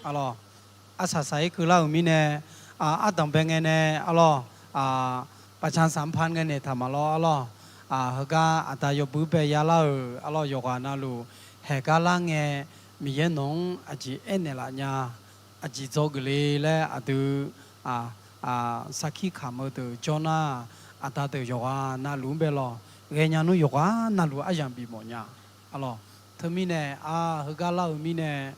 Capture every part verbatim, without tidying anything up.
Arlawr, arsaq saq-ir keuvlar-euq mirnae, ardanq bae ngae nae arlawr, paqcan saq-anr par ngae naeq taq maqlawr arlawr. Heugar aqda yawbui bae yalar-euq arlawr, yawqghaq navluf haeq gar lar ngae, Miqyaer nawq-anr aqjeq aernaeq laf nya, aqjeq dzawgeuf le laer aqdui sarkir kamq-eu deuq jawr nar, aqda deuq yawqghaq navluf-anr bae lawq, ghaenya nmr yawqghaq navluf aryamq bifmawf nya. Arlawr, teumirnae, a, heugar lar-eu mirnae,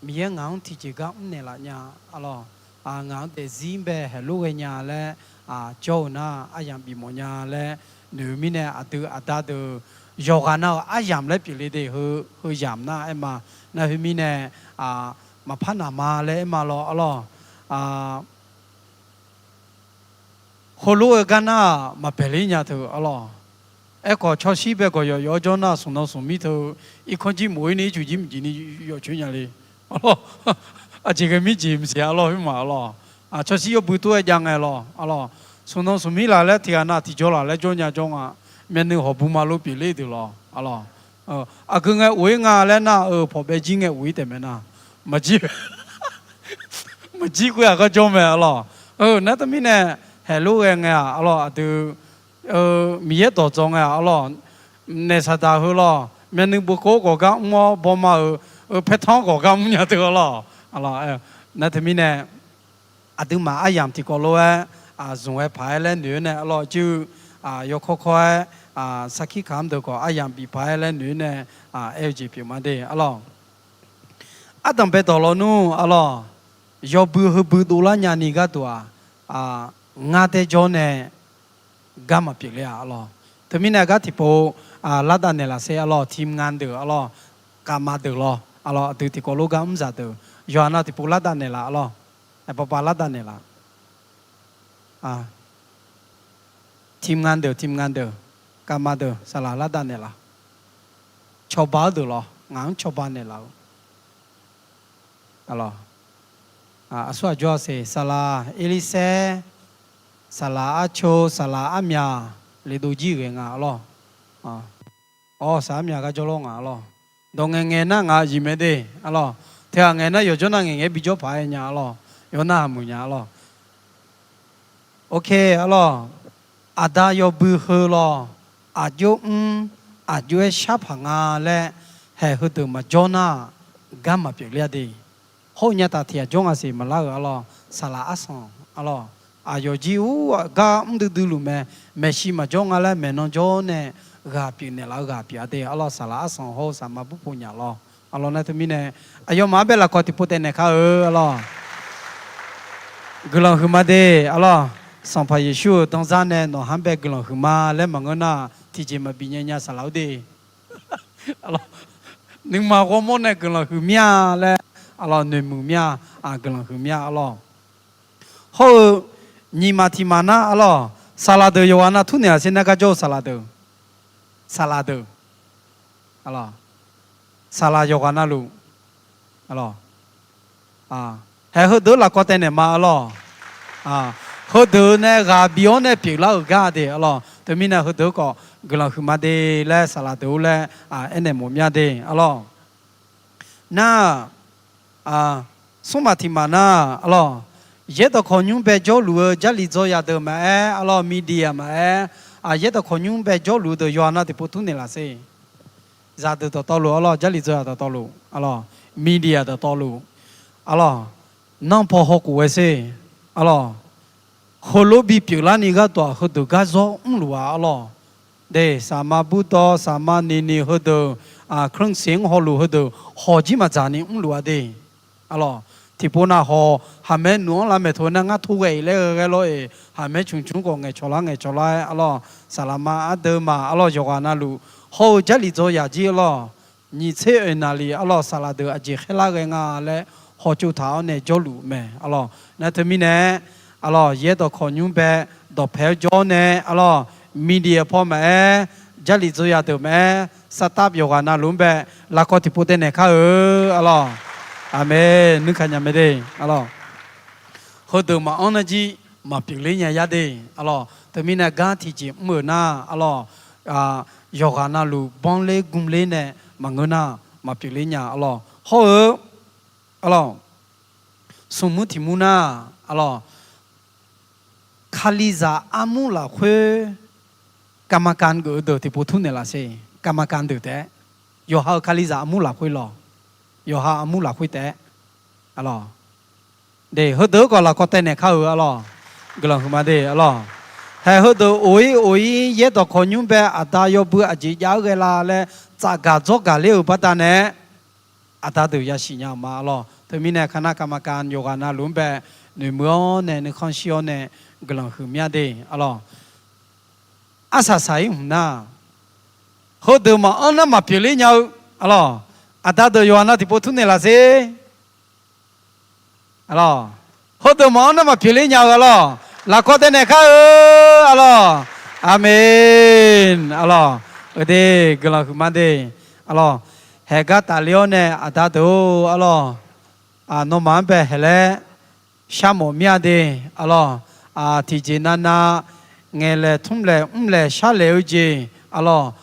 Miqyaer ngaq-anr tiqjeq gar mrnaeq laf nya. Arlawr, ngaq-anr daefzir-anr bae haeqlof ghaenya laer jawr-eu nar, aryamq bifmawf nya laer noeq-eu mirnae, aqdui aqda deuq yawqghaq nav-euq aryamq laer pyeufle de, heu, heu yamq nar aer ma. Nar khoermirnae, maqpar naq ma laer aer ma lawr arlawr. Heulof-aer gar nar maqbaeq ler nya teu arlawr. Aerkhawf, cawshir bae gawq yawf yawf-awr jawr nar, smq nan smq mir teu irkanr jir mof-ir ni ircuf jir mqjeq ni yawf coer nya le. Arlawr, aqjeq ghae mir jeq maqsiq arlawr, khoermaf arlawr. Cawshir yawbui tov-aer jav ngae lawr arlawr. Smq nan smq mir laf laer tiqghaq nav tiqjawr laf laer jawr nya jawr nga. Myavnuiv hawqbu ma lor pyeufler deuq lawr arlawr. Aqgeu ngae of-ir nga laer nar-eu, pawqbae jir ngae of-ir taef mae nar, maqjir, maqjir khoer-aq gar jawr mae arlawr. Nar teumirnae, haeqlof ghae ngae-aq arlawr, aqdui Miqyaer dawqdzawq ngae-aq arlawr, naeq saqdaq heu lawr, myavnuiv beukhov-awr gawq gar mr-awr bawma-euq, paertanr-awr gawq gar mr nya teu arlawr. Nar teumirnae, aqduimaf aryamq tiqkawv lof-aer zmq ghae paq-aer laer noeq-aer nae arlawr, jir-eu yawkawr kawr-aer sarkir kamq-anr deuq khawf aryamq bif paq-aer laer noeq-aer nae aer-eu jeq pyeuf ma de arlawr. Ardanq bae dawq lawnmr arlawr, yawbui heubui dovlar nyani gharduq-aq, ngar daer jawr nae gar maqpyeuf ler-a arlawr. Teumirnae gar tiqpov lardav naeqlaf sher arlawr, ทีมงาน deuq arlawr, kavma deuq lawr arlawr, aqdui tiqkawv lof gar mrzaq deuq, yawqha nav tiqpov lardav naeqlaf arlawr. Aqpavpav lardav naeqlaf. ทีมงาน deuq, ทีมงาน deuq, kavma deuq saqlaq lardav naeqlaf. Cawba-eu deuq lawr, ngaq-anr cawba naeqlaf-eu. Aqsur aqjawr-a seq, saqlaq Erlirsaer, saqlaq Arco, saqlaq Armyaq, le dov jir ghae nga arlawr. Awr, saqlaq Armyaq gar jawr lawr nga arlawr. Dawq ngaeq ngaeq nar ngaq zif mae de arlawr. Teughaq ngaeq nar yawqjawr nar ngaeq ngaeq bijawr paq-aer nya arlawr. Yawqnar haq muiq nya arlawr. Ok arlawr, aqda yawbui heu lawr, aqjox mr, aqjox-aer shar paq nga laer, haeq heudeuq maqjawr nar, gar maqpyeuf ler-a de. Hawr-eu nya taf tiq aqjawr nga siq maqlar-euq arlawr, saqlaq arsanq arlawr. Aqyawf jir ur-aq gar mr duidui luf mae, maeqshi maqjawr nga laer maeqnan jawr nae ghaq pyeuf naeqlaf-eu ghaq pyeuf-a de arlawr, saqlaq arsanq hawr-eu saqma burpov nyaf lawr. Arlawr nar teumirnae, aqyawfmaf-anr bae lafkawq tiqpov taef naeq kar-eu arlawr. Guiqlanq huiqma de arlawr. Sanqpaq Yeqsur-euq danzar nae nawq-anr bae guiqlanq huiqma laer maqngeur nar, tiqjeq maqbif nya nya saqlaq-ur de. Nuima ghawrmawr nae guiqlanq huiq mir-a laer, arlawr noeqmuiq mir-a, guiqlanq huiq mir-a arlawr. Hawr-eu nyiq maf tiq maf nar arlawr, saqlaq deuq yawqghaq nav tmr naeqlaf sher nar, gar jawr-eu saqlaq deuq, saqlaq deuq, saqlaq yawqghaq navluf, haeq heudeuq lafkawv taev naeq ma arlawr. Heudeuq nae ghaq bif-awr nae pyeuflar-euq gar de arlawr. Teumirnae heudeuq khawf guiqlanq huiqma de laer saqlaq deuq-ur laer aernaeq mawf mir-a de arlawr. Nar, smr maf tiq maf nar arlawr, yaerdawq khawqnymr bae jawrluf-eu Jarlif dzaw yaq deuq maqaer arlawr, media maqaer, yaerdawq khawqnymr bae jawrluf-eu deuq yawqha nav tiqpov tmr naeqlaf sher. Zaqdeuq dawqtawvluf arlawr, Jarlif dzaw yaq dawqtawvluf arlawr, media dawqtawvluf arlawr, nanrpaw hawkhof ghae sher arlawr. Heulof bipyeuf larni gharduq-aq, heudeuq gar zawr mrluf-a arlawr. De, saqma burdawv, saqma niqniq heudeuq, เครื่องเสียง hawluf heudeuq hawq jir maqdzaq ni mrluf-a de. Arlawr, tiqpov nav hawq haqmaer nuq-anr lavmaeq teu nar ngar tor ghae-iq laer ghae ghae lawr-iq, haqmaer cmq cmq khawf ngaeqcawq lar ngaeqcawq lar-aer arlawr, saqlaq ma ardeuv ma arlawr yawqghaq navluf hawr-eu Jarlif dzaw yaq jir arlawr, nyiq tser oeq naqlif arlawr saqlaq deuq aqjeq khaerlar ghae nga laer hawtsov taq-awr nae jawrluf mae arlawr. Nar teumirnae arlawr, yaerdawq khawqnymr bae dawqpae-awr jawr-awr nae arlawr, media paw maqaer, Jarlif dzaw yaq deuq maqaer, sartav yawqghaq navluf-anr bae lafkawv tiqpov taev naeq kar-eu arlawr. Aqmeq. Nuikaq nya mae de arlawr. Heudeuq maqanr nar jir maqpyeuf ler nya yar de arlawr. Teumirnae gar tiqjeq mr-euq nar arlawr, yawqghaq navluf banr ler gm ler nae maqngeur nar maqpyeuf ler nya arlawr. Hawr-eu arlawr, smq mur tiq mur nar, arlawq, Kalizaq armur lafkhoer กรรมการ geuf-eu deuq tiqpov turnaeq laf sher. กรรมการ deuq taef, yawqha-euq Kalizaq armur lafkhoer lawq, yawqha armur lafkhoer taef, arlawq. De, heudeuq-anr khawf lafkawv taev naeq kar-euq, arlawq. Guiqlanq huiqma de, arlawq. Haeq heudeuq of-ir of-ir yaerdawq kawq nymr bae aqda yawbui aqjeq jav-aer ghae la laer tsafgaq dzawrgaq ler-euq baqdanae, aqda deuq yasiq nya-euq ma, arlawq. Teumirnae คณะกรรมการ yawqghaq navluf-anr bae noeqmuiq-awr nae nuikhanr shir-awr nae guiqlanq huiq mya de, arlawq. Arsaq saq-ir hmq nar, heudeuq maqanr nar maqpyeuf ler nya-eu, arlawq. Aqda deuq yawqha nav tiqpov turnaeq laf sher. Arlawq, heudeuq maqanr nar maqpyeuf ler nya-eu, arlawq. Lafkawv taev naeq kar-eu, arlawq. Aqmeq, arlawq. Eudeuq guiqlanq huiqma de, arlawq. Haeqgar tafler-awr nae aqda deuq-or, arlawq, nawmaf-anr bae haeq laer sharmawf mir-a de, arlawq. Tiqjeq navnav ngaeqlaeq tmrlaeq mrlaeq sharlaeq-eu jeq, arlawq,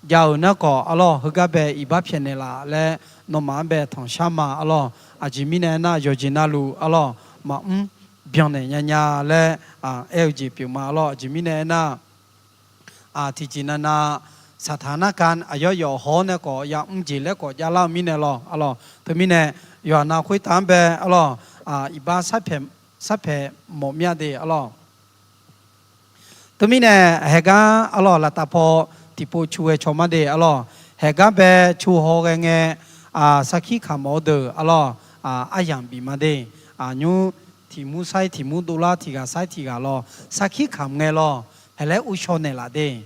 jav-euq nar khawf, arlawq, heugar bae iqbax pyaeqnaeq laf laer nawmaf-anr bae tanqshar ma, arlawq. Aqjeq mirnae aernar, yawqjeq navluf, arlawq, maqmr byannaeq nya nya laer aer-eu jeq pyeuf ma, arlawq. Aqjeq mirnae aernar, tiqjeq navnav saqtaq narkar aqyawf yawf haw-awr nae khawf yamr jeq laer khawf javlar-eu mirnae lawq, arlawq. Teumirnae yawqha nav khoertav-anr bae, arlawq, iqbax sharpaeq mawf mir-a de, arlawq. Teumirnae haeqgar, arlawq, laftav paw tiqpov cu ghae caw mar de, arlawq. Haeqgar bae cu haw ghae ngae, sarkir kamq-eu deuq, arlawq, aryamq bif ma de. Nymr tiq mur sair tiq mur dovlar, tiq ghaq sair tiq ghaq lawq, sarkir kamq ngae lawq, haeq laer uvshaw naeqlaf de.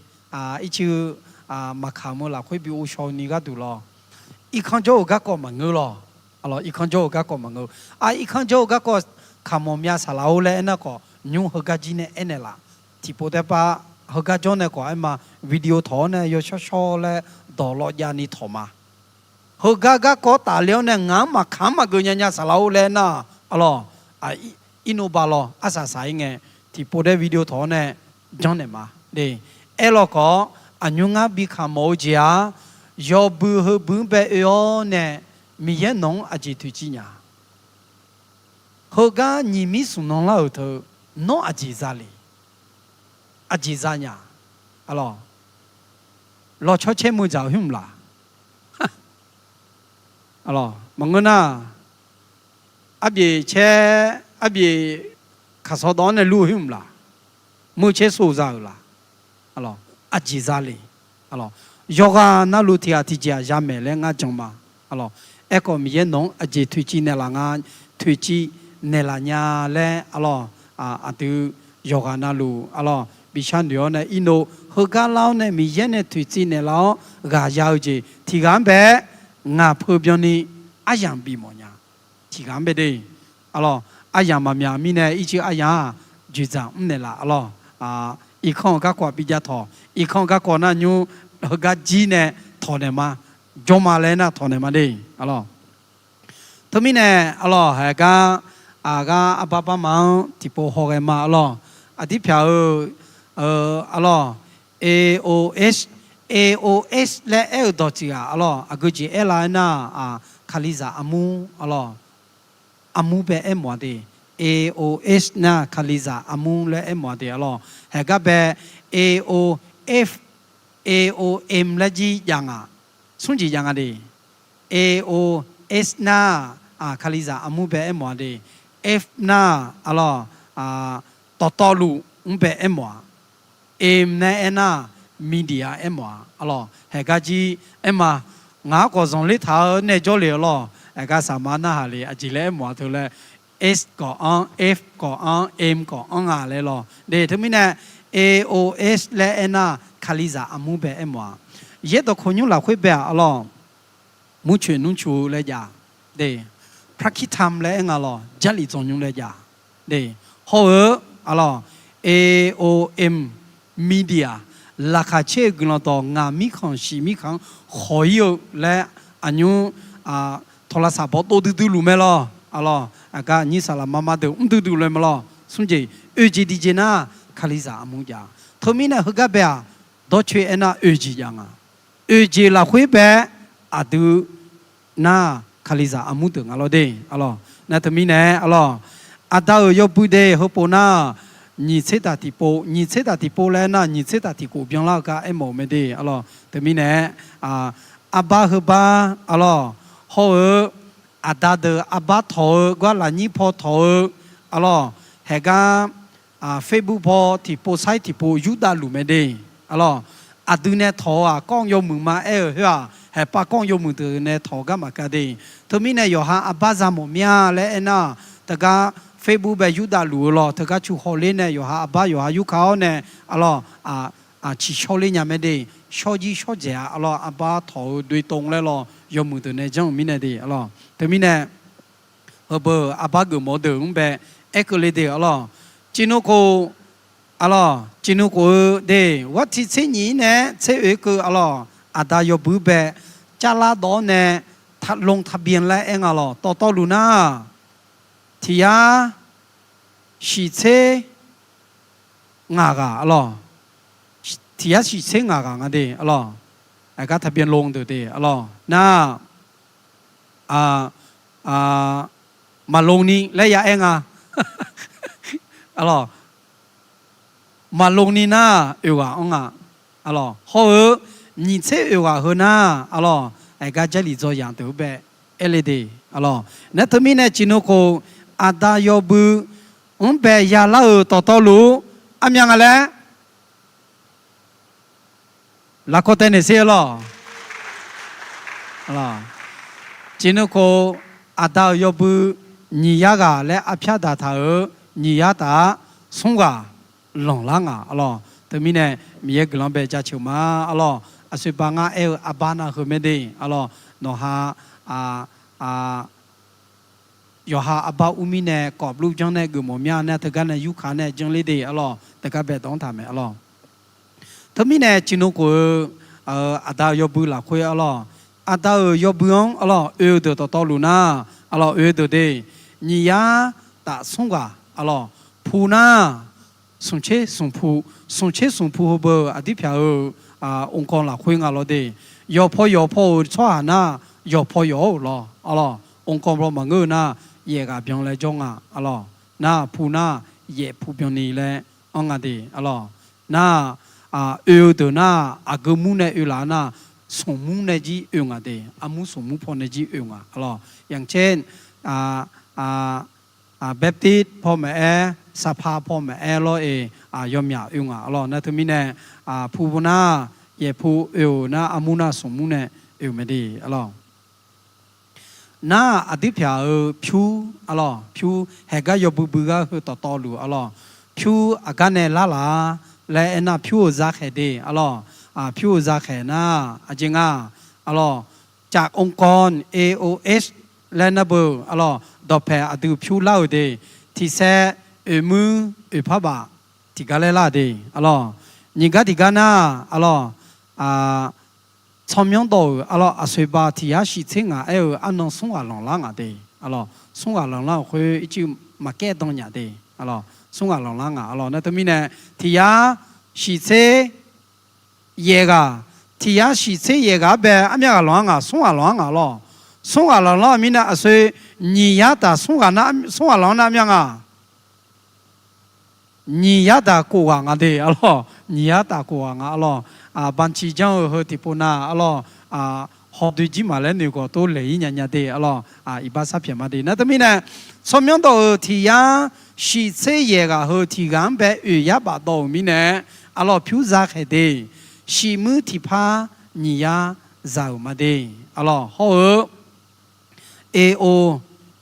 Ircuf maqkamq-eu lafkhoer bi uvshaw ni gharduq lawq. Irkanr jawr-eu garkawv maqngeur lawq. Arlawq, irkanr jawr-eu garkawv maqngeur. Irkanr jawr-eu garkawv kamq mawf mya saqlaq-or laer aernar khawf, nymr heugar jir nae aernaeq laf. Tiqpov taerpar heugar jawr nae khawf aerma, video tawq-awr nae yawshawr shawr laer dawq lawv jav ni tawq ma. Heugar garkawv tafler-awr nae ngaq-anr maqkamq-anr maqgeuf nya nya saqlaq-or laer aernar, arlawq, irnov ba lawq, arsaq saq-ir ngae, tiqpov daer video tawq-awr nae janrnaeq ma. Aerlawq khawf, aqnymr ngar bi kamq mawf-eu jeq-aq, yawbui heubui-anr bae oe-awr nae Miqyaer nawq-anr aqjeq toeqciv nya Heugar nyiq mir smq nan lar-euq teu, nawr aqjeq za le? Aqjeq za nya? Arlawq, lawqcawq caer meuq dzaq-eu hmq laq? Arlawq, maqngeur nar, arbyaeq caer, arbyaeq kaqsawq dawv-anr nae lur-eu hmq laq? Meuq caer sov za-euq laq? Arlawq, aqjeq za le? Arlawq, yawqghaq navluf tiq ghaq tiqjeq-aq ya maeq laer ngar jan ma. Arlawq, aerkhawf Miqyaer nawq-anr aqjeq toeqciv naeqlaf nga, toeqciv naeqlaf nya laer, arlawq, aqdui yawqghaq navluf, arlawq, bishar noeq-awr nae irnov heugar lar-awr nae Miqyaer nae toeqciv naeqlaf-awr ghaq ya-eu jeq tiq ghaq-anr bae-aer ngaq peu byanni aryamq bifmawf nya. Tiq ghaq-anr bae de. Arlawq, aryamq maqmyaq mirnae ircuf aryamq-aq, dzoeqdzaq mrnaeq laf. Arlawq, irkanr-eu garkawv bi jav tawq. Irkanr-eu garkawv nar nymr heugar jir nae tawq naeq ma. Jawr ma laer nar tawq naeq ma de. Arlawq, teumirnae, arlawq, haegar, aqgar arbar barma-anr tiqpov hawghae ma. Arlawq, aqdir pyaq-eu, arlawq, A O S, A O S laer aer-eu dawq tiq ghaq, arlawq, aqgeu jeq aer lar-aer nar, Kalizaq armur, arlawq, armur bae aermawf-a de. A O S nar Kalizaq armur laer aermawf-a de. Arlawq, haegar bae A O F, A O M laer jir jav nga. Smr jeq jav nga de. A O S nar, Kalizaq armur bae aermawf-a de. F nar, arlawq, dawqtawvluf mr bae aermawf-a. M nae aernar, media aermawf-a. Arlawq, haegar jir aerma, ngaq-anr khawf zanqler taq-eu nae jawrle-eu lawq. Haegar saqma narhaq le, aqjeq laer aermawf-a teu laer, S kawq anr, F kawq anr, M kawq anr nga laer lawq. De, teumirnae A O S laer aernar, Kalizaq armur bae aermawf-a. Yaerdawq kawq nymr lafkhoer bae-aq, arlawq, murcoeq nmrcu-eu laer jav. De, พระคริสต์ธรรม laer aer nga lawq, Jarlif dzawq nymr laer jav. De, hawr-eu, arlawq, A O M, media, laqkhaq caer-eu guiqlanq dawq ngaq mirkhanq shiq mirkhanq-anr khawq-ir-eu laer aqnymr tawqlaqsaq bawq dov duidui luf mae lawq. Arlawq, aqgar aqnyir saqlaq mama deuq mr duidui luf mae lawq. Smr jeq, oeq jeq diq jeq nar, Kalizaq armur jav. Teumirnae heugar bae-aq, dawrcoe aernar oeq jeq jav nga. Oeq jeq lafkhoer bae-aer aqdui nar, Kalizaq armur deuq nga lawr de, arlawq. Nar teumirnae, arlawq, aqda-euq yawbui de heupov nar, nyiq tser taq tiqpov, nyiq tser taq tiqpov laer aernar, nyiq tser taq tiqkhof byanlar-eu gar aermawf-eu mae de, arlawq. Teumirnae, arbar heubar, arlawq, hawr-eu, aqda deuq arbar tawq-eu gar lafnyir paw tawq-eu, arlawq, haeqgar, Facebook paw tiqpov sair tiqpov yurdav luf mae de, arlawq. Aqdui nae tawq-eu-aq, kawr yawmuiq ma aer-euq khoer-aq, haeqpav kawr yawmuiq deuq nae tawq-eu gar maqkav de. Teumirnae yawqha arbar za mawf mir-a laer aernar, teugar Facebook bae yurdav luf-eu lawq, teugar cu hawler nae yawqha arbar yawqha yurka-awr nae, arlawq, ciqshawr ler nya mae de. Shawrjir shawrdzaeq-a, arlawq, arbar tawq-eu doe tov laer lawq, yawmuiq deuq nae janr-euq mirnae de, arlawq. Teumirnae, heubeu arbar geufmawf-eu deuq-anr bae aer keuvle de, arlawq. Ciqnuvkhof, arlawq, ciqnuvkhof-eu de, war tiq tser nyiq-ir nae tser oe-ir keuv, arlawq, aqda yawbui bae carlar dawv-awr nae, lon taqbyan laer aer nga lawq. Dawqtawvluf nar, tiq yar shiq tser ngaq ghaq, arlawq, tiq yar shiq tser ngaq ghaq nga de, arlawq. Aqgar taqbyan lon deuq de, arlawq. Nar, maqlon ni laer ya aer nga, arlawq. Maqlon ni nar, oeq ghaq anr nga, arlawq. Hawr-eu, nyiq tser oeq ghaq heu nar, arlawq, aqgar Jarlif dzaw yaq deuq-anr bae aer le de, arlawq. Nar teumirnae ciqnuvkhof aqda yawbui-anr bae yalar-euq dawqtawvluf armyav nga laer lafkawr taev naeq sher, arlawq. Ciqnuvkhof aqda-euq yawbui nyiq yar ghaq laer arpyar daqtaq-euq nyiq yar taf-a smr ghaq lanqlar nga, arlawq. Teumirnae Miqyaer guiqlanq bae jaceuq ma, arlawq. Aqsoeqbav ngar aer-eu arbar nav heu mae de, arlawq. Nawqha yawqha arbar ur mirnae kawf blur janr nae geufmawf mya nae teugar nae yurka nae janr ler de, arlawq. Teugar bae dawq-anr taq mae, arlawq. Teumirnae ciqnuvkhof-eu aqda-euq yawbui lafkhoer, arlawq, aqda-euq yawbui-anr, arlawq, oe-eu deuq dawqtawvluf nar, arlawq, oe-eu deuq de, nyiq yar taf smr ghaq, arlawq, pu nar, smq tser smq pu, smq tser smq pu heubeu aqdir pyaq-eu องค์กร lafkhoer nga lawr de. Yawqpaw yawqpaw-euq tsawrhaq nar, yawqpaw yawq-awr-euq lawr, arlawq, องค์กร paw maqngeur-eu nar, yaef ghaq byan laer jawr nga, arlawq. Nar pu nar, yaef pu byanni laer anr nga de, arlawq. Nar, oe-eu deuq nar, aqgeu mur nae oe laf nar, smq mur nae jir oe nga de, armur smq mur paw nae jir oe nga, arlawq. Yaqcaer, Baptist paw maqaer, Saqpaq paw maqaer lawr-eq, yawmyaq oe nga, arlawq. Nar teumirnae, pu nar, yaef pu oe-euq nar, armur nar smq mur nae oe-euq mae de, arlawq. Nar aqdir pyaq-eu pyur, arlawq, pyur haeqgar yawbui bui gar heu dawqtawvluf, arlawq, pyur aqgar nae larlaq-a laer aernar, pyur-euq zakhaeq de, arlawq. Pyur-euq zakhaeq nar, aqjeq nga, arlawq, จากองค์กร A O S laer nar beu, arlawq, dawqpaeq aqdui pyur lar-euq de, tiqsaer oeq muir oeq par baf tiqgar laer lar de, arlawq. Nyiq gar tiqgar nar, arlawq, tsawrmyanr dawq-euq, arlawq, aqsoeqbav tiq yar shiq tser ngaq aer-eu arnan smr ghaq lanqlar ngaq de, arlawq. Smr ghaq lanqlar-euq khoer ircuf maqkaer dan nyaf de, arlawq. Smr ghaq lanqlar ngaq, arlawq. Nar teumirnae tiq yar shiq tser yaeq ghaq, tiq yar shiq tser yaeq ghaq-anr bae armyav ghaq lanq-ar ngaq, smr ghaq lanq-ar ngaq, arlawq. Smr ghaq lanqlar-euq mirnae aqsoeq nyiq yar taf smr ghaq nar, smr ghaq lanq-ar nar armyav nga. Nyiq yar taf khof ghaq nga de, arlawq. Nyiq yar taf khof ghaq nga, arlawq. Banqciq janr-eu heu tiqpov nar, arlawq, hawdoe jir maq laer noeqgawq tov laeq-ir nya nya de, arlawq. Iqbax sar pyaeq ma de. Nar teumirnae, tsawrmyanr dawq-euq tiq yar shiq tser yaeq ghaq heu tiq ghaq-anr bae oeq yar baf dawq-euq mirnae, arlawq, pyur zakhaeq de, shiq muir tiqpar nyiq yar za-euq ma de, arlawq. Hawr-eu A O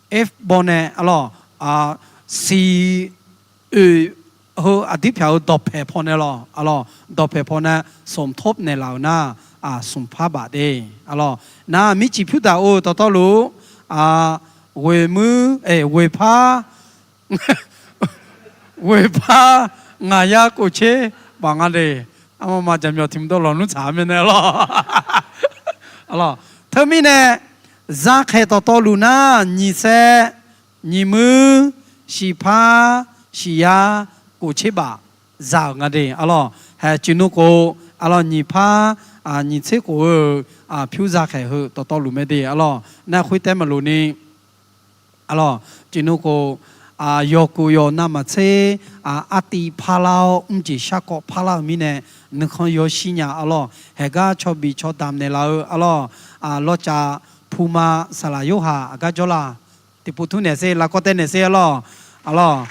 F baw nae, arlawq, siq oeq heu aqdir pyaq-eu dawqpaeq paw nae lawq, arlawq, dawqpaeq paw nae smq tov naeqlaf-euq nar, smq par baf de, arlawq. Nar mircif pyur daq or-eu dawqtawvluf, ghoeq muir, ghoeq par, ghoeq par ngaq yar kov tser baf nga de. Armama jaqmyawf tiq mqdov lawqnmr tsaq-a mirnae, arlawq. Arlawq, teumirnae zakhaeq dawqtawvluf nar, nyiq saer, nyiq muir, shiq par, shiq yar kov tser baf za-euq nga de, arlawq. Haeq cuiqnuvkhof, arlawq, nyiq par nyiq tser khof-eu pyur zakhaeq heu dawqtawvluf mae de arlawr. Nar khoertaev maqlof ni arlawr, tiqnmr khof, yawqkhof yawq navmaqtser artiv parlar-awr mrjeq sharkawv parlar-euq mirnae, nuikhanr yawshir nya arlawr. Haeqgar cawbif cawdamq naeqlaf-eu arlawr, lawrcav puma saqlaq yorhaq aqgar jawrlar. Tiqpov tmr naeq sher, lafkawv taev naeq sher arlawr. Arlawr,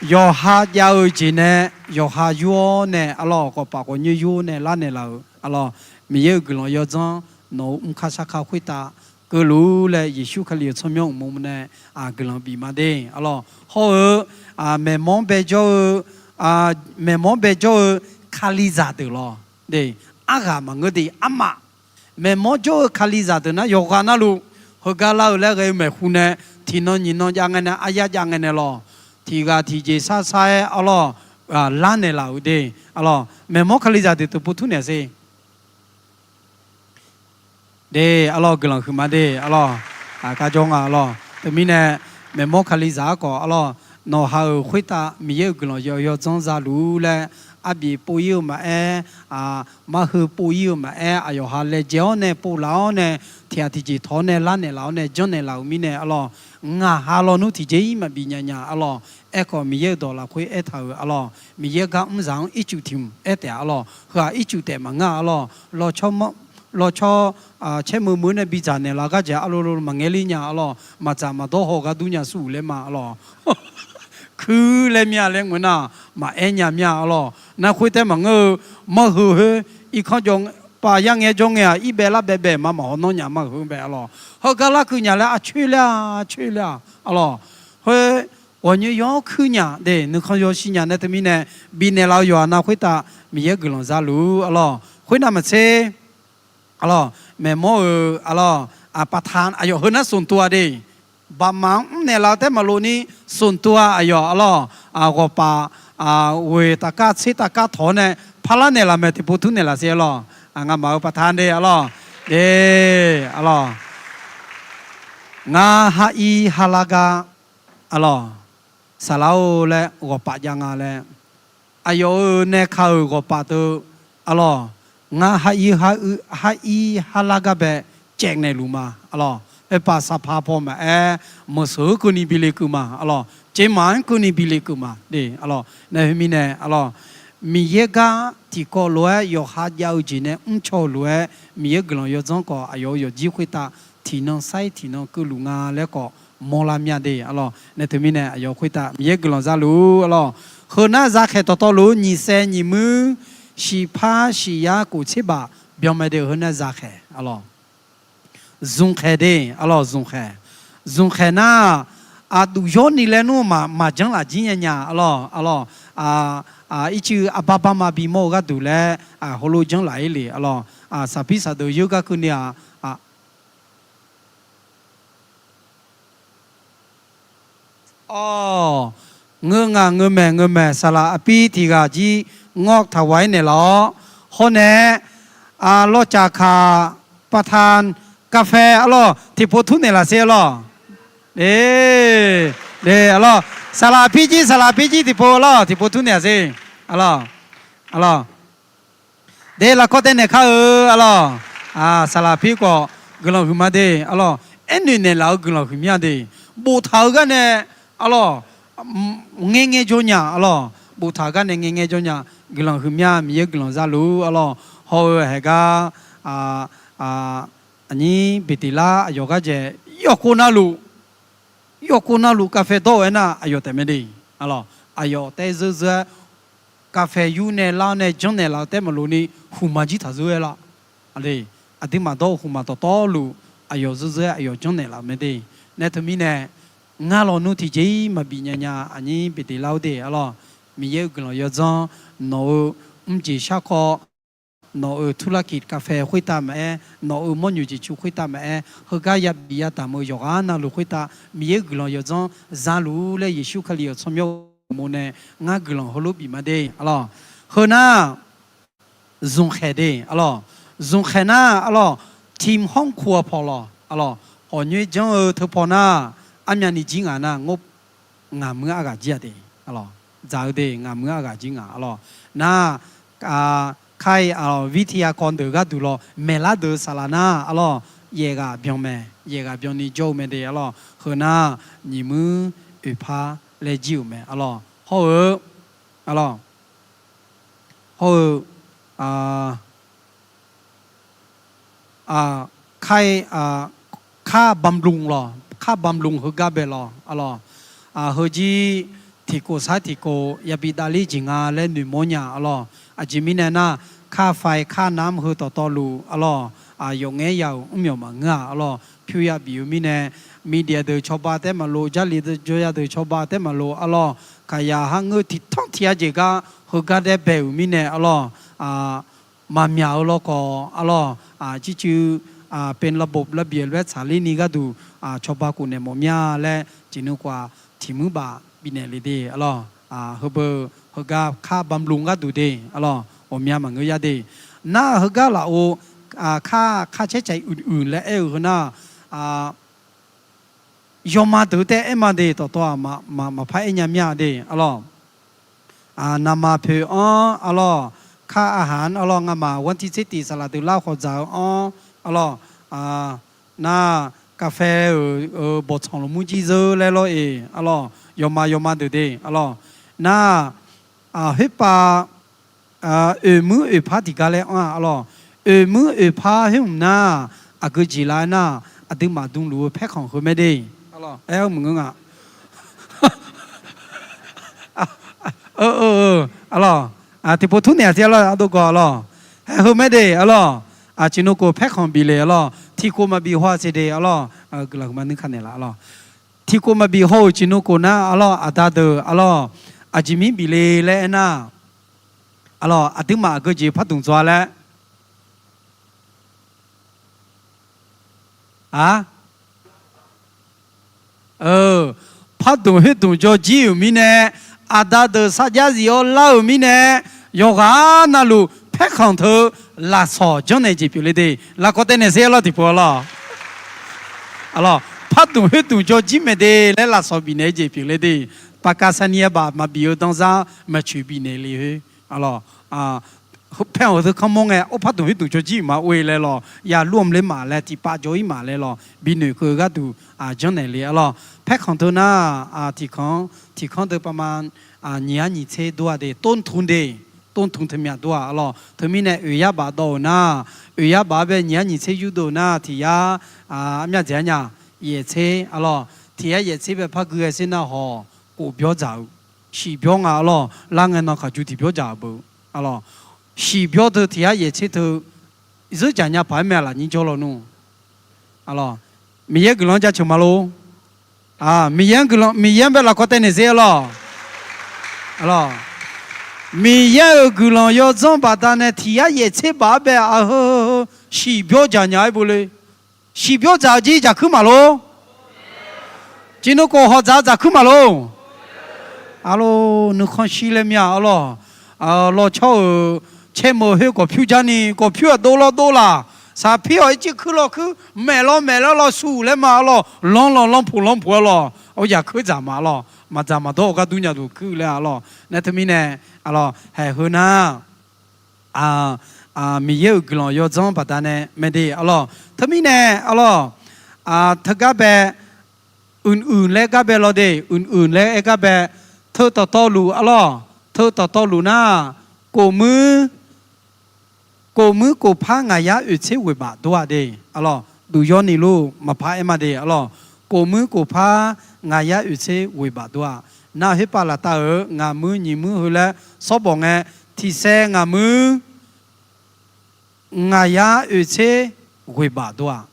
yawqha jav-eu jeq nae yawqha yur-awr nae arlawr, ghawqpaf ghawqnyoer yur nae lar naeqlaf-euq arlawr, Miqyaer-euq guiqlanq yawdzanr nawq-euq mrkar sarkar khoertav keuvluf-ur laer Yeqsur Kali-euq tsawrmyanr uqmov nae guiqlanq bif ma de arlawr. Hawr-eu maeqmawr baejawr-eu, maeqmawr baejawr-eu Kalizaq deuq lawr de, arghaq maqngeur de armaf. Maeqmawr jawr-eu Kalizaq deuq nar yawqghaq navluf heugar lar-eu laer ghae-eu maeqhu nae tiqnan nyiq nan jav ngae nae aryar jav ngae nae lawr, tiq ghaq tiqjeq sar sar-aer arlawr, lar naeqlaf-euq de arlawr. Maeqmawr Kalizaq deuq tiqpov tmr naeq sher. De arlawr, guiqlanq huiqma de arlawr. Aqgar jawr nga arlawr. Teumirnae maeqmawr Kalizaq-ar khawf arlawr, nawqha-euq khoertav Miqyaer-euq guiqlanq yawdzanr zaluf-ur laer, arbif pov-ir-eu maqaer, marheu pov-ir-eu maqaer, aqyawf ha laejae-awr nae povlaf-awr nae, tiq ghaq tiqjeq tawq-awr nae lar naeqlaf-awr nae janrnaeq laf-euq mirnae arlawr, ngaq ha lawnmr tiqjeq-ir maqbif nya nya arlawr. Aerkhawf Miqyaer-euq dawq lafkhoer aertaq-euq arlawr, Miqyaer gar mrzaq-anr ircuf tiq mq aertaef arlawr, heu-aq ircuf taef maqngeur arlawr. Lawqcawr caermeuq meuq-eu nae bidzaq naeqlaf gharjaeq arlolo maqngaer ler nya arlawr, maqdzaq maqdawr haw ghardur nya sur-euq laer ma arlawr. Kuir laer mir-a laer mq-eu nar, maqaer nya mir-a arlawr. Nar khoertaev maqngeur-eu, marheu khoer irkanr jawr, pav yar ngae jawr ngae-aq irbaev lar baebae ma maqhaw nanr nya marheu bae arlawr. Heugar larkeuv nya laer arcoer laer-a, coer laer-a arlawr. Khoer ghawqnyoer yawr kuir nya de, nuikhanr yawshir nya nae teumirnae, bifnaeq laf-eu yawqha nav khoertav Miqyaer guiqlanq zaluf-ur arlawr. Khoernav maqtser arlawr, maeqmawr-euq arlawr, aqpavtav aqyawf heu nar smqtuv-a de. Baqmaf-anr mrnaeq laf-eu taef maqlof ni smqtuv-a aqyawf arlawr. Ghawqpaf ghoeq tafkar tser tafkar tawq-awr nae parlar naeqlaf mae, tiqpov tmr naeqlaf sher arlawr. Ngamaf-euq pavtav de arlawr. De arlawr. Ngar har ir har lar gar arlawr, saqlaq-or laer ghawqpaf jav nga laer, aqyawf-euq nae ka-euq ghawqpaf teu arlawr, ngar har ir har lar gar bae caev naeqluf ma arlawr. Oerpaq saqpaq paw maqaer, meuqseuq-anr keuvni bi lekeuv ma arlawr, ceqmaq-anr keuvni bi lekeuv ma de arlawr. Nae khoermirnae arlawr, Miqyaer gar tiqkawv lof-aer yawqha jav-eu jeq nae mrcaw-eu lof-aer Miqyaer guiqlanq yawdzanr khawf aqyawf-euq yawqjir khoertav tiqnan sair tiqnan keuvluf nga laer khawf mawrlar mya de arlawr. Nae teumirnae aqyawf khoertav Miqyaer guiqlanq zaluf arlawr. Heu nar zakhaeq dawqtawvluf-eu nyiq saev nyiq muir shiqpar shiqyar kof tserbaq byanmae de heu nar zakhaeq arlawr. Zmqkhaeq de arlawr, zmqkhaeq. Zmqkhaeq nar, aqduq yawrni laer nmr-eu maqjanr laf jir nya nya arlawr, arlawr. Ircuf aqbar bar ma bimawr-eu gharduq laer heulof janr laf-ir le arlawr. Saqpir saqdeuq yeur gar keuvni-aq, awr, ngeur ngaq ngeur maeq ngeur maeq saqlaq aqpir tiq ghaq jir ngawr taq ghaq-ir naeqlaf-awr, hawr nae lawrcaf kaq pavtav kaqfae arlawr tiqpov tmr naeqlaf sher arlawr. De, de arlawr, saqlaq aqpir jir saqlaq aqpir jir tiqpov arlawr tiqpov tmr naeqlaf sher arlawr, arlawr. De lafkawr taev naeq kar-eu arlawr. Saqlaq aqpir khawf guiqlanq huiqma de arlawr. Aernoeq naeqlaf-eu guiqlanq huiqmya de. Boftaq-eu gar nae arlawr, ngaer ngaer jawr nya arlawr. Boftaq-eu gar nae ngaer ngaer jawr nya. Guiqlanq huiqmya, Miqyaer guiqlanq zaluf arlawr. Hawr-eu haeqgar aqnyir Beqdeqlar aqyawf gharjaeq yawkov navluf, yawkov navluf kaqfae dawr-eu aernar aqyawf taef mae de. Arlawr, aqyawf taef zeur zeur-aer kaqfae yur nae lar nae janrnaeq laf-eu taef maqlof ni huqma jir taq zeur-aer lar. Aqduimaf dawr-eu huqma dawqtawvluf aqyawf zeur zeur-aer aqyawf janrnaeq laf-euq mae de. Nae teumirnae, ngar lawnmr tiqjeq-ir maqbif nya nya aqnyir Beqdeqlar-or de arlawr. Miqyaer-euq guiqlanq yawdzanr nawq-euq mrjeq sharkawv, nawq-euq turlaqkiq kaqfae khoertav maqaer, nawq-euq mawrnyoeq jeqcu khoertav maqaer, heugar yabif yadamq-eu yawqghaq navluf khoertav Miqyaer-euq guiqlanq yawdzanr zaluf-ur laer Yeqsur Kali-euq tsawrmyanr uqmov nae ngar guiqlanq heulof bif ma de arlawr. Heu nar, zmqkhaeq de arlawr. Zmqkhaeq nar arlawr, tiq hawr-anr kur-a paw lawr arlawr. Ghawqnyoer janr-eu teu paw nar, armyavni jir ngaq nar, ngaq muiq-anr arghaq jir-a de arlawr. Dzaq-eu de ngaq muiq-anr arghaq jir ngaq arlawr. Nar, kar-iq arlawq, วิทยากร deuq gharduq lawr maeqlar deuq saqlaq nar arlawq, yaef ghaq byan mae, yaef ghaq byanni jawr-eu mae de arlawq. Heu nar nyiq muir oeq par laer jir-euq mae arlawq. Hawr-eu arlawq, hawr-eu, kar-iq, kar บำรุง lawq, kar บำรุง heugar bae lawq arlawq. Heujir tiqkhof sar tiqkhof yabi davler jeq nga laer noeqmawr nya arlawq. Aqjeq mirnae nar, kar fai kar nar heu dawqtawvluf arlawq, yawf ngaer ya-euq mrmyawf maqngeur-aq arlawq. Pyur ya bif-eu mirnae, media deuq cawba taef maqlof, Jarlif deuq jawrya deuq cawba taef maqlof arlawq. Kaqyaq har ngeur tiqtanr tiq-a jeq gar heugar daer bae-euq mirnae arlawq, maqmyaq-eu lawr khawf arlawq, circuiv เป็นระบบระเบียบ laer tsaqler ni gharduq cawba khofnaeq mawf mya laer, jeq nuikhof-aq tiq muir baf bifnaeq le de arlawq. Heubeu heugar kar บำรุง gharduq de arlawq, ghawqmya maqngeur ya de. Nar heugar lafov kar kar caer caiq uiq uiq laer aer-eu heu nar, yawma deuq taef aer ma de, dawqtawv-aq maqpar aer nya mya de arlawq. Naqmaq poeq-anr arlawq, kar อาหาร arlawq, ngamaf วันที่ tser tiq saqlaq deuq lar khawf dzaq-eu-anr arlawq, nar กาแฟ-euq bawqtsanq lmqmr jir zeur laer lawr-eq arlawq, yawma yawma deuq de arlawq. Nar khoerpav oeqmuir oeqpar tiqgar laer anr-a arlawq. Oeqmuir oeqpar khoer hmq nar, aqgeu jeq lar aernar, aqduimaf dmluf-eu paerkhanq heu mae de. Aer-eu maqngeur nga. Arlawq, tiqpov tmr naeq-aq ti arlawq, ardov gawq arlawq. Haer heu mae de arlawq. Aqjeq nuikhof paerkhanq bif le arlawq. Tiqkhof maqbif haw-a siq de arlawq. Guiqlanq huiqma nuikar naeqlaf arlawq. Tiqkhof maqbif haw-euq jeq nuikhof nar arlawq, aqda deuq arlawq, aqjeq mir bif le laer aernar, arlawq, aqduimaf aqgeu jeq pardmq dzaw-a laer. A, pardmq khoerdmq jawrjir-euq mirnae, aqda deuq sarjax zif-awr lar-euq mirnae, yawqghaq navluf paerkhanq teu lafsawq janrnaeq jeq pyeufle de. Lafkawv taev naeq sher arlawq tiqpov arlawq. Arlawq, pardmq khoerdmq jawrjir mae de laer lafsawq bifnaeq-eu jeq pyeufle de. ปากกา saqni yabaf maqbif-eu danzar maqcoeq bifnaeq le khoer arlawq. Paerkhanq heu teu kanr mawr ngae, or pardmq khoerdmq jawrjir-euq ma or-e laer lawq, ya lur-anr ler maq laer tiqpav jawr-ir maq laer lawq, binoeq keuv-eu gharduq janrnaeq le arlawq. Paerkhanq teu nar, tiqkanq, tiqkanr deuq pavma nyiq yar nyiq tser dov-a de, ต้นทุน de, ต้นทุน teumyav dov-a arlawq. Teumirnae oeq yar baf dawv-euq nar, oeq yar baf-aer bae nyiq yar nyiq tser yurdov nar tiq yar armyav dzaeq-ar nya, yaef tser arlawq. Tiq yar yaef tser bae par gui-aer sher nar hawq, kof byawr dzaq-eu, shif byawr nga arlawq. Lar ngae nan khaqju tiq byawr dzaq-euq beu arlawq. Shif byawr teu tiq yar yaef tser teu zeur dzaq nya paq-aer mae, lafnyir jawr lawnmr. Miqyaer guiqlanq-anr jaceuq ma lor. Miqyaer-anr guiqlanq, Miqyaer-anr bae lafkawv taev naeq sher arlawq. Miqyaer-euq guiqlanq yawdzanr baqdanae tiq yar yaef tser baf-aer bae aqheu heu shif byawr dzaq nya-aer beu le. Shif byawr dzaq-eu jir dzaqkuir maq lor. Jeq nuikhof hawq dzaq-eu dzaqkuir maq lor. Arlawq, nuikhanr shir laer mir-a arlawq. Lawqcawr-euq caermeuq khoer gawqpyur jarni, gawqpyur-aq dov lawr dov laq. Saqpir-awq ircir kuir lawr kuir, maeq lawr maeq lawr lawr suq laer ma arlawq. Lanr lanr lanrpuq lanrpuq arlawq. Aryaq keuv dzaq ma arlawq. Maqdzaq maqdawr-eu ghardur nya duq kuir laer arlawq. Nae teumirnae arlawq, haeq heu nar Miqyaer-euq guiqlanq yawdzanr baqdanae mae de arlawq. Teumirnae arlawq, teugar bae, uiq uiq laer gar bae lawr de, uiq uiq laer aer gar bae, teu dawqtawvluf arlawq, teu dawqtawvluf nar, kof muir, kof muir kof par ngaq yar oeq tser ghoeq baf dov-a de arlawq. Duq yawr ni lor maqpar aer ma de arlawq. Kof muir kof par ngaq yar oeq tser ghoeq baf dov-a. Nar khoerpav laftav-euq ngaq muir nyiq muir heu laer sawr bawq ngae, tiq sae ngaq muir ngaq yar oeq tser ghoeq baf dov-a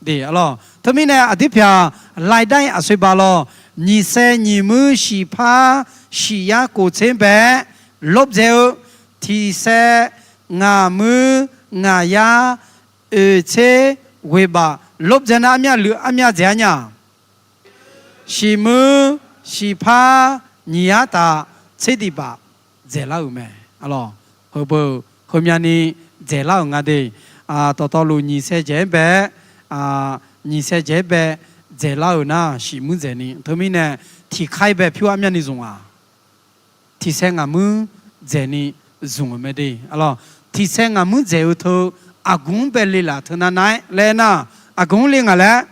de arlawq. Teumirnae aqdir pyaq รายได้ aqsoeq baf lawq. Nyiq sae nyiq muir shiq par shiq yar kof tser bae-aer lobdzae-eu, tiq sae ngaq muir ngaq yar oeq tser ghoeq baf lobdzae nar armyav luiq armyav dzaeq-ar nya. Shiq muir shiq par nyiq yar taf tser diq baf dzaeqlar-euq mae arlawq. Heubeu heumyavni dzaeqlar-euq nga de. Dawqtawvluf nyiq sae dzaeq-aer bae-aer, nyiq sae dzaeq-aer bae dzaeqlar-euq nar shiq muir dzaeqni. Teumirnae tiq kar-ir bae pyur armyavni zmq-aq, tiq sae ngaq muir dzaeqni zmq-euq mae de arlawq. tiqsaer ngaq muir dzaeq-eu teu, aqgmr bae le laf teu nar nar-aer laer aernar, aqgmr le ngaq laer,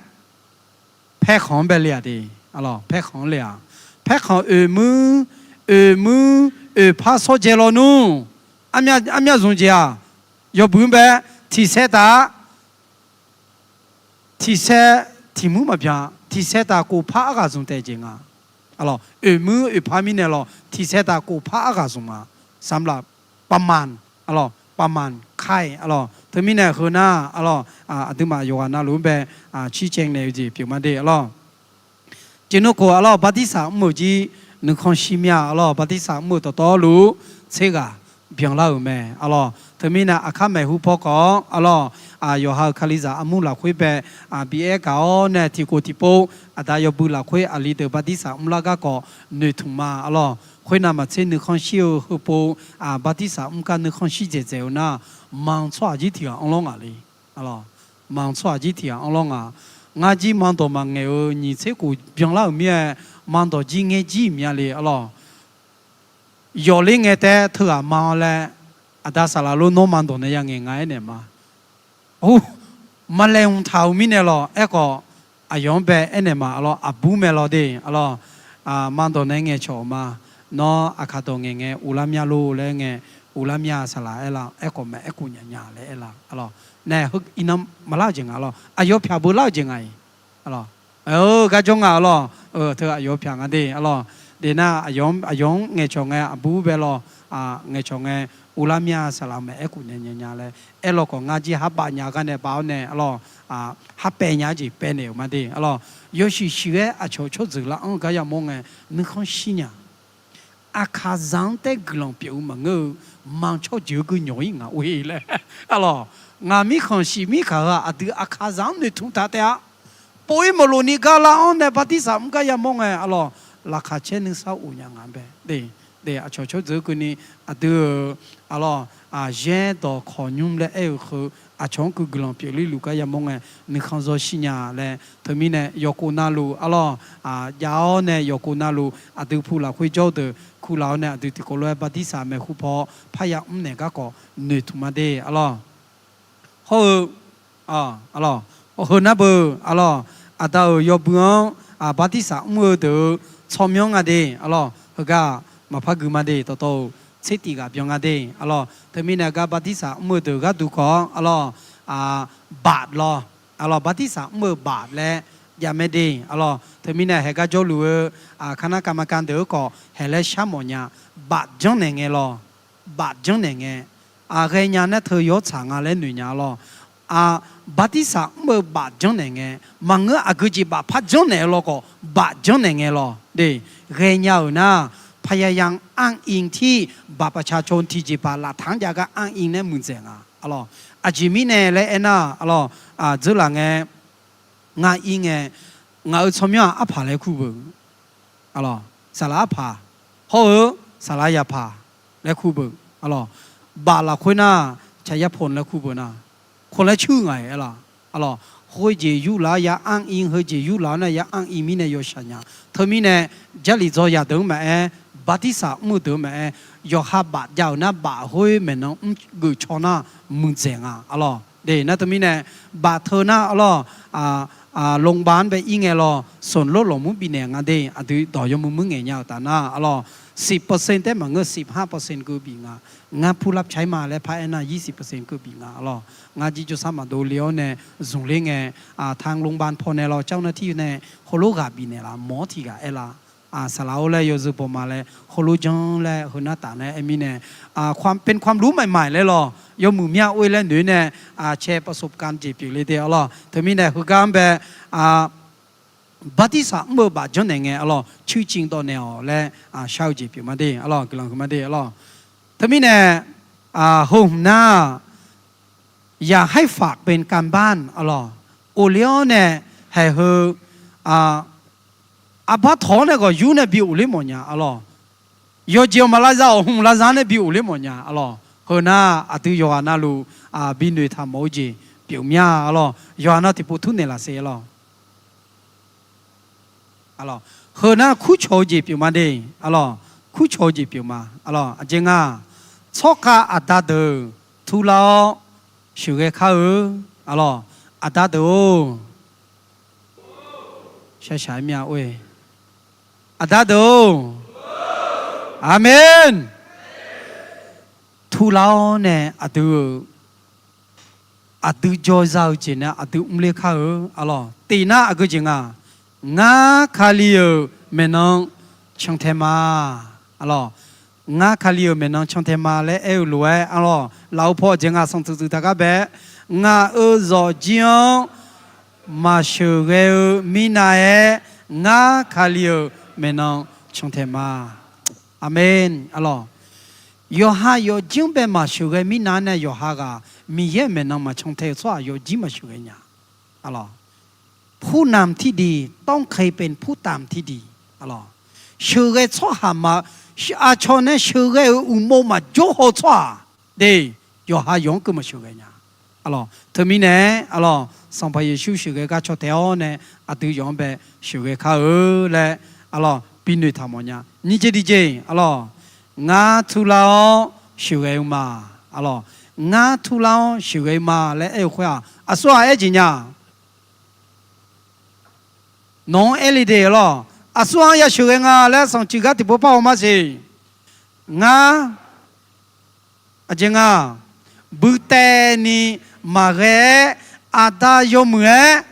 paerkhanq-anr bae le-aq de, paerkhanq-anr le-aq, paerkhanq oeq muir, oeq muir, oeq par sawr dzae lawnmr, armyav zmq jeq-aq, yawbui-anr bae, tiqsaer taf-a, tiqsaer tiq muir maqbyan, tiqsaer taf kof par arghaq zmq taef jeq nga. Oeq muir oeq par mirnae lawr, tiqsaer taf kof par arghaq zmq ma. สำหรับ ประมาณ arlawr, ประมาณ kai arlawr. Teumirnae heu nar arlawr, aqduimaf yawqghaq navluf-anr bae, circaev naeq-eu jeq pyeuf ma de arlawr. Jeq nmr khof arlawr, bartirsaq mr-euq jir nuikhanr shir mir-a arlawr, bartirsaq mr-euq dawqtawvluf tser ghaq byanlar-euq mae arlawr. Teumirnae aqkar maeqhu paw khawf-awr arlawr, yawqha-euq Kalizaq armur lafkhoer bae bi aer gaq-awr nae tiqkhof tiqpov aqda yawbui lafkhoer aqli deuq bartirsaq mrlar garkawv noeqtmq ma arlawr. Khoernav maqtser nuikhanr shir-eu heupov, bartirsaq mr gar nuikhanr shir dzaeqdzaeq-eu nar, manq tsawrhaq jir tiq ghaq anrlawr ngaq le. Manq tsawrhaq jir tiq ghaq anrlawr ngaq. Ngar jir manq dawq maqngaeq-eu nyiq tser khof byanlar-euq mir-aer, manq dawq jir ngaer jir-iq mya le arlawr. Yawf ler ngae taef teughaq manq-awr laer, aqda saqlaq lor nawr manq dawq nae yangaeq nga aernaeq ma. Or, maqlaeqhmq taq-euq mirnae lawr aerkhawf, aqyawf-anr bae aernaeq ma arlawr, aqbur mae lawr de arlawr. Manq dawq nae ngaeqcawq-euq ma. Nawr aqkaq dawq ngaeq ngae uvlar mya lor laer ngae, uvlar mya saqlaq aerlar, aerkhawf maeq aerkhof nyaf nya laer aerlar arlawr. Nae heu iqnan maqlar-eu jeq nga arlawr, aqyawf pyaq beu lar-eu jeq nga-iq arlawr. Aer-eu garjawr nga arlawr, teu aqyawf pyaq nga de arlawr. Deq nar aqyawf-anr ngaeqcawq ngae aqbur bae lawr, ngaeqcawq ngae uvlar mya saqlaq maeq aerkhof nya nya laer aerlawr khawf, ngar jir har baf nya gar nae baf-awr nae arlawr, har paev nya-eu jeq paev naeq-euq ma de arlawr. Yawshuif shuif-aer aqcawq tsawrjeuq lar anr-eu gar yamawr ngae, nuikhanr shir nya. Aqkaqzaq-anr taef guiqlanq pyeuf-eu maqngeur-eu, manq tsawrjeuq-eu geu nyawq-ir ngaq oe laer arlawr. Ngaq mirkhanq shif mirkhanq heu-aq aqdui aqkaqzaq-anr noeqtmq taq taef-a. Pov-ir maqlof ni gar lar anr nae bartirsaq mr gar yamawr ngae arlawr, laqkhaq caer nuisar of nya nga bae de. Aqcawq tsawrjeuq-eu keuvni aqdui-euq arlawr, yaer dawq kawq nymr laer aer-eu heu aqcawq-anr keuv guiqlanq pyeufler luf gar yamawr ngae, nuikhanr zawshir nya laer. Teumirnae yawqkhof navluf arlawr, jav-awr nae yawqkhof navluf aqdui pu lafkhoer jawr-eu deuq ku laf-awr nae aqdui tiqkawv lof-aer bartirsaq maeqhu paw parya mrnaeq garkawv noeqtmq ma de arlawr. Hawr-eu, arlawr, heu nar beu arlawr, aqda-euq yawbui-anr bartirsaq mr-eu deuq-eu tsawrmyanr nga de arlawr, heugar maqpar gui ma de, dawqtawv-euq tser tif ghaq byan nga de arlawr. Teumirnae gar bartirsaq mr-eu deuq gharduq khawf-awr arlawr, baf lawr, arlawr, bartirsaq mr-eu baf laer jav mae de arlawr. Teumirnae haeq gar jawrluf-eu, kar nar kavmaqkav deuq-eu khawf haeq laer shar mawf nya, baf janrnaeq ngae lawr, baf janrnaeq ngae, ghaenya nar teu yawr tsaq nga laer noeq nya lawr. Bartirsaq mr-eu baf janrnaeq ngae, maqngeur aqgeu jeq baf par janrnaeq-eu lawr khawf baf janrnaeq ngae lawr de. Ghaenya-euq nar, พยายามอ้างอิงที่บัตรประชาชน tiqjeqpaq laftanq-anr jav gar อ้างอิง nae muiqdzaeq nga arlawr. Aqjeq mirnae laer aernar arlawr, dzeurlaf ngae, ngar ir ngae, ngaq-euq tsawrmyanr-aq arpaq laer kur beu arlawr, saqlaq arpaq, hawr-eu saqlaq yapaq laer kur beu arlawr. Baf lafkhoer nar, ชัยพล laer kur beu nar, คนละชื่อ ngaq-iq arlawr. Arlawr, khoerjeq yurlaf-awr ya อ้างอิง, heujeq yurlaf-awr nar ya อ้างอิง mirnae yawshaq nya. Teumirnae, Jarlif dzaw yadeuq-anr maqaer, bartirsaq mr-eu deuq-anr maqaer, yawqha baf jav-euq nar baf khoer maeqnan mr geuf caw nar muiqdzaeq nga arlawr. De nar teumirnae, baf teu nar arlawr, โรงพยาบาล-anr bae ir ngae lawr, sanqlor lawqmur bifnaeq nga de, aqdui dawq yawmuiq muir ngaeq nya-euq taf nar arlawr, สิบเปอร์เซ็นต์ taef maqngeur, สิบห้าเปอร์เซ็นต์ keuv bif nga. Ngar ผู้รับใช้ ma laer par aernar, ยี่สิบเปอร์เซ็นต์ keuv bif nga arlawr. Ngar jir jawrsar maqdov le-awr nae zmq ler ngae, ทางโรงพยาบาล pawnae lawr, เจ้าหน้าที่ nae heulof ghaq bifnaeq laf mawr tiq ghaq aer lar. Saqlaq-or laer yawzeu bawma laer heulof janr laer heunar taf nae aer mirnae, เป็นความรู้ใหม่ๆ laer lawr, yawmuiq mya or-ir laer noeq nae, แชร์ประสบการณ์ jeq pyeuf le de arlawr. Teumirnae heugar-anr bae, bartirsaq mr-eu baf janrnaeq ngae arlawr, ชื่อจริง dawv naeq-awq laer shar-eu jeq pyeuf ma de arlawr, guiqlanq huiq ma de arlawr. Teumirnae, heu hmq nar, อยากให้ฝากเป็นการบ้าน arlawr, of ler-awr nae, haeq heu, arbar tawq-awr nae khawf yur nae bi of ler mawfnya arlawr. Yawqjeq-awq maqlavza-awq, hmq lavza-anr nae bi of ler mawfnya arlawr. Heu nar aqdui yawqghaq navluf, bi noeqtaq mawf-eu jeq pyeuf mir-a arlawr. Yawqghaq nav tiqpov tur naeqlaf ser arlawr. Heu nar kurcawq-eu jeq pyeuf ma de arlawr. Kurcawq-eu jeq pyeuf ma arlawr. Aqjeq nga, tsawrkhav aqda deuq turlar-awr sheuqghae kar-eu. Arlawq, aqda deuq-or, shaqshaq-aer myav or-e, aqda deuq-or, aqmeq. Turlar-awr nae aqdui-euq aqdui jawrza-eu jeq nae aqdui mrler kar-eu. Arlawq, tiqnar aqgeu jeq nga, ngar Kali-euq maeqnan cantae ma. Arlawq, ngar Kali-euq maeqnan cantae ma laer aer-eu lof-aer, arlawq, lafov paw aqjeq nga sanqtsuif tsuif taqgar bae, ngaq-euq zawqjir-anr maqsheuqghae-eu mirnav-aer, ngar Kali-euq maeqnan cantae ma. Aqmeq. Arlawq, yawqha yawfjir-anr bae maqsheuqghae mirnav-aer nae yawqha ghaq Miqyaer-euq maeqnan maqcantae-eu tsawrhaq yawfjir maqsheuqghae nya. Arlawq, ผู้นำที่ดีต้องเคยเป็นผู้ตามที่ดี. Arlawq, sheuqghae tsawrhaq ma, aqcawq nae sheuqghae-euq uqmov maqjawr haw-eu tsawrhaq de, yawqha yawq-anr keuv maqsheuqghae nya. Arlawq, teumirnae, arlawq, Sanqpaq Yeqsur sheuqghae gar caw tae-awr nae aqdui yawq-anr bae sheuqghae kar-eu laer, arlawq, binoeq taq mawf nya. Nyiq jeq tiqjeq, arlawq, ngar turlar-awr sheuqghae-eu ma. Arlawq, ngar turlar-awr sheuqghae-eu ma laer aer-eu khoer-aq, aqsur-aq aer jeq nya. Nawq-anr aer le de, arlawq, aqsur-anr ya sheuqghae nga laer sanqciq gar tiqpov par haw ma siq. Ngar, aqjeq nga, buitaev ni maqghae-aer, aqda yawmuiq-aer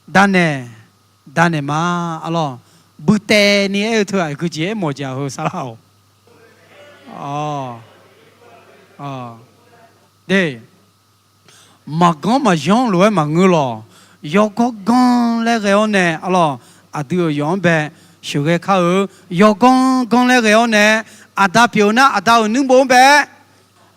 danaeq, danaeq ma. Arlawq, buitaev ni aer-eu teu-aq, aqgeu jeq aermawf jeq-a heu sarlar-awq. De, maqganr maqyanr lof-aer maqngeur lawq. Yawganr ganr laer ghae-awr nae, arlawq, aqdui-euq yawq-anr bae sheuqghae kar-eu. Yawganr ganr laer ghae-awr nae, aqda pyeuf-eu nar aqda-euq nuirbof-anr bae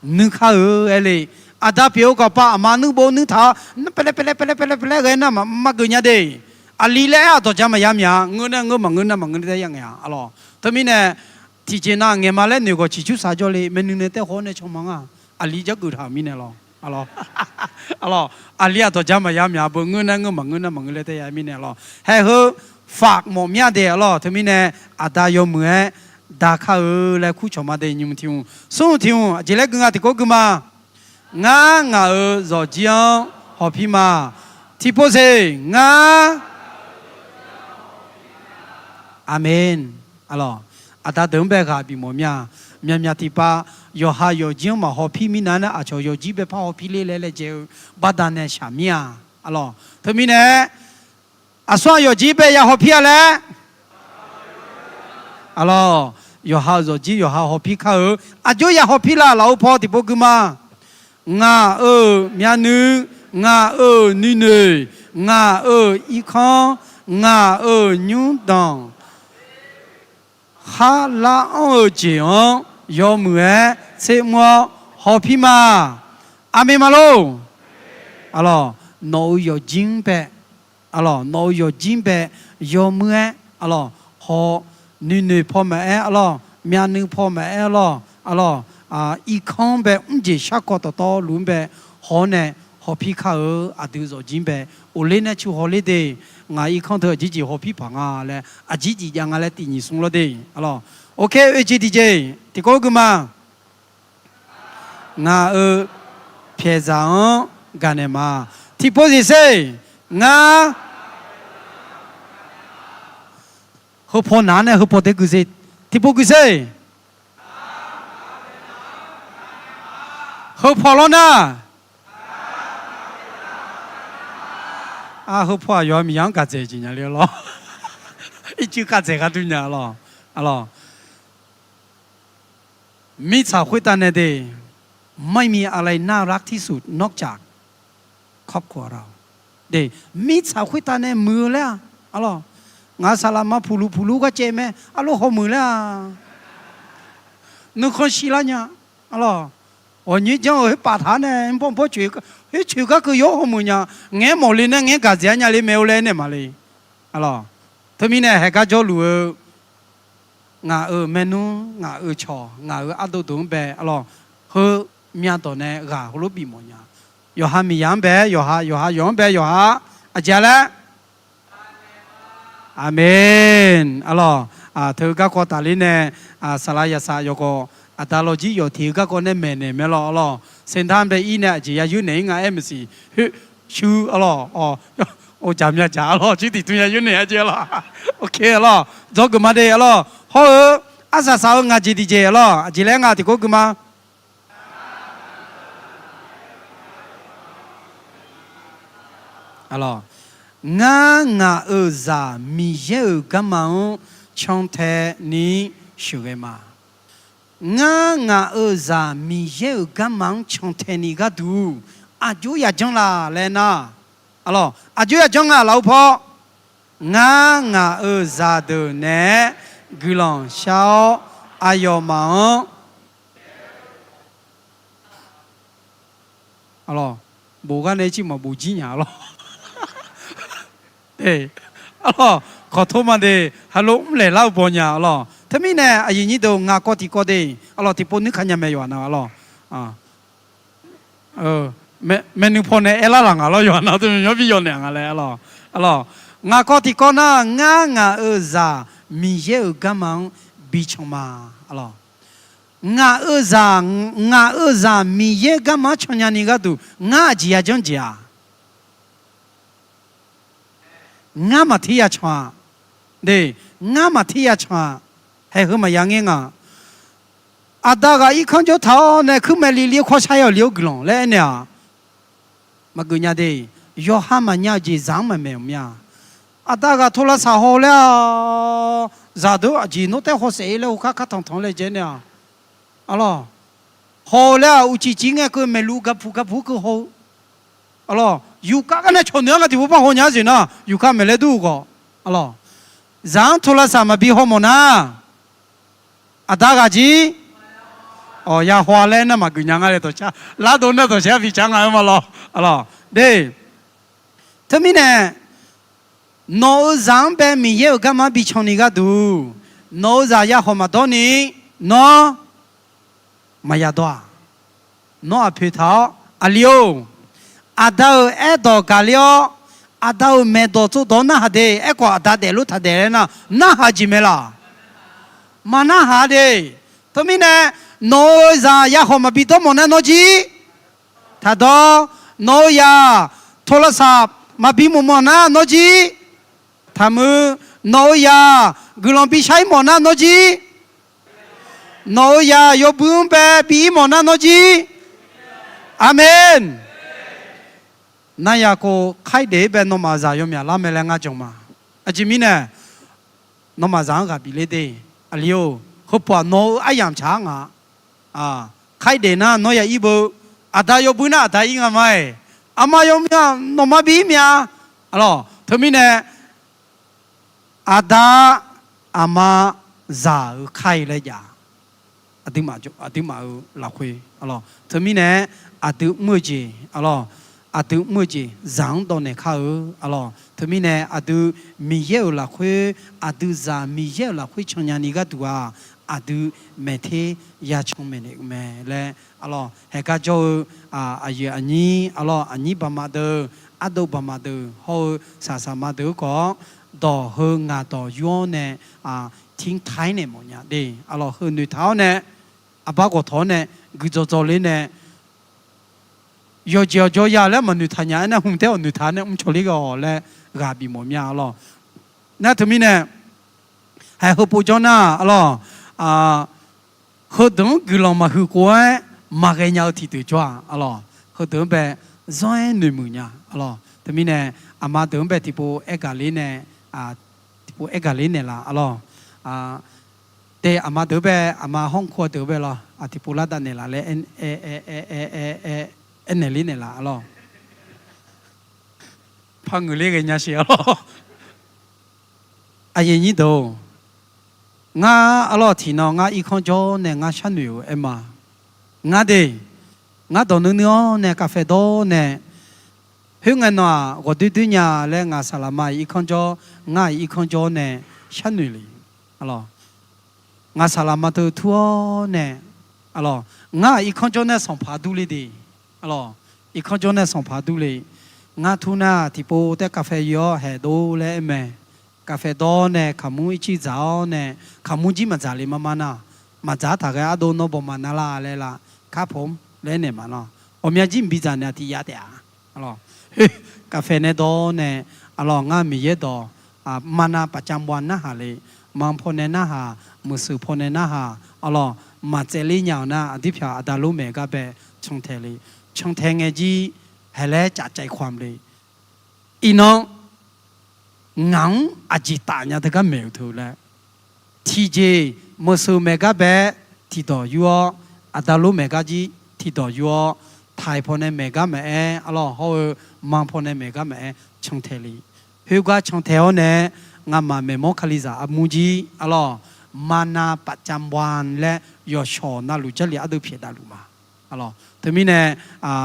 nuir kar-eu aer le. Aqda pyeuf-eu kawqpav aqma nuirbof nuir taq-awr, paelae paelae paelae paelae paelae ghae nar maqgeuf nya de. Aqli laer aer-aq dawqja maqya myav-a. Ngeur nar ngeur, maqngeur nar maqngeur laer aer ya ngae-a, arlawq. Teumirnae, tiqjeq nav ngaeq ma laer noeq gawq ciqcur saq jawr le, maernui nae taev haw-awr nae caw ma nga. Aqli jar geuf taq-euq mirnae lawq. Arlawq, aqli-aq dawqja maqya myav beu, ngeur nar ngeur, maqngeur nar maqngeur laer taev ya mirnae lawq. Haeq heu faq mawf myav de, arlawq. Teumirnae, aqda yawmuiq-aer dakar-eu laer kurcawq ma de, nymq tiq hmq, smr tiq hmq, aqjeq laer gui nga tiqkawv gui ma. Ngar ngaq-euq zawqjir-anr hawpir ma. Tiqpov seq ngar Aqmeq. Arlawq, aqda deuq-anr bae ghaq bifmawf mir-a. Myaqmyaq tiqpav, yawqha yawqjir-anr maqhaw pir mirnav-aer nar, aqcawq yawqjir bae par haw pir ler laer laejae-eu baqdanae shaq mir-a. Arlawq, teumirnae, aqsur-aq yawqjir bae ya haw pir-a laer. Arlawq, yawqha-euq zawqjir yawqha haw pir kar-eu. Aqjox ya haw pir la, lafov paw tiqpov gui ma. Ngaq-euq myavnuiv, ngaq-euq nuinoeq, ngaq-euq irkanr, ngaq-euq nymrdanq, khar lar anr-eu jeq-anr yawmuiq-aer tser mr-awr haw pir ma. Aqmeq ma lor. Arlawq, nawq-euq yawqjir-anr bae, arlawq, nawq-euq yawqjir-anr bae yawmuiq-aer, arlawq, haw, nuinoeq paw maqaer, arlawq, myavnuiv paw maqaer, arlawq, arlawq, irkanr-anr bae mrjeq sharkawv dawqtawvluf-anr bae haw-awr nae haw pir kar-eu. Aqdui zawqjir-anr bae, oqler nae cu haw ler de. Ngaq irkanr teu aqjir jeq haw pir paq nga laer, aqjir jeq jav nga laer tiq nyiq smr lawr de. Arlawq, oke, oeq jeq tiq jeq tiqkawv gui ma. Ngaq-euq pyaeqzaq-anr gaqnaeq ma. Tiqpov jeq sher, ngar, heu paw naq-anr nae heu paw tae gui sher. Tiqpov gui sher. Heu paw lawr nar, a, heu paw-aq yawqha Miqyaer-anr gaq dzaeq jeq nya le lawr. Ircuf khav dzaeq gharduq nya lawr. Arlawq, mirtsaq khoertav nae de, ไม่มีอะไรน่ารักที่สุดนอกจากครอบครัวเรา. De, mirtsaq khoertav nae muiq-eu laer-aq, arlawq, ngaq saqlaqma puqluq puqluq gar caev mae, arlawq, hawmuiq laer-aq, nuikhanr shir lar nya. Arlawq, ghawqnyoer janr-euq khoer paftaq-anr nae mr pawr mr pawr coeq, khoer coeq gar keuv yawr hawmuiq nya. Ngaeq-aer mawfle nar ngaeq-aer gaq dzaeq-a nya le mae-eu laer naeq maqle. Arlawq, teumirnae haeq gar jawrluf-eu ngaq-euq maernmr, ngaq-euq cawq, ngaq-euq ardov deuq-anr bae, arlawq, heu myavdawq nae ghaq heulof bifmawf nya. Yawqha Miqyaer-anr bae yawqha, yawqha yawq-anr bae yawqha, aqjeq-a laer. Aqmeq. Arlawq, teu garkawv tafler nae, saqlaq yaqsaq yawqgawq, aqda lawqjir yawf teq-eu garkawv nae maeqnaeq mae lawr, arlawq. Sentanr bae ir nae aqjeq ya yoer naeq-ir nga aer maqsiq. Shuir arlawq, jaq mya jaq arlawq, jir tiq tmr ya yoer naeq-a jeq arlawq. Ok arlawq, dzawgeuf ma de arlawq. Hawr-eu arsaq saq-eu ngaq jeq tiqjeq arlawq, aqjeq laer nga tiqkawv gui ma. Ngar ngaq-euq zaq Miqyaer-euq garma-anr cantae ni sheuqghae ma. Ngar ngaq-euq zaq Miqyaer-euq garma-anr cantae ni gharduq aqjox yajanr laf laer nar, arlawq, aqjox yajanr nga laf-eu paw, ngar ngaq-euq zaqdeuq naeq-aer guiqlanq shar-awr aqyawfmaf-anr Arlawq, bof gar nae ciq maqbof jir nya arlawq. Arlawq, kawqtor ma de, halo mrlaeq lar-eu baw nya arlawq. Teumirnae aqyuif nyir deuq ngaq kawv tiqkawv de, arlawq, tiqpov nuir ka nya mae yawqha na arlawq. Maeqnui paw nae aer lar laf nga lawr, yawqha na teu myanr bi yawnaeq nga laer arlawq. Arlawq, ngaq kawv tiqkawv nar, ngar ngaq-euq zaq Miqyaer-euq garma-anr bican ma. Arlawq, ngaq-euq zaq, ngaq-euq zaq Miqyaer garma-anr cannya ni gharduq ngar aqjeq yajanr jeq-aq? Ngar maqter ya can-a. De, ngar maqter ya can-a. Haeq heu maqya ngaer nga. Aqda ghaq irkanr jawr taq-awr nae kuirmaeq li li-aer kawrshar-awq li-awr guiqlanq laer aernaeq-aq, maqgeuf nya de. Yawqha maqnya-eu jeq zaq-anr maqmaeq-euq mir-a. Aqda ghaq โทรศัพท์ haw laer-a, zaqdeuq aqjeq nawr taef hawsaef-ir laer hawkar kar tanqtanq laer jae nae-aq, arlawq, haw-eu laer-aq uqcif cif ngae keuv maeqlu garpuq garpuq keuv haw-eu, arlawq, yufkar gar nae cawq noeq-aer nga tiqpov par haw nya-ar zeq nar, yufkar maeq laer dur-eu khawf, arlawq, zaq-anr โทรศัพท์ maqbi haw mawf nar, aqda ghaq jir, awq, ya haw-a laer nar maqgeuf nya nga le dawqcar, lardov nar dawqcar bi car nga-aer ma lawr, arlawq, de. Teumirnae, nawq-euq zaq-anr bae Miqyaer-euq garma-anr bican ni gharduq, nawq-euq zaq ya hawq maqdawr ni, nawr maqya dawr-aq, nawr aqpoeq taq-awr aqli-or, aqda-euq aerdawq gaqler-awr, aqda-euq maeqdawq tsovdawq-anr narhaq de. Aerkhawf aqda daefluf taq daef laer nar, narhaq-eu jeq mae laq? Maqnarhaq-a de. Teumirnae, nawq-euq zaq ya hawq maqbi dawr mawf nar nawr jir taq dawr. Nawq-euq zaq โทรศัพท์ maqbi mawf mawf nar nawr jir taq muiq. Nawq-euq zaq guiqlanq bi shar-ir mawf nar nawr jir. Nawq-euq zaq yawbui-anr bae bi-ir mawf nar nawr jir. Aqmeq. Nar yaqkov khaer daef-ir bae nawmaf zaq yawmyaq lar mae laer ngar jan ma. Aqjeq mirnae, nawmaf zaq-anr ghaq bif ler de. Aqli-or, heupov-aq nawq-eu aryamq tsaq-ar nga. Khaer daef nar nawr ya ir beu. Aqda yawbui nar aqda ir nga ma-iq. Aqma yawmyaq nawqma bi-ir mya. Arlawq, teumirnae, aqda aqma zaq-euq kar-ir laer jav. Aqduimaf-euq lafkhoer arlawq, teumirnae aqdui mr-eu jeq arlawq, aqdui mr-eu jeq zaq-anr dawv naeq kar-eu arlawq, teumirnae aqdui Miqyaer-euq lafkhoer, aqdui zaq Miqyaer-euq lafkhoer cannya ni gharduq-aq, aqdui maeqter ya can maeqnaeq-eu mae laer arlawq, haeqgar jawr-eu aqyuif aqnyir arlawq, aqnyir baqma deuq, ardov baqma deuq hawr-eu saqsaqma deuq-anr khawf, dawq heu ngaq dawq yur-awr nae, tirtae naeq mawf nya de arlawq, heu noeqtaq-awr nae, aqbar ghawqtawq-awr nae, guiqdzawq dzawq ler nae, yawqjeq yawqjawr ya laer maqnoeqtaq nya-aer nar, hmq taer-awq noeqtaq nae mrcawq ler ghae-awq laer ghaq bif mawf mya arlawq. Nar teumirnae, haeq heupov jawr nar arlawq, heudeuq-anr guiqlanq maqhuiq khof-aer maqghae nya-eu tiqdeuq jawr-aq arlawq, heudeuq-anr bae zanr-aer noeqmuiq nya arlawq. Teumirnae, aqma deuq-anr bae tiqpov aer gaq ler nae, tiqpov aer gaq ler naeqlaf arlawq. De, aqma deuq-anr bae, aqma hawrnkur-a deuq-anr bae lawr, aqtiqpov lardav naeqlaf laer aer, aer naeq ler naeqlaf arlawq. Par ngeuq ler ghae nya siq arlawq. Aqyuif aqnyir deuq-or, ngar arlawq tiqnan ngar irkanr jawr nae ngar sharnoeq-eu aer ma. Ngar de, ngar dawq nuir nuir-awr nae kavfae dawr nae, khoerngae nan-aq ghawqdoer doer nya laer ngaq saqlaqma-iq irkanr jawr, ngar-iq irkanr jawr nae sharnoeq le. Ngaq saqlaqma teu tur-awr nae, arlawq, ngar-aq irkanr jawr nae sanqpaq dur le de. Arlawq, irkanr jawr nae sanqpaq dur le. Ngar tur nar tiqpov taer kavfae yoe-awr haeq dov laer aer mae. Kavfae dawr nae kaqmur ircir dzaq-awr nae, kaqmur jir maqdzaq le mar mar nar, maqdzaq-ar taq ghae ardov nawr bawq maqnar lar laer la, kar pom laer naeq ma nar. Ghawqmya jir mqbi dzaq naeq-a tiq yav taef-a. Aqlawq, khoer กาแฟ nae dawr nae, aqlawq, ngar Miqyaer dawq, mana paqcam bawq narhaq le, manq pawnae narhaq, meuqseuq pawnae narhaq, aqlawq, maqtsaevler nya-euq nar, aqdirpyaq aqda lor maeq gar bae cantae le, cantae ngae jir, haeq laer cafcaev kamq le. Iqnan ngaq-anr aqjeq taf nya teugar maeq-euq teu laer, tiqjeq meuqseuq maeq gar bae-aer tiqdawq yur-awr, aqda lor maeq gar jir tiqdawq yur-awr, taiq pawnae maeq gar maqaer, aqlawq, hawr-eu manq pawnae maeq gar maqaer cantae le. Khoergar cantae-awr nae, ngamaf maeqmawr Kalizaq armur jir, aqlawq, mana paqcam bawq laer yawqshawq navluf Jarlif ardeuv pyaeqdav luf ma. Aqlawq, teumirnae,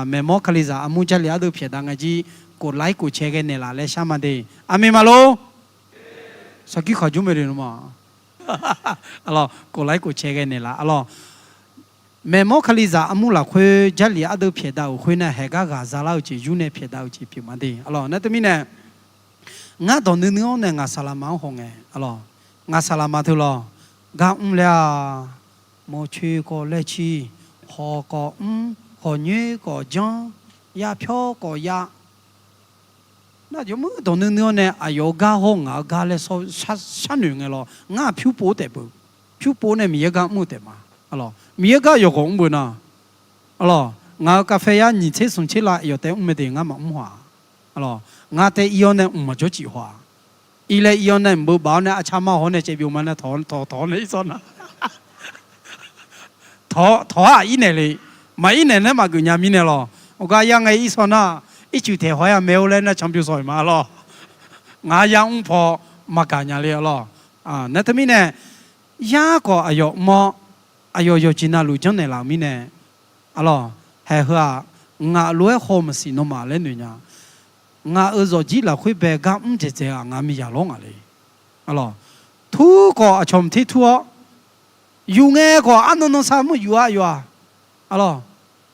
maeqmawr Kalizaq armur Jarlif ardeuv pyaeqdav ngae jir, กดไลค์ กดแชร์ ghae naeqlaf laer shar ma de. Aqmeq maqlor? Sarkir khaqjur mae le nmr ma. Aqlawq, กดไลค์ กดแชร์ ghae naeqlaf. Aqlawq, maeqmawr Kalizaq armur lafkhoer Jarlif ardeuv pyaeqdav-euq khoer nar, haeq gar ghaq zalar-eu jeq yur nae pyaeqdav-eu jeq pyeuf ma de. Aqlawq, nar teumirnae, ngar dawq nuinui-awr nae ngaq saqlaqma-anr haw ngae, aqlawq, ngaq saqlaqma teu lawq, gar mr laer-a, mawrcoer kawv laer cir, hawq kawv mr, hawq nyoer kawv janr, yapyawr kawv yav. Nar jawrmuiq dawq nuinui-awr nae aqyawf-euq gar hawr ngaq-euq gar laer sharnoeq ngae lawq, ngar pyur pov-aer taef beu. Pyur pov nae Miqyaer gar mr-eu taef ma. Aqlawq, Miqyaer gar yawqghawq mr beu nar, aqlawq, ngaq-euq กาแฟ yar nyiq tser smq tser lav aqyawf taef mr mae de, ngar maqmr haw-aq. Aqlawq, ngar taef ir-awr nae mq maqjawr cif haw-aq. Ir laer ir-awr nae mq beu baf-awr nae aqcaq ma haw nae caev byov ma nae tawq tawq-awr nae ir sawr nar, tawq-awr aq ir naeq le. Maqir naeq nae maqgeuf nya mirnae lawq. Awqgar yar ngae ir sawr nar, ircuf taeq haw-aer-a mae-or laer nar canbyov sawq-euq ma lawq. Ngaq-anr yar mr paw maqgaq nya le lawq. Nar teumirnae, yar khawf aqyawf mr-awr, aqyawf yawqjeq navluf janrnaeq laf-euq mirnae, aqlawq, haeq heu-aq, ngaq lof-aer haw maqsiq nawmaf laer noeq nya. Ngaq-euq zawqjir lafkhoer bae gar mr dzaeqdzaeq-aq, ngaq miqyaq lawr ngaq le. Aqlawq, tur khawf aqcawq mq ter tur-awr, yuf ngae khawf arnan nan sar mr yuf-a yawf-aq. Aqlawq,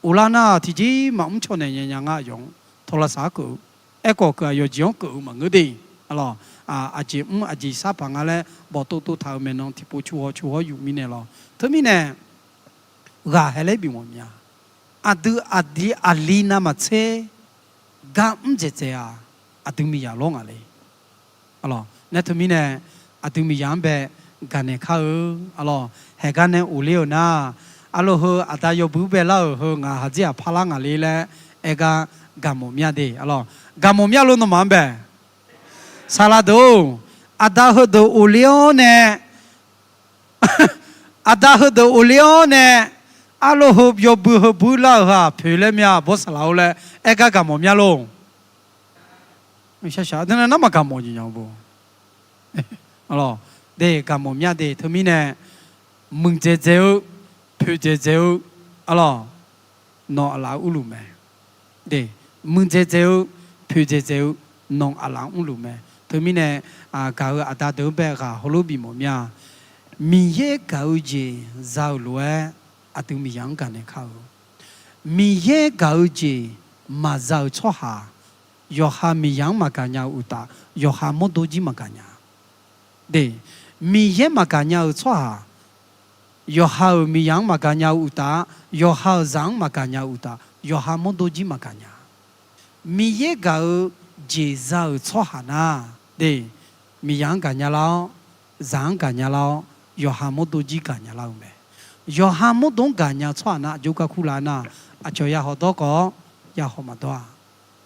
uqlar nar tiqjeq maqmr caw naeq nya nya ngar aqyawf-anr tawqlaq saq-aer keuv-eu. Aerkhawf keuv aqyawf jeq-anr keuv-eu maqngeur de. Aqlawq, aqjeq mr aqjeq sar paq nga laer bawqtov tov taq-euq maeqnan tiqpov cu haw cu haw yuf mirnae lawq. Teumirnae, ghaq haeq laer bif mawf mya. Aqdui aqdui aqli navmaqtser gar mr dzaeqdzaeq-aq, aqdui miqyaq lawr ngaq le. Aqlawq, nar teumirnae, aqdui miqyaq-anr bae gaqnaeq kar-eu. Aqlawq, haeq gar nae of ler-euq nar, aqlawq heu aqda yawbui bae lar-euq heu ngaq haqdzir-aq parlar ngaq le laer aer gar gaqmawf mya de. Aqlawq, gaqmawf mya lof nawmaf-anr bae. Saqlaq deuq-or, aqda heudeuq of ler-awr nae, aqda heudeuq of ler-awr nae, arlawr heu yawbui heu bui lar-euq heu-aq poeq laer mya bawr saqlaq-or laer aer gar gaqmawf mya lor. Shaqshaq nar maqgaqmawf jeq nya bo. De gaqmawf mya de teumirnae, muiqdzaeq dzaeq-eu, poeqdzaeq dzaeq-eu, aqlawq, nawq aqlaf-anr urluf mae. De, muiqdzaeq dzaeq-eu, poeqdzaeq dzaeq-eu, nawq aqlaf-anr urluf mae. Teumirnae, gaq-euq aqda deuq-anr bae ghaq heulof bifmawf mya. Miqyaer gaq-eu jeq za-euq lof-aer aqdui miqyaq-anr gaqnaeq kar-eu. Miqyaer gaq-eu jeq maqza-euq tsawrhaq, yawqha miqyaq-anr maqgaq nya-eu uqtaf, yawqha mawrdo jir maqgaq nya. De, Miqyaer maqgaq nya-euq tsawrhaq, yawqha-euq miqyaq-anr maqgaq nya-eu uqtaf-a, yawqha-euq zaq-anr maqgaq nya-eu uqtaf, yawqha mawrdo jir maqgaq nya. Miqyaer gaq-eu jeq za-euq tsawrhaq nar, de, miqyaq-anr gaqnya lar-awr, zaq-anr gaqnya lar-awr, yawqha mawrdo jir gaqnya lar-eu mae. Yawqha mawrdo-anr gaqnya-eu tsawrhaq nar, aqjox gar kurlar nar, aqcawq ya hawq dawr khawf-awr, ya hawq maqdawr-a.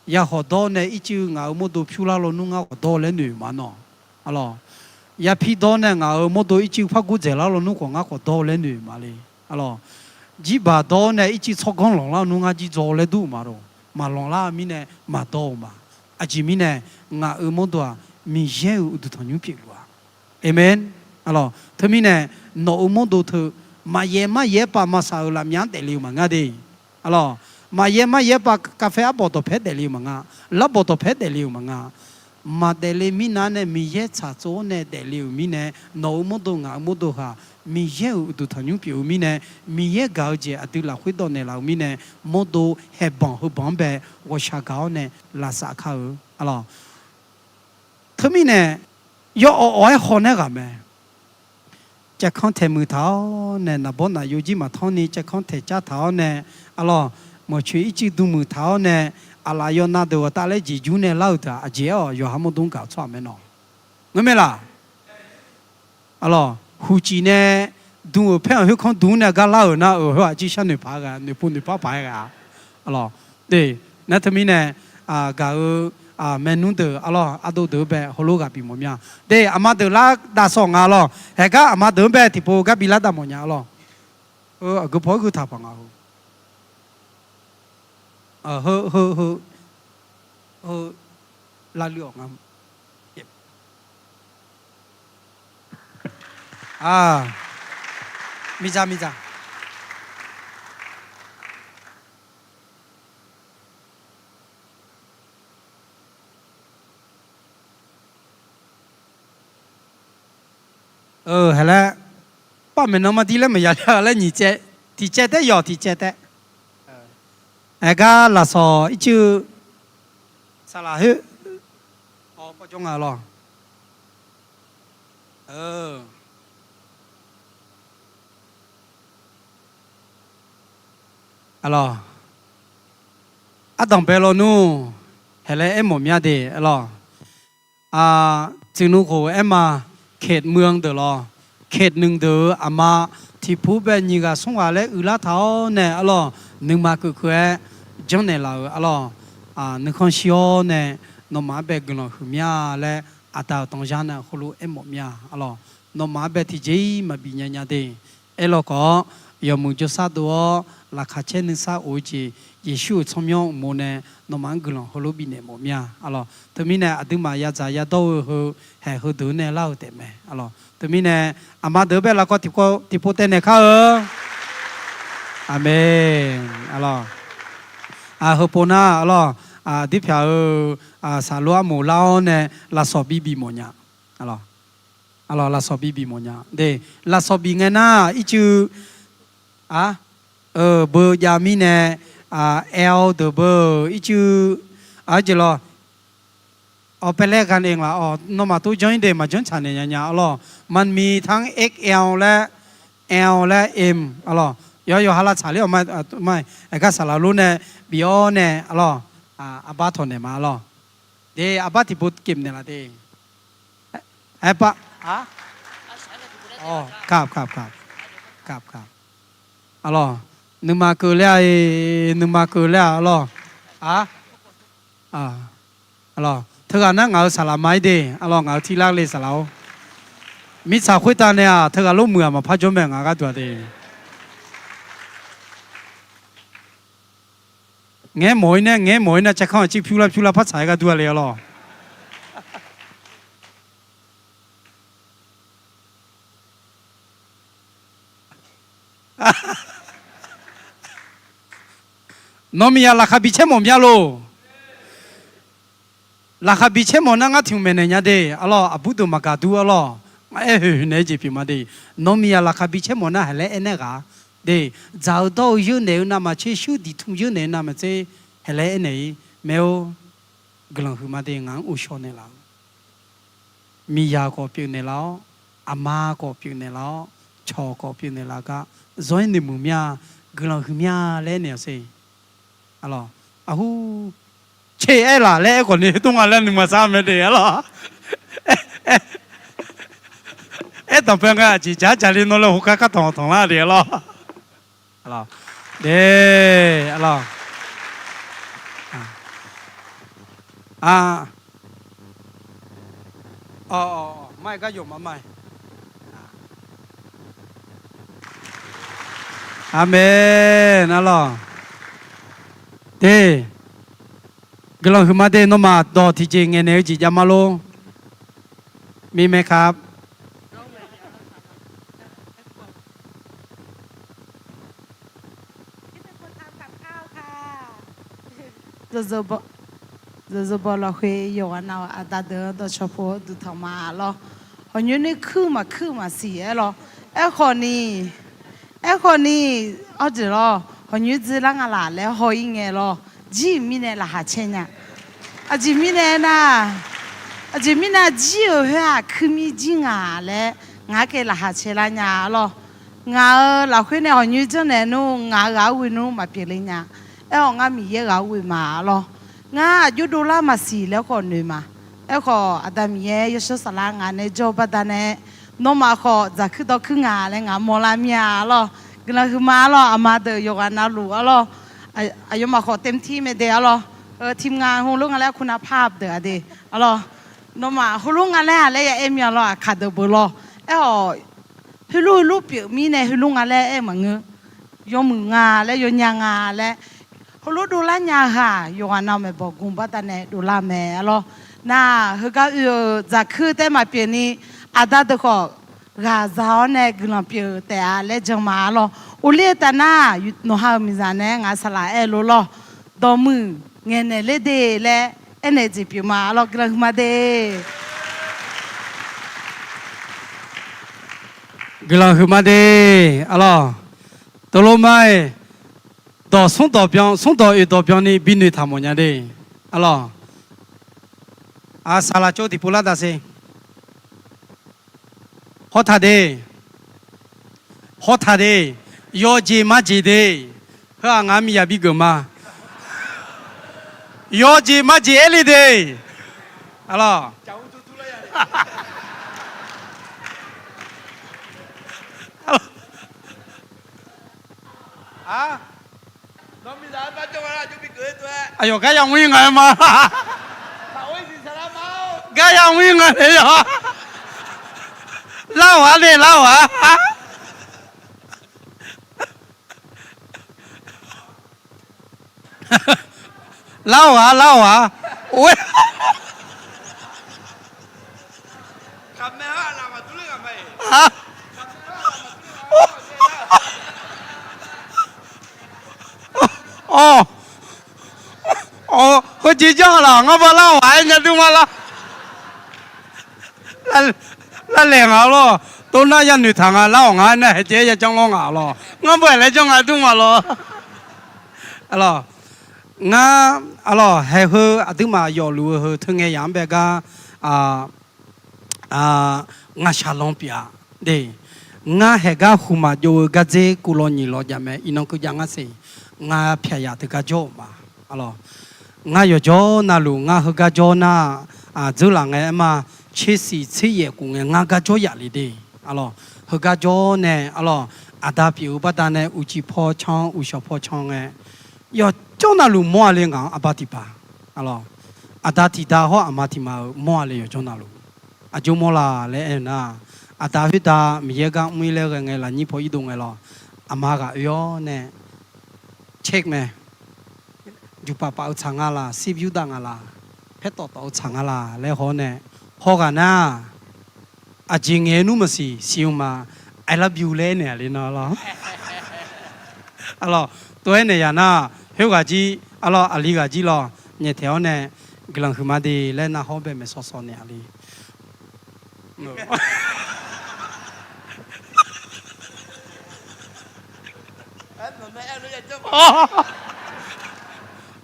Ya hawq dawr nae ircir-eu ngaq-euq mawrdo pyur lar lawnmr ngar khawf dawr laer noeq ma nawq. Aqlawq, ya pi dawr nae ngaq-euq mawrdo ircir-eu par gordzaeq lar lawnmr khawf ngar khawf dawr laer noeq ma le. Aqlawq, jirbaq dawr nae ircir tsawrganr lanqlar nmr ngar jir dzaw laer dur-euq ma lor. Maqlanqlar-eu mirnae maqdawr-euq ma. Aqjeq mirnae ngaq-euq mawrdo-aq, Miqyaer-euq uqduq tanqnymr pyeufluf-a. Aqmeq. Aqlawq, teumirnae nawq-euq mawrdo teu maqyaef maryaef-aer pav maqsaq-euq lafmyav-anr daefle-eu maqngar de. Aqlawq, maqyaef maryaef-aer pav กาแฟ arbawq dawqpae-aer daefle-eu maqnga. Larbawq dawqpae-aer daefle-euq maqnga. Maqdaefle mirnav nae Miqyaer tsaqtsov-awr nae daefle-euq mirnae, nawq-euq mawrdo ngaq-euq mawrdo ghaq Miqyaer-euq uqduq tanqnymr pyeuf-eu mirnae, Miqyaer gaq-eu jeq aqdui lafkhoer dawv naeqlaf-euq mirnae, mawrdo haeqbanq heubanq-anr bae ghawqshaq gaq-awr nae lafsaf kar-eu. Aqlawq, teumirnae yawawq awq-aer haw naeq ghaq mae. Caevkanr taeq muiq taq-awr nae, naqbawr naqyov jir maqtanr ni caevkanr taeq car taq-awr nae, aqlawq, mawqcoeq ircuf dm muiq taq-awr nae, aqlaf yawnav deuq ghawqtav laer jeqjur nae lar-euq deuq-aq, aqjeq aer-awq yawqha mawrdmr gaq-eu tsawrhaq mae nawq. Ngeurmae laq? Arlawq, huqcif nae dm-euq paer-anr khoerkanr dm nae gar lar-euq nar-euq khoer-aq, jirshar noeqpaq-aer ghae, noeqpov noeqpar paq-aer ghae-a. Arlawq, de, nar teumirnae, gaq-eu, maernmr deuq arlawq, ardov deuq-anr bae heulof ghaq bif mawf mir-a. De, aqma deuq lar dav sawq nga arlawq, haeqgar aqma deuq-anr bae tiqpov gar bi lar dav mawf nya arlawq. Heu aqgeu paw-aer geuq taq paq nga-eu. Heu, heu, heu, heu, lavluiv-awq nga. Miqdzaq miqdzaq. Haeq laer, par maeqnan mar dir laer maqya laer nyiq caev, tiq caev taef yawq tiq caev taef. Aergar lafsawq ircuf saqlaq khoer, jawr nga lawq. Arlawq, ardanqbae lawnmr, haeq laer aermawf mya de arlawq. Tsuif nmr khof aerma, เขตเมือง deuq lawq, เขตหนึ่ง deuq-euq aqma tiqpov bae nyiq ghaq smr ghaq laer uiqlar taq-awr nae arlawq, nuima keuv keuv-aer janrnaeq laf-euq arlawq. Nuikhanr shir-awr nae nawmaf-anr bae guiqlanq huiq mya laer, aqda-euq tanqzar nae heulof aermawf mya arlawq. Nawmaf-anr bae tiqjeq-ir maqbif nya nya de. Aerlawq khawf-awr, yawmuiq jawrshar dov-awr laqkhaq caer nuisar of-eu jeq, Yeqsur-euq tsawrmyanr uqmov nae nawmaf-anr guiqlanq heulof bifnaeq mawf mya arlawq. Teumirnae aqduimaf yadzaq yadawr-eu heu, haeq heudeuq nae lar-eu taefmae arlawq. Teumirnae aqma deuq-anr bae lafkawv tiqpov taev naeq kar-eu. Aqmeq arlawq. Heupov nar arlawq, aqdir pyaq-eu saqlor armoq lar-awr nae lafsawq bibif mawf nya. Arlawq, lafsawq bibif mawf nya de. Lafsawq bif ngae nar ircuf, a, beu jav mirnae, aer-awr deuq beu ircuf, aqjeq lawq. Awq, แปลกันเอง laq, awq, nawmaf tov janr-ir de, maqjanr tsaq naeq nya nya arlawq. มันมีทั้ง เอ็กแอล และ แอล และ เอ็ม arlawq. Yawqha yawqha lavtsaq ler-awq ma, ma, aergar saqlaq lor nae bif-awr nae arlawq, arbar tawq naeq ma arlawq. De, arbar tiqpov kemq naeq laf de. Aerpar, a, kap kap kap, kap kap. Arlawq, nuima keuv ler-a, nuima keuv ler-a arlawq. A, arlawq, teughaq nar ngaq-euq saqlaq ma-ir de arlawq, ngaq-euq tirlar le saqlaq-or. Mirtsaq khoertav nae-aq teughaq lor muiq-aq maqpar jawr mae ngaq gharduq-aq de. Ngaeq-aer mawf-ir nae, ngaeq-aer mawf-ir nae, cav kanr aqcir pyur lar pyur lar par tsaq-aer gharduq-a le arlawq. Nawr miqya laqkhaq bi caer mawf mya lof. Laqkhaq bi caer mawf nar ngar tiq hmq maeqnaeq nya de arlawq, aqbur deuq maqgaq dur arlawq. Aer hoeq hoeq naeq-aer jeq pyeuf ma de. Nawr miqya laqkhaq bi caer mawf nar haeq laer aernaeq ghaq de. Dzaq-eu dawr-eu yeur naeq-eu navmaqtser, shir diq tmr yeur naeq-eu navmaqtser, haeq laer aernaeq-ir mae-or. Guiqlanq huiqma de, ngaq-anr ghovshaw naeqlaf-eu. Miqyaq khawf pyeufnaeq laf-awr, aqma khawf pyeufnaeq laf-awr, cawq khawf pyeufnaeq laf gar, zawr-aer noeqmuiq mya, guiqlanq huiq mya laer aernaeq-awq ser. Arlawq, aqhur, tser aer laf laer aer khawf ni, tor nga laer nuima sar mae de arlawq. Aer danqbae nga aqjeq jaq jaqle nawr laer hokar kar tanq tanq lar de arlawq. Arlawq, de, arlawq. A, mar-aer gar yawf ma ma-aer. Aqmeq arlawq. De, guiqlanq huiqma de, nawmaf dawq tiqjeq ngaeqnaeq-eu jeq jav ma lor. Mirmae kar. โดยเฉพาะ lafkhoer yawqghaq nav-euq aqda deuq-anr dawqcawq pov duqtanq ma lawr. Hawqnyoer nuir kuir maqkuir maqsiq aer lawr. Aerkhawf ni, aerkhawf ni, awr deuq lawr, hawqnyoer dzeurlar nga laq laer haw-ir ngae lawr. Jir-euq mirnae laqkhaq caer nya. Aqjeq mirnae aernar, aqjeq mirnae jir-euq khoer-aq kuir mir jir nga laer ngaq-anr kae laqkhaq caer lar nya lawr. Ngaq-euq lafkhoer nae hawqnyoer janrnaeq nmr, ngaq-euq ghaq-anr ghoe nmr maqpyeuf le nya. Aerkhawf ngar Miqyaer ghaq ghoe ma arlawr. Ngar aqjox dovlar maqsiq laer khawf noeq ma. Aerkhawf Aqda Miqyaer yawshawr saflar ngaq nae jawr-eu baqdanae, nawmaf khawf dzaqkuir dawrkuir nga laer ngaq mawrlar mir-a arlawr. Guiqlanq huiqma arlawr, aqma deuq yawqghaq navluf arlawr. Aqyawfmaf khawf เต็มที่ mae de arlawr. ทีมงาน heulof nga laer kur nav ภาพ deuq-a de arlawr. Nawmaf heulof nga laer-aq laer ya aer mir-a lawr, aqkaq deuq beuq lawr. Aerkhawf heulof heulof pyeuf mirnae heulof nga laer aer maqngeur. Yawmuiq nga laer, yawnya nga laer, heulof dovlar nya-eu ghaq yawqghaq nav maeqbawq gu baqdanae dovlar mae arlawr. Nar heugar oe-euq dzaqkuir taef maqpyeuf ni, aqda deuq khawf ghaqza-awr nae guiqlanq pyeuf taef-a laer jan ma arlawr. Uvler-eu taf nar, nawqha-euq miqzaq nae ngaq saqlaq aer-eu lof lawr, dawqmuiq ngaeqnaeq ler de laer aernaeq jeq pyeuf ma arlawr. Guiqlanq huiqma de. Guiqlanq huiqma de arlawr. Teulof ma-iq, dawq smr dawq byan, smr dawq oeq dawq byanni bi noeqtaq mawf nya de arlawr. Aq, saqlaq tsov tiqpov lar daq se. Hawtaq de. Hawtaq de. Yawjeq majeq de. Heu-aq ngaq miqyaq bigeuf ma. Yawjeq majeq aerle de. Arlawr. Aqyawf gar ya mr-ir nga-aer ma. Gar ya mr-ir nga le yawq. Lar-awq-ar le, lar-awq-ar. Lar-awq-ar, lar-awq-ar. Oe. Awq, heujeq janr laq, ngar ba lar-awq-ar aer nya dur ma lar. Lar laeq nga lawr. Tov nar ya noeqtaq nga, lar-awq nga aer nar haeq caev-aer ya janr lawr nga lawr. Ngar bae laer janr nga dur ma lawr. Arlawr, ngar, arlawr, haeq heu aqduimaf yawfluf-eu heu teu ngae yaq-anr bae gar, ngaq shaqlanr pyeuf-a de. Ngar haeq gar huq maqjov-eu gardzer kuv law nyiq law jav mae, iqnan keuv jav ngar siq. Ngar pyaq yaq teugar jawr-euq ma. Arlawr, ngar yawqjawr navluf ngar heugar jawr nar, dzeurlaf ngae aer ma, tsersiq tser yaef kuf ngae ngar gar jawr yaf le de. Arlawr, heugar jawr nae, arlawr, aqda pyeuf-eu baqdanae uqcif paw can, uqshawq paw can ngae, yawqjawr navluf mawr-a le ngaq-anr aqba tiq paq. Arlawr, aqda tiq da hawr aqma tiq ma-euq mawr-a le yawqjawr navluf. Aqjox mawr laq laer aer-eu nar, aqda khoertav Miqyaer gar mr-ir laer ghae ngae lafnyir paw irdov ngae lawr, aqma ghaq oe-awr nae check mae. Juqpaf paf-eu tsaq nga laq, sirbyur dav nga laq, paertawf tawf-eu tsaq nga laq laer haw-awr nae, hawghaq nar, aqjeq ngaeq-eu nmr maqsiq siq-eu ma, I love you laer aernaeq-a le nar lawr. Arlawr, tov-aer naeq yaq nar, khoerghaq jir, arlawr, aqli ghaq jir lawr, nyaeftaeq-awr nae, guiqlanq huiqma de laer narhawr bae maeqshawr shawr naeq-a le.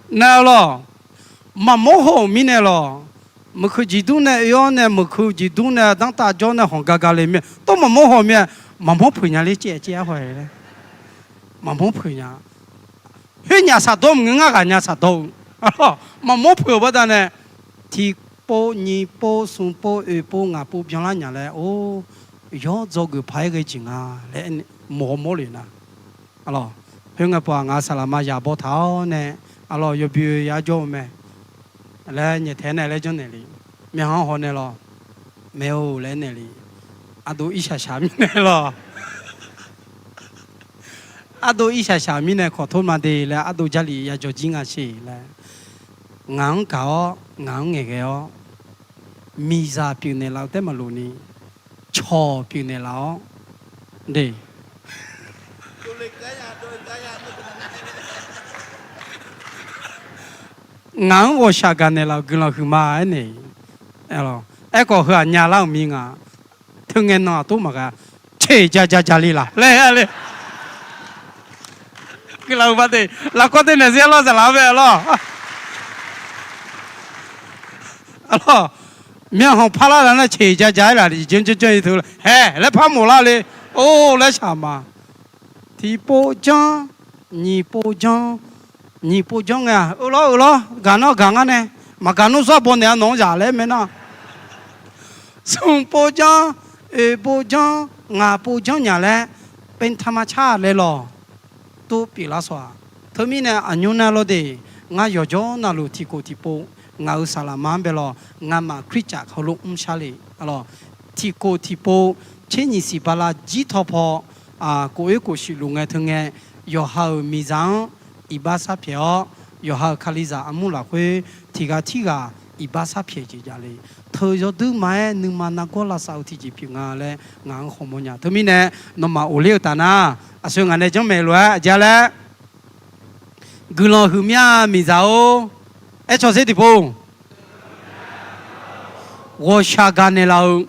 Nae lawq, maqmawr haw-euq mirnae lawq, meuqkeuq jeqdmr nae oe-awr nae meuqkeuq jeqdmr nae danrtav jawr nae hawq ga ga le mir-a, tov maqmawr haw mir-a, maqmawr peuq nya ler caev caev-aer haw-aer laer, maqmawr peuq nya. Khoernyaf saqdawr maqngeur, ngar ghaqnya saqdawr-eu, maqmawr peuq-euq baqdanae, tiqpov nyiq pov smq pov oeq pov ngaq pov byanlar nya laer, or, yawr dzawgeuf paq-aer ghae jeq nga laer mawq-awr mawr le nar. Arlawr, khoerngae pov-aq ngaq saqlaqma yaq baw taq-awr nae, arlawr, yawbyoe yar jawr-eu mae laer nyaeftaeq nae laer janrnaeq le. Myavkhanq haw nae lawr, maeq-or laer naeq le. Ardov irshaq shaq mirnae lawr, ardov irshaq shaq mirnae kawq tor ma de laer ardov jarlif ya jawq jir nga sheq laer, ngaq-anr gaq-awr ngaq-anr ngaeqghae-awr, miqzaq pyeufnaeq laf-eu taef maqlof ni, cawq pyeufnaeq laf-awr de, ngaq-anr ghawqshaq gaqnaeq laf-euq guiqlanq huiqma aernaeq. Aerkhawf heu-aq nyalar-euq mir nga. Teu ngae nan aqtov maqghae, ceq ja ja ja le laq laer le. Guiqlanq huiqma de, lafkawr tev naeq zir arlawr, zaqlaq-anr bae arlawr. Arlawr, myavkhanq parlar laf nar ceq ja ja-aer laf, janr janr janr-ir teu hae laer par mawflar le. Or laer shaq ma. Tiqpov janr, nyiq pov janr, Nyiq pov janr ngae-aq, eu lawr, eu lawr, gaq nar gaq ngar nae, maqgaq nar zawr baw naeq-a nawq-anr zaq laer mae nar. Smq pov janr, oeq pov janr, ngaq pov janr nya laer, เป็นธรรมชาติ laer lawq. Tov pyeuflar sawq-aq. Teumirnae aqnymr nar lawr de, ngar yawqjawr navluf tiqkhof tiqpov, ngaq-euq saqlaq ma-anr bae lawq, ngamaf Khristcaf heulof mrshar le. Tiqkhof tiqpov, tser nyiq siq bala jir taw paw, kof oer kof shuif luf ngae teu ngae, yawqha-euq miqzaq-anr iqbax sharpyaeq-awr, yawqha-euq Kalizaq armur lafkhoer tiq ghaq tirghaq iqbax sharpyaeq jeq jav le. Teu yawduir ma-aer nuima nargawr lavsav-eu tiqjeq pyeuf nga laer ngaq-anr hawmawr nya. Teumirnae nawmaf ghofler-eu taf nar, aqsur ngaq nae janrmaeq lof-aer aqjeq-a laer, guiqlanq huiqmya miqzaq-or, aer caw sher tiqpov, ghawqshaq gaq naeqlaf-eu,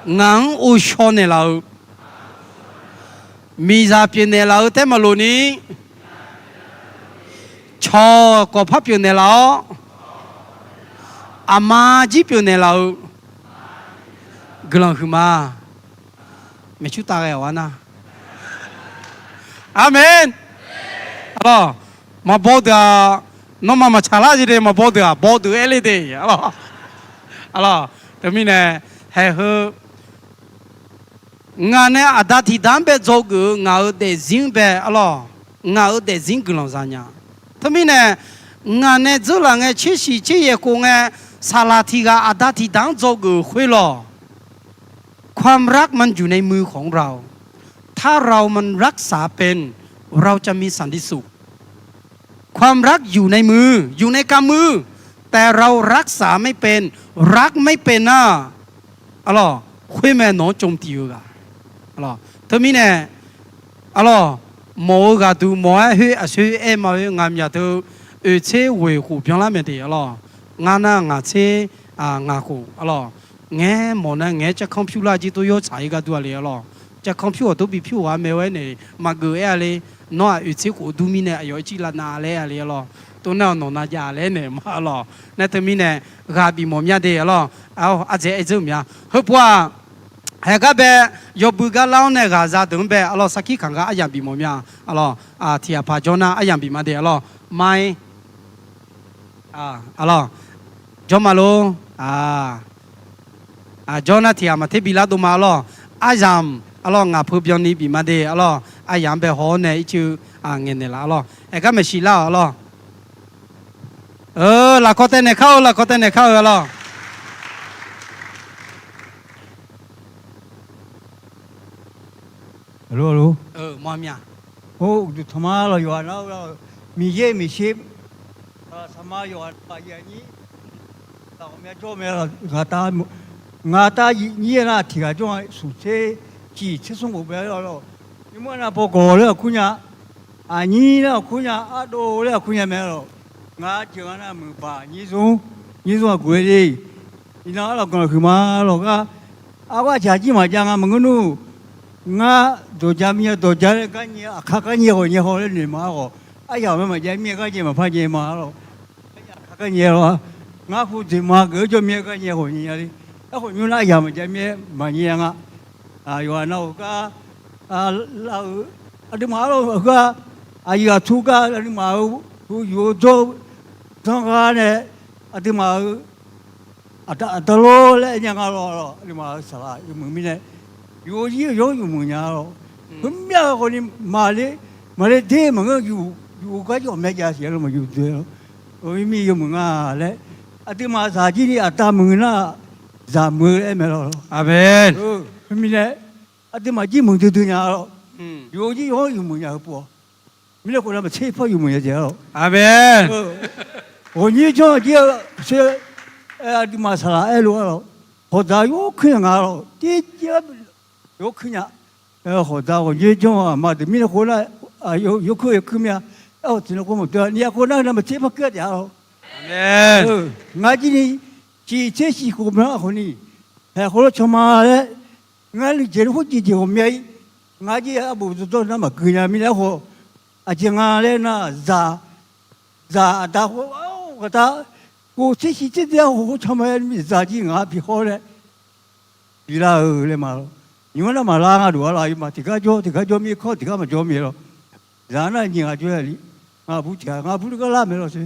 ngaq-anr ovshaw naeqlaf-eu, miqzaq pyeufnaeq laf-eu taer maqloq ni, cawq kawqpar pyeufnaeq laf-awr, aqma jir pyeufnaeq laf-eu guiqlanq huiqma. Maeqcur tav ghae-awq-ar nar. Aqmeq. Arlawq, maqbaw deuq-aq, nawmaf maqtsaq lar jeq de maqbaw deuq-aq, baw deuq aer le de. Arlawq, arlawq, teumirnae, haeq heu, ngaq nae aqda tiqda-anr bae dzawgeuf-eu ngaq-euq daefzir-anr bae arlawq, ngaq-euq daefzir guiqlanq za nya. Teumirnae, ngaq nae dzeurlaf ngae tser shiq tser yaeq khof ngae, saqlaq tiq ghaq aqda tiqda-anr dzawgeuf-euq khoer lawq. ความรักมันอยู่ในมือของเรา ถ้าเรามันรักษาเป็น เราจะมีสันติสุข ความรักอยู่ในมือ อยู่ในกำมือ แต่เรารักษาไม่เป็น รักไม่เป็น nar, arlawq, khoermae nawq-anr โจมตี eu ghaq. Teumirnae, arlawq, mawf-eu ghaq duq mawf-aer khoer aqsoer aer ma khoer ngaq myaq teu, oeq tser ghoeq khof byanlar maeq de arlawq. Ngar nar ngaq tser ngaq khof arlawq. Ngaeq-aer mawf nar ngaeq-aer carkanr pyur lar jir tov yawtsaq-ir gar dur-a le arlawq. Carkanr pyur-awq tov bi pyur ghaq mae-aer nae maqgeuf aer-a le. Nawr-aq oeq tser khof dur mirnae aqyawf ircir lavnav laer-a le arlawq. Tov nar-awq nawq nav jav laer naeq ma arlawq. Nar teumirnae ghaq bifmawf mya de arlawq. Ardzaeq aer dzeur mya. Heupov-aq, haeq gar bae, yawbui gar lar-awr nae ghaqza deuq-anr bae arlawq sarkir kaq gar aryamq bifmawf mya. Arlawq, tiq ghaq paq jawr nar aryamq bif ma de arlawq. Mai, arlawq, jawr ma lor. Jawr nar tiq ghaq maqter bi lar dov ma arlawq. Aryamq arlawq ngaq peu byanni bif ma de arlawq. Aryamq-anr bae haw-awr nae ircuf ngaeqnaeq laf arlawq. Aer gar maeqshi lar-awq arlawq. Lafkawv taev naeq kar-eu, lafkawv taev naeq kar-eu arlawq. Alo, alo. Or, uqduq tanqma lawq yawqghaq nar-eu lawq, Miqyaer maeqshi, saqma yawqghaq aqyuif aqnyir, ghawqmya jawr mae lawq, ngaq tav, ngaq tav yif nyir-aer nar tiq ghaq jawr-a smq tser ciq tser smr khof bae lawq. Nymr-aer nar bawgawq laer aqkur nya, aqnyir laer aqkur nya, ardov laer aqkur nya mae lawq. Ngar jeuq nga nar muiqbaq nyir zmr, nyir zmr aqguf le. Iqnan arlawq guiqlanq huiqma lawq gar, arghaer aqcaq jir maqjav nga maqngeur nmr. Ngar dawqja mir-a dawqja laer gar nyae aqkar gar nyae khawf nyae haw laer noeq ma-ar khawf, aryamq mae maqjav mir-aer gar nyae maqpar nyae ma-ar lawq. Aqkar gar nyae lawq-a. Ngar hu dzeqma geuf-eu jawr mir-aer gar nyae khawf nyae nya le. Aerkhawf nymr nar aryamq maqjav mir-aer maqnyae nga. Yawqghaq nav-euq gar, lar-eu, aqduimaf arlawq heu-aq, aqyuif aqtsu gar aqduimaf-euq hu yuf-eu jawr-eu zanr ghar nae, aqduimaf-euq aqda lawr laer aer nya nga lawq. Aqduimaf-euq saqlaq yawmuiq mirnae, yuf-eu zir-eu yawr yawmuiq nya lawq. Heumyav-eu khawfni maqle, maqle der maqngeur, yuf-eu gar jir ghawqmya jav siq-a lawq maqyuf dzae-a lawq. Mirmir yawmuiq nga laer, aqduimaf zaq jir ni aqda muiq nar zaq muiq-eu laer aer mae lawq. Aqmeq. Khoermirnae, aqduimaf jir muiqdui dui nya lawq. Yuf-eu jir yawr yawmuiq nya heupov-awq. Mirnae khawf nar maqtser par yawmuiq nya jeq-a lawq. Aqmeq. Ghawqnyoer janr-eu jir-eu, aqduimaf saqlaq aerlof-a lawq. Hawqdzaq yawkuir nya nga lawq. Tirjir yawkuir nya. Hawqdzaq ghawqnyoer janr-eu aqma deuq mirnae khawf nar, yawkuir yawkuir mir-a. Aerkhawf tiqnan khawf maqdoe-a ni-a khawf nar nar maqtser par kuir-a taef-a lawq. Ngar jir ni ciq tser shiq khof byan-a khawf ni, haeq khawf lawr caw ma laer, ngar nuijeq luf khoer jeq jeq ghawqmya-ir, ngar jir arbof dawrdawr nar maqgui nya mirnae aerkhawf, aqjeq nga laer nar zaq, zaq aqda khoer-aq ghaqda, khof tser shiq tser dae-a khof khoer caw ma-aer zaq jir ngaq-anr bi hawr laer bilar-eu laer ma lawq. Nymq-anr nar maqlar nga lof-a lawq. Aqyawfmaf tiqgar jawr tiqgar jawr mir-aer kawr tiqgar maqjawr mir-aer lawq. Zaq nar nyiq ghaq jawr-aer li, Ngar bur tiq ghaq, ngar bur gar lar maeq lawq te.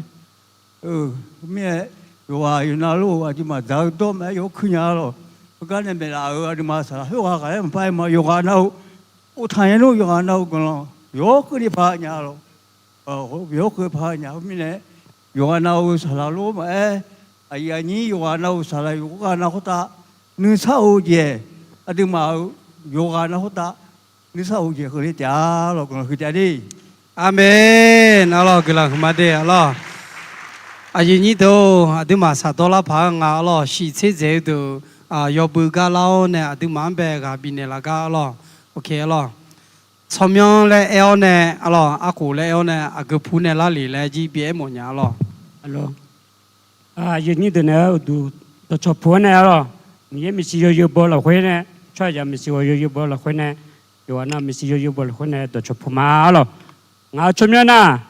Mirnae, yawqghaq yawqnav lor-eu aqduimaf dzaq-eu dawr maqaer yawkeuv nya-a lawq. Heugar nae maeqlaf-euq aqduimaf saqlaq khoerghaq ghaq laer maqpar aer ma. Yawqghaq nav-euq, oftaq nya nmr yawqghaq nav-euq guiqlanq yawkeuv ni paq nya-a lawq. Yawkeuv paq nya-eu mirnae, yawqghaq nav-euq saqlaq lor maqaer, aqyuif aqnyir yawqghaq nav-euq saqlaq yawqghaq nav khoertav nuisar-eu jeq, aqduimaf-euq yawqghaq nav khoertav nuisar-eu jeq keuvle taef-a lawq. Guiqlanq huiq taef de. Aqmeq. Arlawr, guiqlanq huiqma de arlawr. Aqyuif nyir deuq-or, aqduimaf saqdawr lar paq-aer nga arlawr. Shiq tser dzaeq-eu deuq yawbui gar lar-awr nae aqduimaf-anr bae ghaq bifnaeq laf gar arlawr. Tsawrmyanr laer aer-awr nae arlawr, arkhof laer aer-awr nae aqgeu pu nae larlef laer jir bi aer mawf nya arlawr. Aqyuif nyir deuq nae uqduq dawqcawq puq-anr nae arlawr, Miqyaer maeqshi yawzeu baw lafkhoer nae, tsawrhaqzaq maeqshi yawzeu baw lafkhoer nae, yawqghaq nav maeqshi yawzeu baw lafkhoer nae dawqcawq puq ma arlawr. Ngaq-euq tsawrmyanr nar,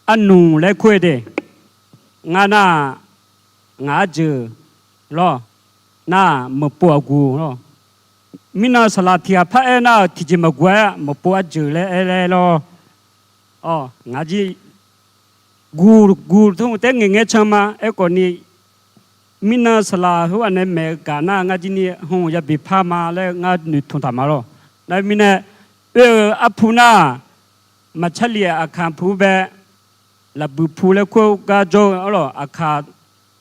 arnmq laer kur-eu de. Ngar nar, ngaq arjeuq lawr, nar meuqpov aqguq lawr. Mirnan saqlaq tiq ghaq par aer nar-euq tiqjeq maqguq-aer meuqpov arjeuq laer aer laer lawr. Ngaq jir guq guq tmr taer ngaeq ngaer can ma. Aerkhawf ni, mirnan saqlaq heughaq nae maeq-eu gaq nar ngar jir ni hmq ya beqpar ma laer ngar noeqtmq taq ma lawr. Nar mirnae, oe-euq arpu nar, maqtsarlif aqkaq pu bae, lafbuiq pu laer kur-eu gar jawr-eu arlawr, aqkaq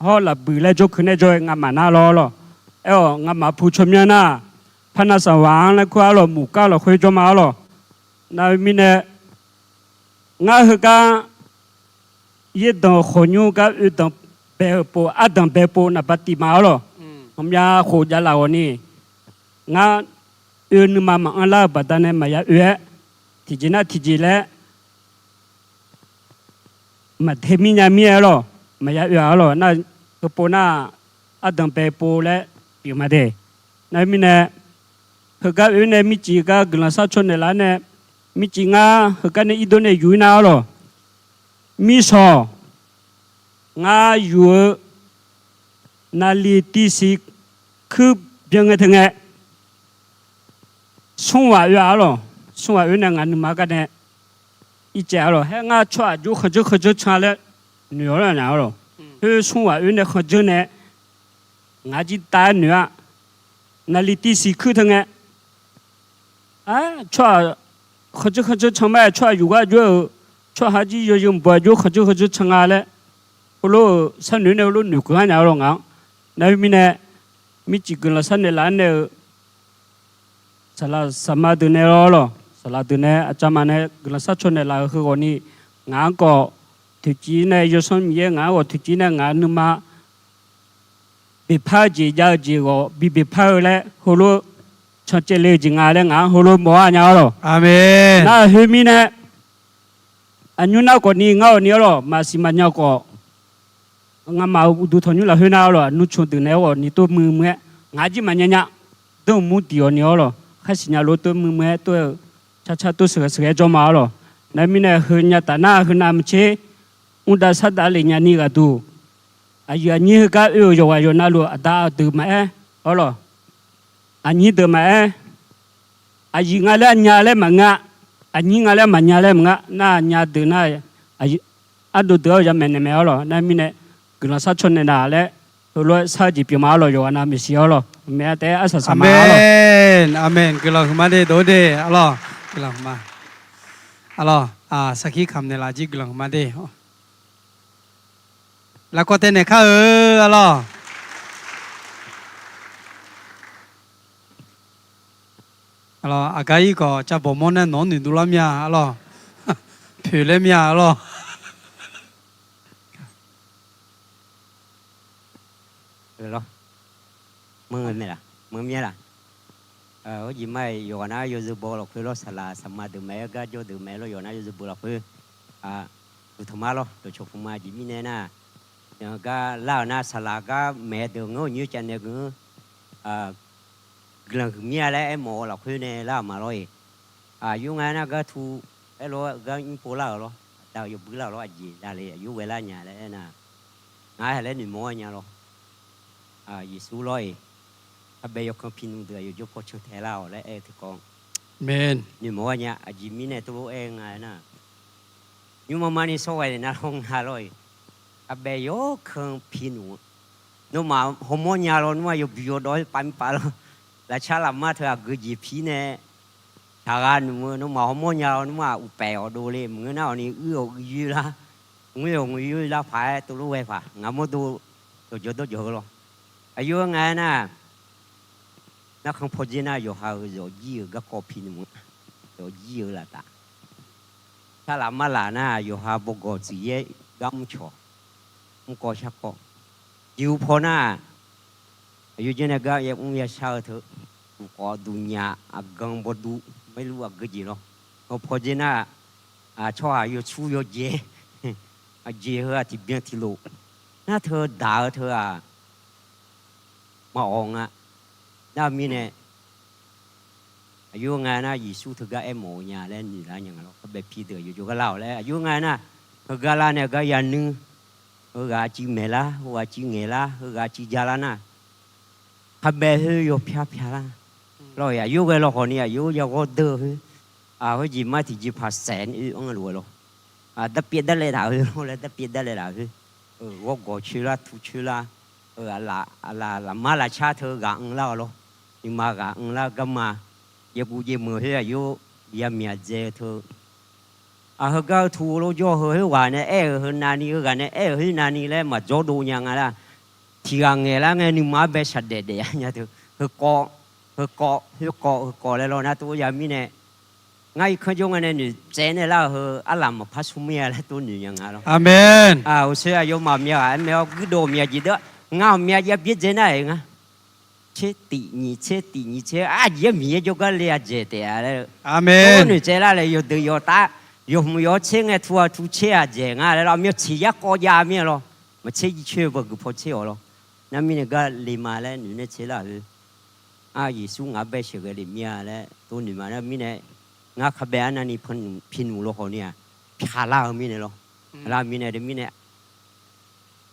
hawr lafbuiq laer jawrkeuv nae jawr-eu ngamaf nar lawr lawr. Aer-awq, ngamaf pu tsawrmyanr nar, parnaq sanqghaq-anr laer kur arlawr, muqkar lafkhoer jawr ma arlawr. Nar mirnae, ngar heugar yaerdanq khawqnymr gar oedanq bae-eu pov, ardanq bae pov naqba tiv ma arlawr. Ghawqmya khof javlaf ghawq ni, ngar oe nuima maqanr lar-eu baqdanae maqya oe-aer, tiqjeq nar tiqjeq laer maqte mir nya mir-aer arlawr, maqya oe-aq arlawr. Nar, heupov nar, ardanq bae pov laer pyeuf ma de. Nar mirnae, heugar oe nae mircif gar guiqlanq sharcaw naeqlaf-aer nae, mircif ngar heugar nae irdov nae yuf-ir nar arlawr. Mirshawq, ngar yuf-eu naqliq tiv siq kuir byan ngae teu ngae, smr ghaq oe-aq arlawr. Smr ghaq oe nae ngaq nuima gar nae ircaev arlawr. Haer ngar tsawrhaq jov khanqdzeur khanqdzeur can laer noeq-awr nar arlawr. Khoer smr ghaq oe nae khanqdzeur nae ngaq jir tav-aer noeq-a. Naqliq tiv siq kuir teu ngae, tsawrhaq khanqdzeur khanqdzeur can ma-aer tsawrhaq yuf gar jov-euq tsawrhaq jir yawzeu mq baw jov khanqdzeur khanqdzeur can nga laer, heulof-euq sharnoeq nae heulof noeqkeuv-ar nya arlawr ngaq-anr. Nar mirnae, mircif guiqlanq sharnaeq laf-aer nae-eu saqlaq saqma deuq nae lawr lawr, saqlaq deuq nae aqcavmaf nae guiqlanq sharcaw naeqlaf-euq heughawq ni, ngaq-anr khawf toeqciv nae Yawsanr Miqyaer ngaq-anr khawf toeqciv nae ngaq nuima beqpar-eu jeq jav-eu jeq ghawq bi beqpar-eu laer heulof cancaevle-eu jeq nga laer ngaq-anr heulof mawf-ar nya arlawr. Nar khoermirnae, aqnymr nar khawf ni ngar awq ni arlawr, maqsiq maqnya khawf, ngamaf-euq uqduq tanqnymr lafkhoer nar arlawr, aqnmr cmq deuq nae-awr khawf ni tov muiq muiq-aer, ngaq jir maqnya nya, danrmur diq-awq ni arlawr, khar siqnya lof tov muiq muiq-aer tov-eu, carcar tov sheuqghae sheuqghae jawr ma arlawr. Nar mirnae heu nya taf nar heu navmaqtser, mrdav shardav lef nyani ghaqduq, aqyuif aqnyir heugar oe-euq yawqghaq yawqnavluf aqda aqdeuq maqaer arlawr, aqnyir deuq maqaer, aqyuif nga laer aqnya laer maqnga, aqnyir nga laer maqnya laer maqnga, nar aqnya deuq nar, ardov deuq-awr yamaeq naeq mae arlawr. Nar mirnae, guiqlanq sharcaw naeqlaf laer heulof-aer shar-eu jeq pyeuf ma arlawr, yawqghaq navmaqsiq arlawr, maeq-a taef-aer arsaq saq ma arlawr. Aqmeq. Aqmeq. Guiqlanq huiqma de dov de arlawr. Guiqlanq huiqma. Arlawr, sarkir kamq naeqlaf jir guiqlanq huiqma de. Lafkawv taev naeq kar-eu arlawr. Arlawr, aqgar ir khawf cavbawq mawr nae nawq-anr noeqdov lar mya arlawr. Poeq laer mya arlawr. Manr-eu mae laq, manr mya laq. Arjeq ma-iq yawqghaq nar yawzeu baw lafkhoer lawr, saqlaq saqma deuq mae-aer gar jawr deuq mae lawr, yawqghaq nar yawzeu baw lafkhoer guqtanq ma lawr, dawqcawq puq ma. Aqjeq mirnae nar, gar lar-euq nar saqlaq gar maeq-eu deuq ngar-awq nyoer cav nae geu-anr guiqlanq huiqmya laer aermawf-eu lafkhoer nae lar-euq ma lawr-iq. Aqyur nga nar gar tu aer lof-aer gar nymr pov lar-euq lawr, aqda-euq yawbui lar-euq lawr, aqjeq daqle aqyur ghae lar nya laer aernar, ngar haq laer noeqmawr-aer nya lawr. Yeqsur lawr-iq, arbae yawkan pi nmr deuq aqyawf jawr paw can tae lar-awq laer aer-eu tiqkawv, noeqmawr-aer nya. Aqjeq mirnae tov lof-aer nga aernar, Nymrma ma ni sawr ghae nae nar lawr nga lawr-iq, aqbae yawkan pi nmq-eu, nawmaf hawmawr nya lawr nmr-aq yawbuiq yawdawv-aer pav mir pav lawr. Laqcar lafmar teu aqgeu jeq pir nae shaqgha nmq-eu, nawmaf hawmawr nya lawr nmr-aq uqpaef awqdov le maqngeur nar awqni uir-awq uir yoer lar, ngoer-awq ngoer yoer lar paq-aer tovlof ghae paq ngaq mawrdo dawqjawr dawrjawq-eu lawr. Aqyawf-aer nga-aer nar, narkhan pawdzer nar yawqha-euq zawqjir-euq garkawv pi nmq-eu, zawqjir-euq laftaf. Sharlaf marlaf nar yawqha bawgawq tsuif yaer gar mrcawq, mrkawv sharkawv. Jeqhu paw nar, aqyawf janr nae gar yamr yashar-eu teu, duqkhawf duqnyaf aqgan bawduv maerluf aqgeu jeq lawr. Heu pawdzer nar, tsawrhaq yawtsur yawjae, aqjeq heu-aq tiqbyan tiqlof nar teu daq-eu teu-aq, maqawq nga. Nar-eu mirnae, aqyawf nga nar Yeqsur teugar aermawf-eu nya laer noeq lar nya nga lawr. Kharbae pi deuq aqyawf jawrgar lar-awq laer aqyawf nga nar, heugar lar nae gar yanuir, heughaq civ maeq lar, heughaq civ ngaeq lar, heughaq civ ja lar nar, kharbae khoer yawpyar pya lar. Lawr-iq aqyawf ghae lawkhawf ni aqyawf yaghawr deur-eu khoer, khoerjeq mar tiqjeqpaq saef ni oe anr lof-aer lawr. Darpyaev darlaev taq-eu laer darpyaev darlaev taq-eu khoer, ghawrgawq coer lar tu coer lar, laf, lafmar lafcar teu ghaq anr lar-awq lawr. Nuima ghaq anr lar garma, yaguv jaev meuq khoer aqyawf yamyaq dzae-eu teu, heugar-eu tu-eu lawr jawr-eu heu khoerghaq nae aer-euq heu navni heughaq nae aer-euq khoer navni laer maqdzawr dov nya nga lar. Tiq ghaq ngaeq lar ngae nuima arbae shaqdaef daef-a nya teu, heukawv, heukawv, heukawv, heukawv laer lawr nar tov ya mirnae, ngar irkanr jawr ngae nae noeqtsaev naeq lar-euq heu arlaq maqpar smr mir-a laer tov noeq nya nga lawr. Aqmeq. Uqshoe aqyawfmaf myaq ghaq aer mae-awr guirdov myaq jeq deuq, ngar aqmyaq jav byaerdzae nar-aeq nga. Tser tif nyiq tser tif nyiq tser aqjeq-aer Miqyaer jawrgar le-a dzaeq taef-a laer-eu, noeqtsaev lar laer yawqdeuq yawqtav, yawqhmq yawq-awr tser ngae tu-a tu tser-aq dzaeq nga laer lawr. Aqmyan tsiq yar kawv jav mir-a lawr. Maqtser jircoer-eu bawguiq paw tser-awq lawr. Nar mirnae gar le ma laer noeq nae tser lar-euq, Yeqsur ngaq-anr bae sheuqghae lef mir-a laer tov noeq ma nar mirnae, ngar kharbae arnavni pi nmq lawkhawf ni-aq, pyaq lar-eu mirnae lawr. Lar mirnae de mirnae,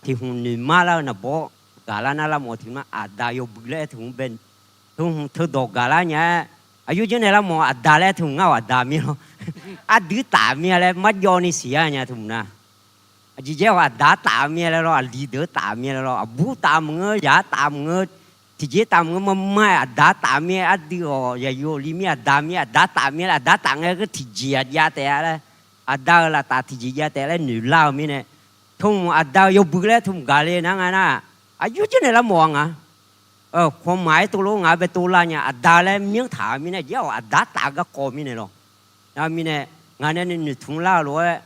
tiq hmq noeqmar lar-eu naqbawr gaqlar nar lar mawf tiq mar aqda yawbui laer teu hmq bae, teu hmq teudawq gaqlar nya-aer, aqyawf janr nae lar mawf aqda laer teu hmq ngar-awq aqda mir lawr. Aqdui taf mir-a laer marjawv ni siq-a nya teu hmq nar, aqjeq jaer-awq aqda taf mir-a laer lawr, aqli deuq taf mir-a laer lawr, aqbur taf maqngeur, yaq-ar taf maqngeur, tiqjeq taf maqngeur, marmar-aer aqda taf mir-a aqdui-awq yaqyo li mir aqda mir-a aqda taf mir-a laer aqda taf ngae geur tiqjeq-aq jav taef-a laer, aqda-euq laftaf tiqjeq jav taef laer noeq lar-eu mirnae, teu hmq aqda-eu yawbui laer teu hmq gaq le nar nga nar, aqyawf janr nae lar mawf-a nga. Khawf maqaer tov lof ngaq-anr bae tov lar nya aqda laer myanr taq-eu mirnae jaer-awq aqda taf-eu garkawv mirnae lawr. Nar mirnae, ngaq nae noeqtmq lar-eu lof-aer,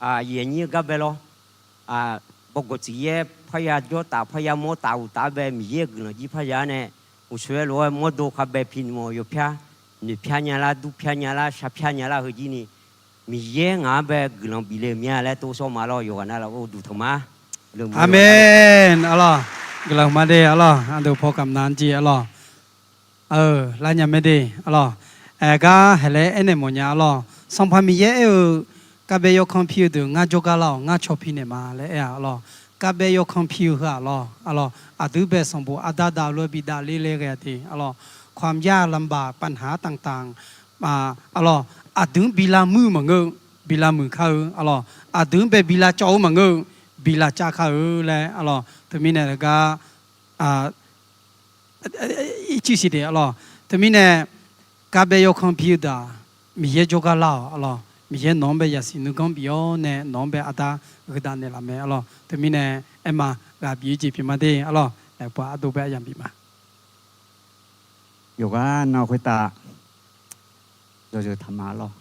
aqyuif aqnyir-eu gar bae lawr. Bawgawq tsuif yaer parya jawr taf parya mawr taf uq taf-aer bae Miqyaer-euq guiqlanq jir parya-aer nae, uqshoe-aer lof-aer mawrdo kharbae pi nmq-awq yawpyar, noeqpyar nya lar, durpyar nya lar, sharpyar nya lar heujir ni, Miqyaer ngaq-anr bae guiqlanq bif le-eu mir-a laer tov sawr ma lawr. Yawqghaq nav laf-eu duq tanq ma. Aqmeq. Arlawr, guiqlanq ma de arlawr, aqdui paw kamq nav-anr jir arlawr. Lar nya mae de arlawr. Aergar haeq laer aernaeq mawf nya arlawr. Sanqpaq Miqyaer aer-eu, Kavbae yawkan pi-eu deuq ngar jawrgar lar-awq, ngar caw pi naeq ma laer aer-a arlawr. Kavbae yawkan pi-eu heu-aq arlawr, arlawr, aqdui bae sanqbof arda dav lof-aer bi dav ler laer ghae-a de arlawr. ความยากลำบาก ปัญหาต่างๆ arlawr, aqdui-anr bi lavmuir-eu maqngeur-eu, bi lavmuiq kar-eu arlawr, aqdui-anr bae bi lavcawv-eu maqngeur-eu, bi lavcav kar-eu laer arlawr. Teumirnae gar ircir siq de arlawr. Teumirnae Kavbae yawkan pi-eu deuq-aq, Miqyaer jawrgar lar-awq arlawr. Miqyaer nawq-anr bae yasiq nuiganr bif-awr nae nawq-anr bae arda gheu dav naeqlaf mae arlawr. Teumirnae aerma ghaq bif-eu jeq pyeuf ma de arlawr. Laeqhmq pov ardov bae aryamq bif ma. Yawqghaq nav khoertav yawzeu taq ma arlawr.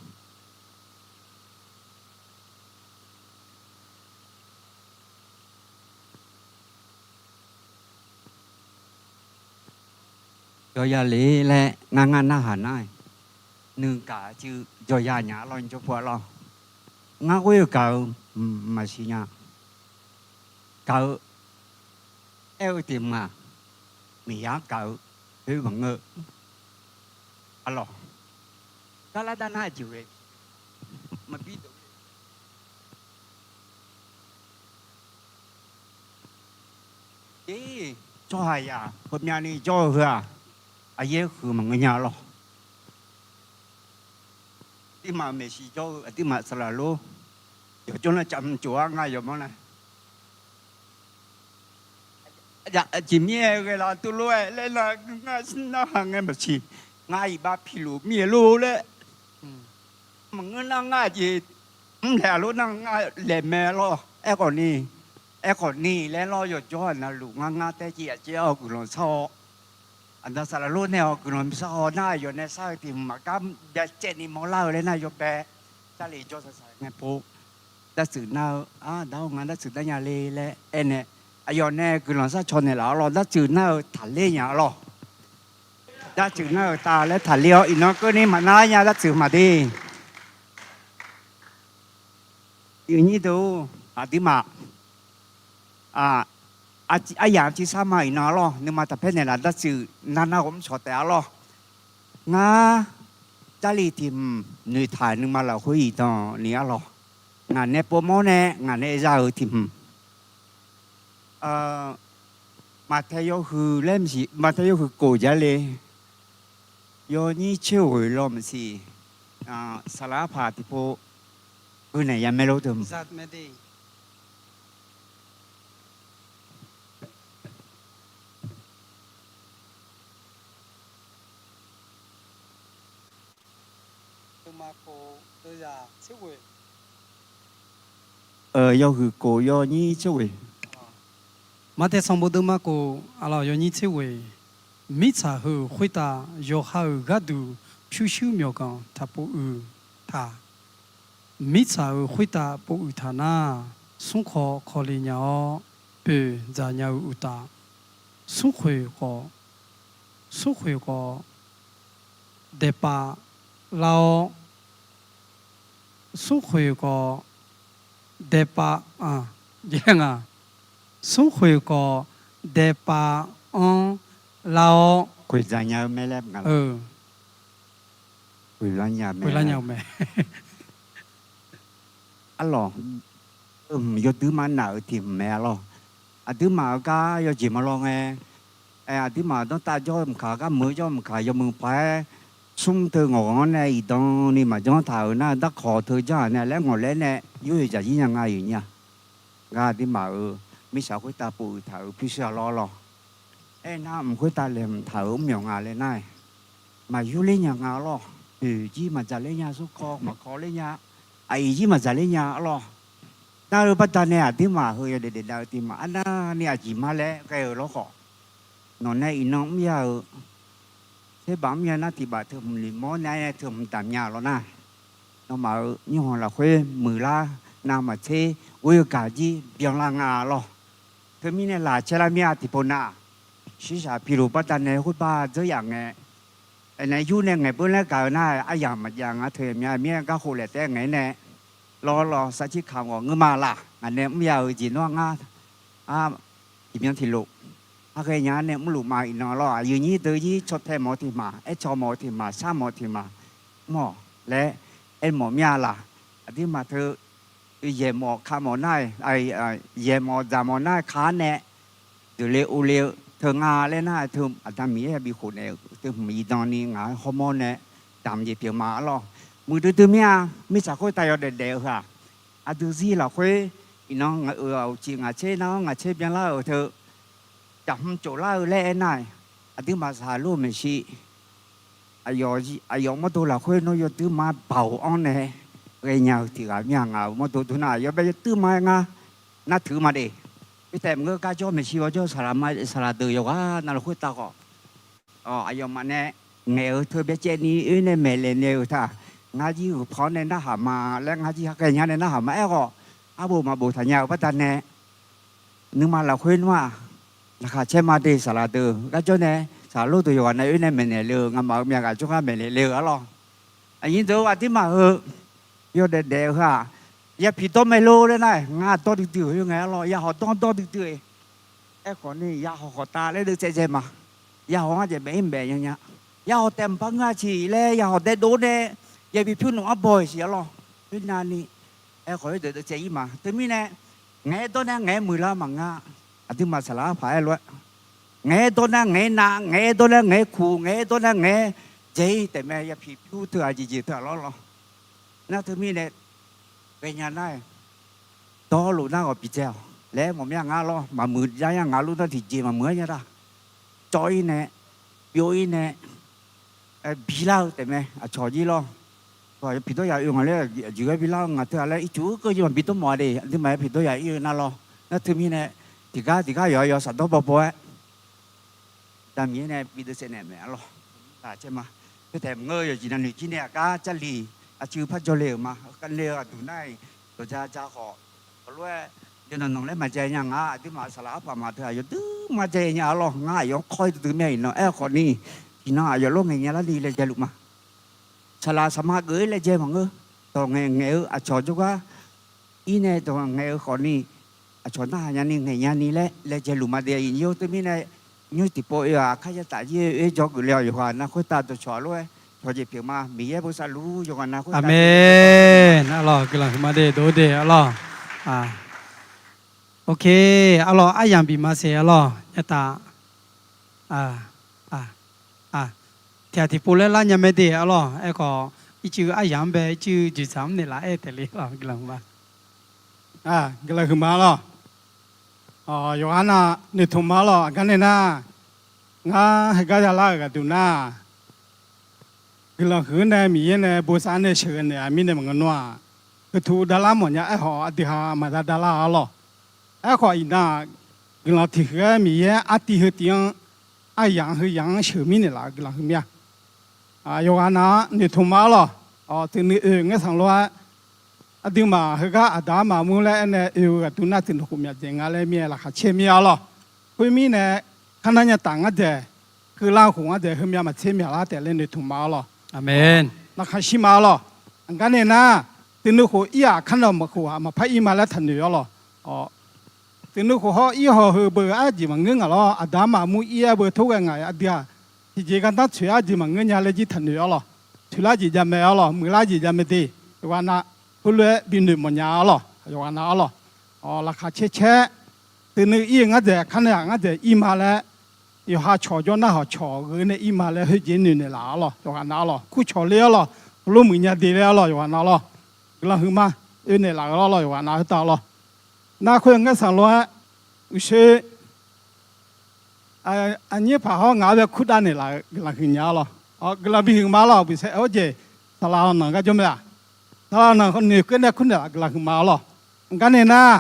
Jawrya le laer ngar ngar narhaq nar-aq, nuigaq-eu jawrya nya arlawr, jawr pov arlawr. Ngar ghoer-eu gaq-eu maqsiq nya. Gaq-eu aer-eu tiq mq-aq, miqyaer-anr gaq-eu khoer maqngeur-eu arlawr. Gar lar dar nar aqjeq ghae maqbi deuq Eq, tsawrhaqzaq heumyavni jawr-eu heu-aq, aqyaer huiq maqngeur nya lawr. Aqduimaf maeqshi jawr-eu aqduimaf saqlaq lor. Yawqjawr nar caf hmq cof-ar ngar yawqmawr nar. Aqjeq mir-aer ghae laf tuvlof-aer laer nar, ngar narhaq ngae maqsiq. Ngar iqbax piluf mir-aer lor laer. Maqngeur nar ngar aqjeq mrlaeq-a lor nar ngar laeq mae lawr. Aerkhawf ni, aerkhawf ni laer lawr yawqjawr-aq navluf ngar ngar taer civ yaf caev-awr guiqlanq shar-awr, aqda saqlaq lor nae-awq guiqlanq shar-awr nar aqyawf nae shar-eu tiq hmq maqgar byacaevni mawrlar-eu laer nar yawbae Jarlif jawr saqsaq ngae pov. Dartsuif nar-eu, aqda-awr ngar dartsuif nar nya le laer aernaeq, aqyawf nae guiqlanq shar caw naeqlaf-awr lawr, dartsuif nar-eu taqler nya-a lawr. Dartsuif nar-eu tav laer taqler-awr iqnan keuvni maqnar nya dartsuif maq de. Yawnyir deuq-or, aqduimaf, aryamq tiv sar ma iqnan-a lawr, nuima taqpaer naeqlaf dartsuif nar nar ghawq mr cawq taef-a lawr. Ngar Jarlif tiq hmq noeqtaq nuima lafkhoer iqdan ni-a lawr. Ngaq nae povmawr nae ngaq nae za-euq tiq hmq. Maqtae yawhuiq laer maqsiq, maqtae yawhuiq kof jar le. Yawnyir tser ghoeq law maqsiq. Saqlaq arpaq tiqpov guinaeq ya mae lor deuq. Yawhuiq kof yawnyir tser ghoeq. Maqtae sanqbof deuvma kof aqlawq yawnyir tser ghoeq. Mirtsaq heu khoertav yawqha-euq gharduq pyurshuir myawqganq taqpov uiq taq. Mirtsaq-euq khoertav pov uiq taq nar, smrkawv kawle nya-awr, poeq dzaq nya-eu uqtaf, smrkhoeq khawf, smrkhoeq khawf daepav lar-awr, smrkhoeq khawf daepav, nga, smrkhoeq khawf daepav-anr lar-awr, khoeqdzaq nya-eu mae laer, khoeqlar nya-eu mae. Arlawq, yawduir mar naq-euq tiq hmq mae arlawq. Aqduimaf-euq gar yawjeq maqlaw ngae, aqduimaf danrtav jawr mqkaq, gar meuq jawr mqkaq, yawmuiq paq-aer smr teu ngawq ghanq-anr nae iqdan ni maqjanr taq-euq nar, darkawq teu janr-aq nae laer ngawq laer nae yur-eu jaqzir nya nga yoeq nya. Ngar aqduimaf-euq mirtsaq khoertav pov uiq taq-euq pyurshuir-a lawr lawq. Aernar mq khoertav laeqhmq taq-euq mr myawq nga laer nar-aq, maqyur ler nya nga arlawq. Poeq jir maqdzaq ler nya, smrkawv maqkawv ler nya, aqyuif jir maqdzaq ler nya arlawq. Nar-eu baqda nae aqduimaf heu yawdaef daef dav-eu tiq hmq arnavni aqjeq ma laer ghae-euq lawr khawf, nawq nae iqnan mr ya-euq, tserbaq mr ya nar tiq baf teu hmq noeqmawr nae teu hmq damq nya lawr nar, nawmaf-euq nymrhanq lafkhoer muiqlar navmaqtser ghoer-eu gaq jir byanlar nga lawr. Teumirnae laqcaer lar mir-a tiqpov nar, shiqshaq piloq baqda nae khoerbar dzeur yaf ngae, aernae yur nae ngaeq beur laer gaq-eu nar, aryamq maqjav nga teu yamq mya mir-a gar khof laef taef ngaeq-aer nae, lawr lawr sarcir kamq ghawq ngeur ma laq. Ngaq nae mr ya-euq jeq nawr ngar tiqbyan tiqlof, arghae nya-ar nae mrluf ma iqnan lawr. Aqyuif nyir deuq-ir caw tae mawf-eu tiq hmq, aer caw mawf-eu tiq hmq, shar mawf-eu tiq hmq, mr-awq laer aermawf mir-a laq. Aqduimaf teu yaeqmawf kamawf nar-aq, yaeqmawf dzaqmawf nar-aq ka-ar nae deuq le ov le-eu teu nga laer nar-aq, teu Aqda Miqyaer bikhof naeq-eu teu hmq iqdan ni ngaq-anr hawmawr nae damq jeq pyeuf ma arlawr. Muiqdui dui mir-a, mirtsaq khoertav yawdaef daef-eu heu-aq, aqdui zir lafkhoer iqnan ngaq-euq aqcif ngaq tser nar-anr ngaq tser byanlar-euq teu caf hmq cof lar-eu laer aernar-aq, aqduimaf saqlaq lor-eu maeqshi, aqyawf mawrdo lafkhoer nawr yawduir mar baoq-anr nae ghaenya-eu tiq ghaq mir-a. Ngaq-euq mawrdo dur nar-aq yawbae yawduir mar-aer ngar nar tuiq ma de. Khoertaef maqngeur gar jawr maeqshi ghawrjawr saqlaq ma, saqlaq deuq yawqghaq navluf khoertav khawf, aqyawfmaf nae ngaeq-eu teu byacaevni oer nae maeqnaeq naeq-euq taq, ngar jir uqpawq-anr nae narhaq ma laer, ngar jir haqghae nya nae narhaq ma aerkhawf, arbof maqbof taq nya-euq baqda nae nuima lafkhoer nmr-aq, laqkhaq caer ma de. Saqlaq deuq gar jawr nae, saqlaq lor deuq yawqghaq nae oer nae maeqnaeq le-eu, ngamaf-euq myav ghaq jawrgar maeqnaeq le-eu arlawr. Aqnyir deuq-or, aqduimaf heu yawdaef daef-eu heu-aq, yapiq dawr mae lor laer nar-aq, ngar dawr duidui-euq khoer ngae arlawr, yahawq dawr dawr duidui-euq. Aerkhawf ni yahawq khawqtav laer deuv tsaev dzae ma. Yahawq-anr jeq baef-ir baef nya nya. Yahawq taef mq par ngeur-a ciq laer yahawq daef dov nae yapiq pyur nmq-anr baw-iq siq arlawr. Khoernav ni aerkhawf-ir deuq deuv tsaev-ir ma. Teumirnae ngaeq-aer dawr nar ngaeq-aer muiqlar maqnga. Aqduimaf saqlaq arpaq-aer lof-aer, ngaeq-aer dawr nar ngaeq-aer nav, ngaeq-aer dawr nar ngaeq-aer kuq, ngaeq-aer dawr nar ngaeq-aer dzaeq-ir taef mae. Yapiq pyur teu-aq jeq jeq teu-aq lawr lawr. Nar teumirnae ghaenya nar-aq, dawrluf nar ghawq bidzae-awq laer mawf mir-a. Ngar lawr maqmuiq jar nya, ngaq lof nar tiqjeq maqmuiq-aer nya da. Cawv-ir nae, byov-ir nae, bilar-eu taefmae aqcawq jir lawr. Yawpiq dawr yaq oe ngaq laer aqjeq ghae bilar-eu ngaq teu-aq laer ircuf keuv jir maqbi dawr mawf-a de. Aqduimaf yawpiq dawr yaq ir-eu nar lawr. Nar teumirnae tiqgar tiqgar yawqha yawsaf dawr bawbaw-aer Aqda Miqyaer nae bi deuvsaef naeq mae arlawq. Taqcaer ma. Khoertaef maqngeur-eu yawqjeq navnoeq jir nae aqgar Jarlif aqcuiv par jawrle-euq ma. Khavle-eu aqduq nar-iq dawqja ja khawf, hawq lof-aer yawqnan nanq laer maqjae nya nga. Aqduimaf saqlaq arpaq maq teu aqyawf duima jae nya arlawq. Ngar aqyawf-anr kawr-ir duidui mae iqnan aer-eu khawfni, tiqnan aqyawf lof ngaeq nya larni laejae luf ma. Saqlaq saqma geuf-ir laejae maqngeur. Dawq ngaeq ngaeq-eu aqcawq jawrgar ir nae dawq ngaeq ngaeq-eu khawfni, aqcawq narhaq nyani ngaeq nyani laer laejae luf ma de. Iqnyir-or teumirnae nymr tiqpov oe-aq, aqkar yataf jir oe jawr geuf le-awq. Yawqghaq nav khoertav dawqcawq lof-aer cawqjeq pyeuf ma. Miqyaer bosav luf yawqghaq nav khoertav. Aqmeq. Arlawq guiqlanq huiqma de dov de arlawq. Ok, arlawq aryamq bif ma saef arlawq. Yataf tiq ghaq tiqpov laer lar nya mae de arlawq. Aerkhawf ircuf aryamq-anr bae ircuf dzoeqdzaq-anr naeqlaf aer taef le arlawq. Guiqlanq huiqma. Guiqlanq huiqma arlawq. Yawqghaq nav noeqtmq ma arlawq. Aqgar nae nar, ngar heugar yalar-euq gharduq nar, guiqlanq huiq-anr nae Miqyaer nae bosav-anr nae sheuqghae naeq-a mirnae maqngeur nar-aq, heutuq davlar mawf nya. Aerkhawf aqdui ha maqda davlar arlawq. Aerkhawf iqnan-aq, guiqlanq tiq huiq-aer Miqyaer artiv heu tiv-anr aryamq heu yamq-anr sheuq mirnaeq laf-eu guiqlanq huiq mir-a. Yawqghaq nav-anr noeqtmq ma arlawq. Teunuiv oe ngaer sanq lof-aer, aqduimaf heugar aqda armaf mur laer aernae oe-eu gharduq nar teunuiv khof myaq dzaeq nga laer mir-aer laqkhaq caer mir arlawq. Khoermirnae, kar nar nya taf ngar dzaeq, keuvlar khof ngar dzaeq, heumyav maqtser myaqlar taef laer noeqtmq ma arlawq. Aqmeq. Laqkhaq shir ma arlawq. Aqgar nae nar, teunuiv khof ir-aq, kar nar maqkhof-aq maqpar ir ma laer taqnoeq arlawq. Teunuiv khof hawr ir haw heu beu-eu arjeq maqngeur ngaq lawr. Aqda armaf mur ir-aer beu tor ghae ngaq-euq aqdui-aq, tiqjeq gardanr tsoeq-aer arjeq maqngeur nya laer jir taqnoeq arlawq. Toeqlar jeq jav mae arlawq, muiqlar jeq jav mae de. Yawqghaq nav heulof-aer binoeq mawfnya arlawq. Yawqghaq nav arlawq. Laqkhaq caer caer, teunuiv ir-eu ngar dzaeq, kar nar-aq ngar dzaeq ir ma laer, yawqha cawq jawr nar hawq cawq gheu nae ir ma laer heujeq noeqnaeq laf arlawq. Yawqghaq nav arlawq, kur cawq ler arlawq, heulof muiq nya de laer arlawq. Yawqghaq nav arlawq, guiqlanq huiqma oe naeq laf-eu arlawq. Yawqghaq nav heutaq arlawq. Nar khoer ngaer sanq lof-aer, uqshoe aqnyir paq hawr ngaq-anr bae kurdav naeq laf-eu guiqlanq huiq nya arlawq. Guiqlanq bihuiq ma arlawq. Bifsaef-awr jeq saqlaq-awq nanq gar jawr mae-aq, saqlaq-awq nanq noeqkeuv nae kurnaeq laf guiqlanq huiq ma arlawq. Aqgar nae nar,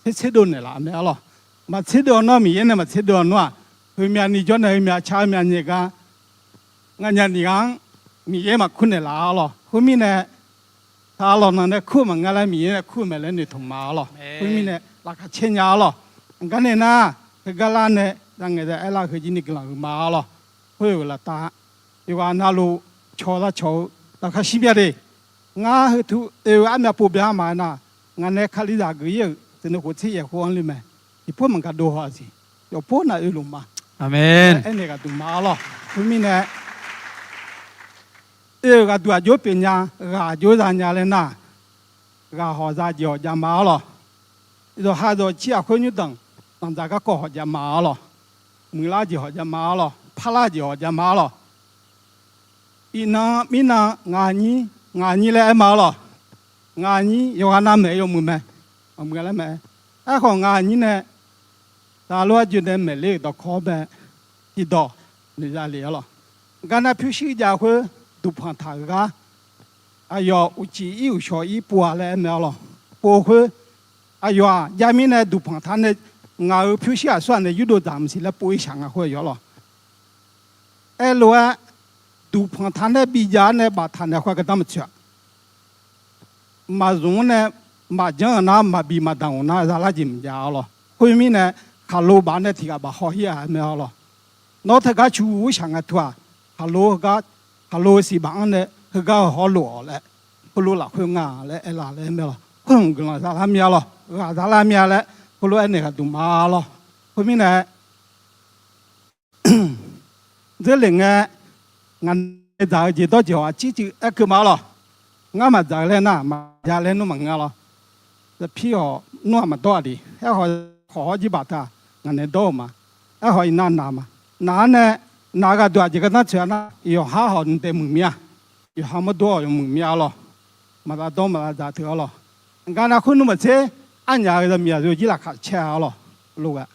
tser tserdov naeq laf mae arlawq. Maqtserdov-awq nawr, Miqyaer nae maqtserdov-awq nawr-aq, heumyav ni jawr nae heumyav car heumyav nyaef gar nganyaf ni ghaq-anr Miqyaer maqkur naeq laf arlawq. Khoermirnae, saqlaq-awq nanq nae kur-eu maqngeur laer Miqyaer nae kur-eu mae laer noeqtmq ma arlawq. Khoermirnae laqkhaq caer nya arlawq. Aqgar nae nar, heugar lar nae za ngaeq za aer lar-eu heu jir ni guiqlanq huiq ma arlawq. Khoer-euq laftav, yawqghaq navluf cawq za cawq-eu laqkhaq shir bya de. Ngar heutuv oe-eu armyav pov bya ma nar, ngaq nae Kalizaq geuf-ir-euq teunuiv khof tser yaef khoer-anr le mae. Tiqpov maqgaq dov haw-a siq. Yawqpov nav oeluf ma. Aqmeq. Aernaeq ghaqduq ma arlawq. Khoermirnae, oe-euq ghaqduq aqjox pyeuf nya, ghaq aqjox za nya laer nar, ghaq hawq za jeq hawq jav ma arlawq. Zawqha zawqcir aqkhoer nymrdanq danqdzaq garkawv hawq jav ma arlawq. Muiqlar jeq hawq jav ma arlawq. Parlar jeq hawq jav ma arlawq. Iqnan mirnan ngaq aqnyir, ngaq aqnyir laer aer ma arlawq. Ngaq aqnyir yawqghaq navmaeq yawmuiq mae. Maqmuiq laer mae. Aerkhawf ngaq aqnyir nae taqlof-aer joe dae maeqler-euq dawqkawq-anr bae tiqdawq noeqza le arlawq. Gar nar pyurshuir jav khoer duqpanq taq-euq gar aqyawf uqcif ir uqshawq ir pov-a laer aer mae arlawq. Pov khoer aqyawf-aq jav mirnae duqpanq taq nae ngaq-euq pyurshuir aqsur-aq nae yurdov dzaq maqsiq laer pov-ir shaq nga khoer aqyawf arlawq. Aerlof-aer duqpanq taq nae bijav-awr nae baftaq naeq khoer gardanr maqtsoeq-a. Maqzmq-anr nae maqjanr-euq nar maqbi maqdanq-euq nar zalar jeq maqjav arlawq. Khoermirnae khaqlo baf nae tiqghaq baf haw-ir-a mae arlawq. Nawr teugar cu-ur shaq nga teu-aq, khaqlo heugar, khaqlo siq baf-anr nae heugar-eu hawr lof-awq laer, heulof lafkhoer nga laer aerlar laer mae arlawq. Khoer hmq guiqlanq zalar mir-a lawq, ghaq zalar mir-a laer heulof aernaeq ghaqduq ma arlawq. Khoermirnae dzeur le ngae, ngaq nae dzaq-eu jeq dawr jeq hawq aqcir cuiv aerkeuv ma arlawq. Ngar maqdzaq-eu laer nar maqjav laer nmr maqngeur lawr. Zapir hawq nmr-aq maqdawr-a de. Aerkhawf khawq hawr jirbaq teu-aq ngaq nae dawr-eu ma. Aerkhawf iqnan naq ma. Naq-anr nae naq-eu ghaqduq aqjeq gardanr tsoeq-a nar yawqhar hawq nmr dae muiq mir-a. Yawqha mawrdo-awq yawmuiq mir-a lawq. Maqza dawr maqza dzaq teu arlawq. Aqgar nav khoer nmr maqtser Arnyaf-euq zaqmiq aqyawf jir laqkhaq caer-a arlawq. Lof-aer,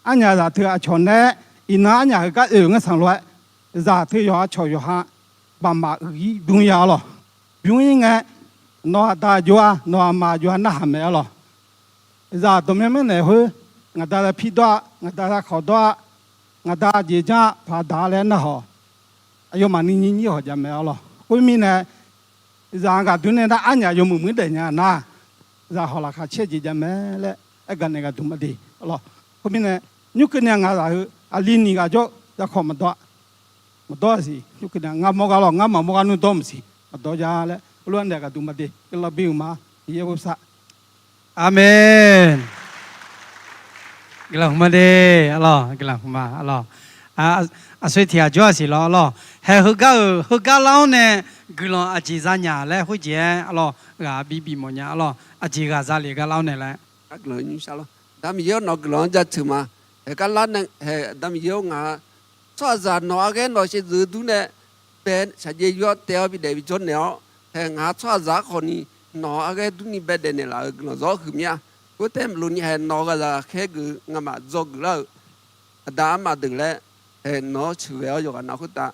arnyaf zaq teu aqcawq nae iqnan arnyaf heugar oe-euq ngar sanq lof-aer, zaq teu yawqha cawq yawqha baqmaf uiqir dmr ya arlawq. Bymr-ir ngae, nawq aqda jov-a, nawq aqma jov-a narhaq mae arlawq. Zaq dawqmaeq manrnaeq khoer, ngaqda za pir dawr-a, ngaqda za khawq dawr-a, ngaqda jeq janr-a paq daq-a laer narhaq-awq. Aqyawfmaf ni nyir nyir hawq jav mae arlawq. Khoermirnae, zaq-anr gaqdui nae nar arnyaf yawmuiq muiq daef nya nar, zaqhawq laqkhaq caer jeq jav mae laer aergaq naeq gaqduq maqde arlawq. Khoermirnae, nymrkeuv nae ngaq zaq heu aqli ni ghaq jawr-eu zaqkawq maqdawr-a. Maqdawr-a siq, nymrkeuv nae ngar mawr gar lawq, ngar maqmawr gar nmr dawr maqsiq, maqdawr ja laer heulof-aer naeq gaqduq maqde, guiqlanq bi-euq ma. Miqyaer bosav. Aqmeq. Guiqlanq hmq ma de arlawq, guiqlanq hmq ma arlawq. Aqsur tiq ghaq jawr-a siq lawq arlawq. Haeq heugar-euq heugar lar-awr nae guiqlanq aqjeq za nya laer khoerjeq-aer arlawq, ghaq bi bif mawf nya arlawq. Aqjeq ghaq za lef gar lar-awr nae laer. Aqda Miqyaer-awr nawq-eu guiqlanq-anr jaceuq ma. Haeq gar lar nae haeq Aqda Miqyaer-awr ngaq-a tsawrhaqzaq nawq-anr ghae nawq shaevdzeuf dur nae bae shaqjaev yur-awr taev-awr bidaef bijawr naeq-awr, haeq ngaq-a tsawrhaqzaq-anr khawfni nawq-anr ghae durni baedaef naeqlaf-euq guiqlanq zawr huiq mir-a. Khoertav maqlof ni haeq nawq-eu ghaqzaq khaer geuf ngamaf dzawgeuf lar-euq aqda armaf deuq laer, haeq nawq-anr sheuqghae-awr yawqghaq nav khoertav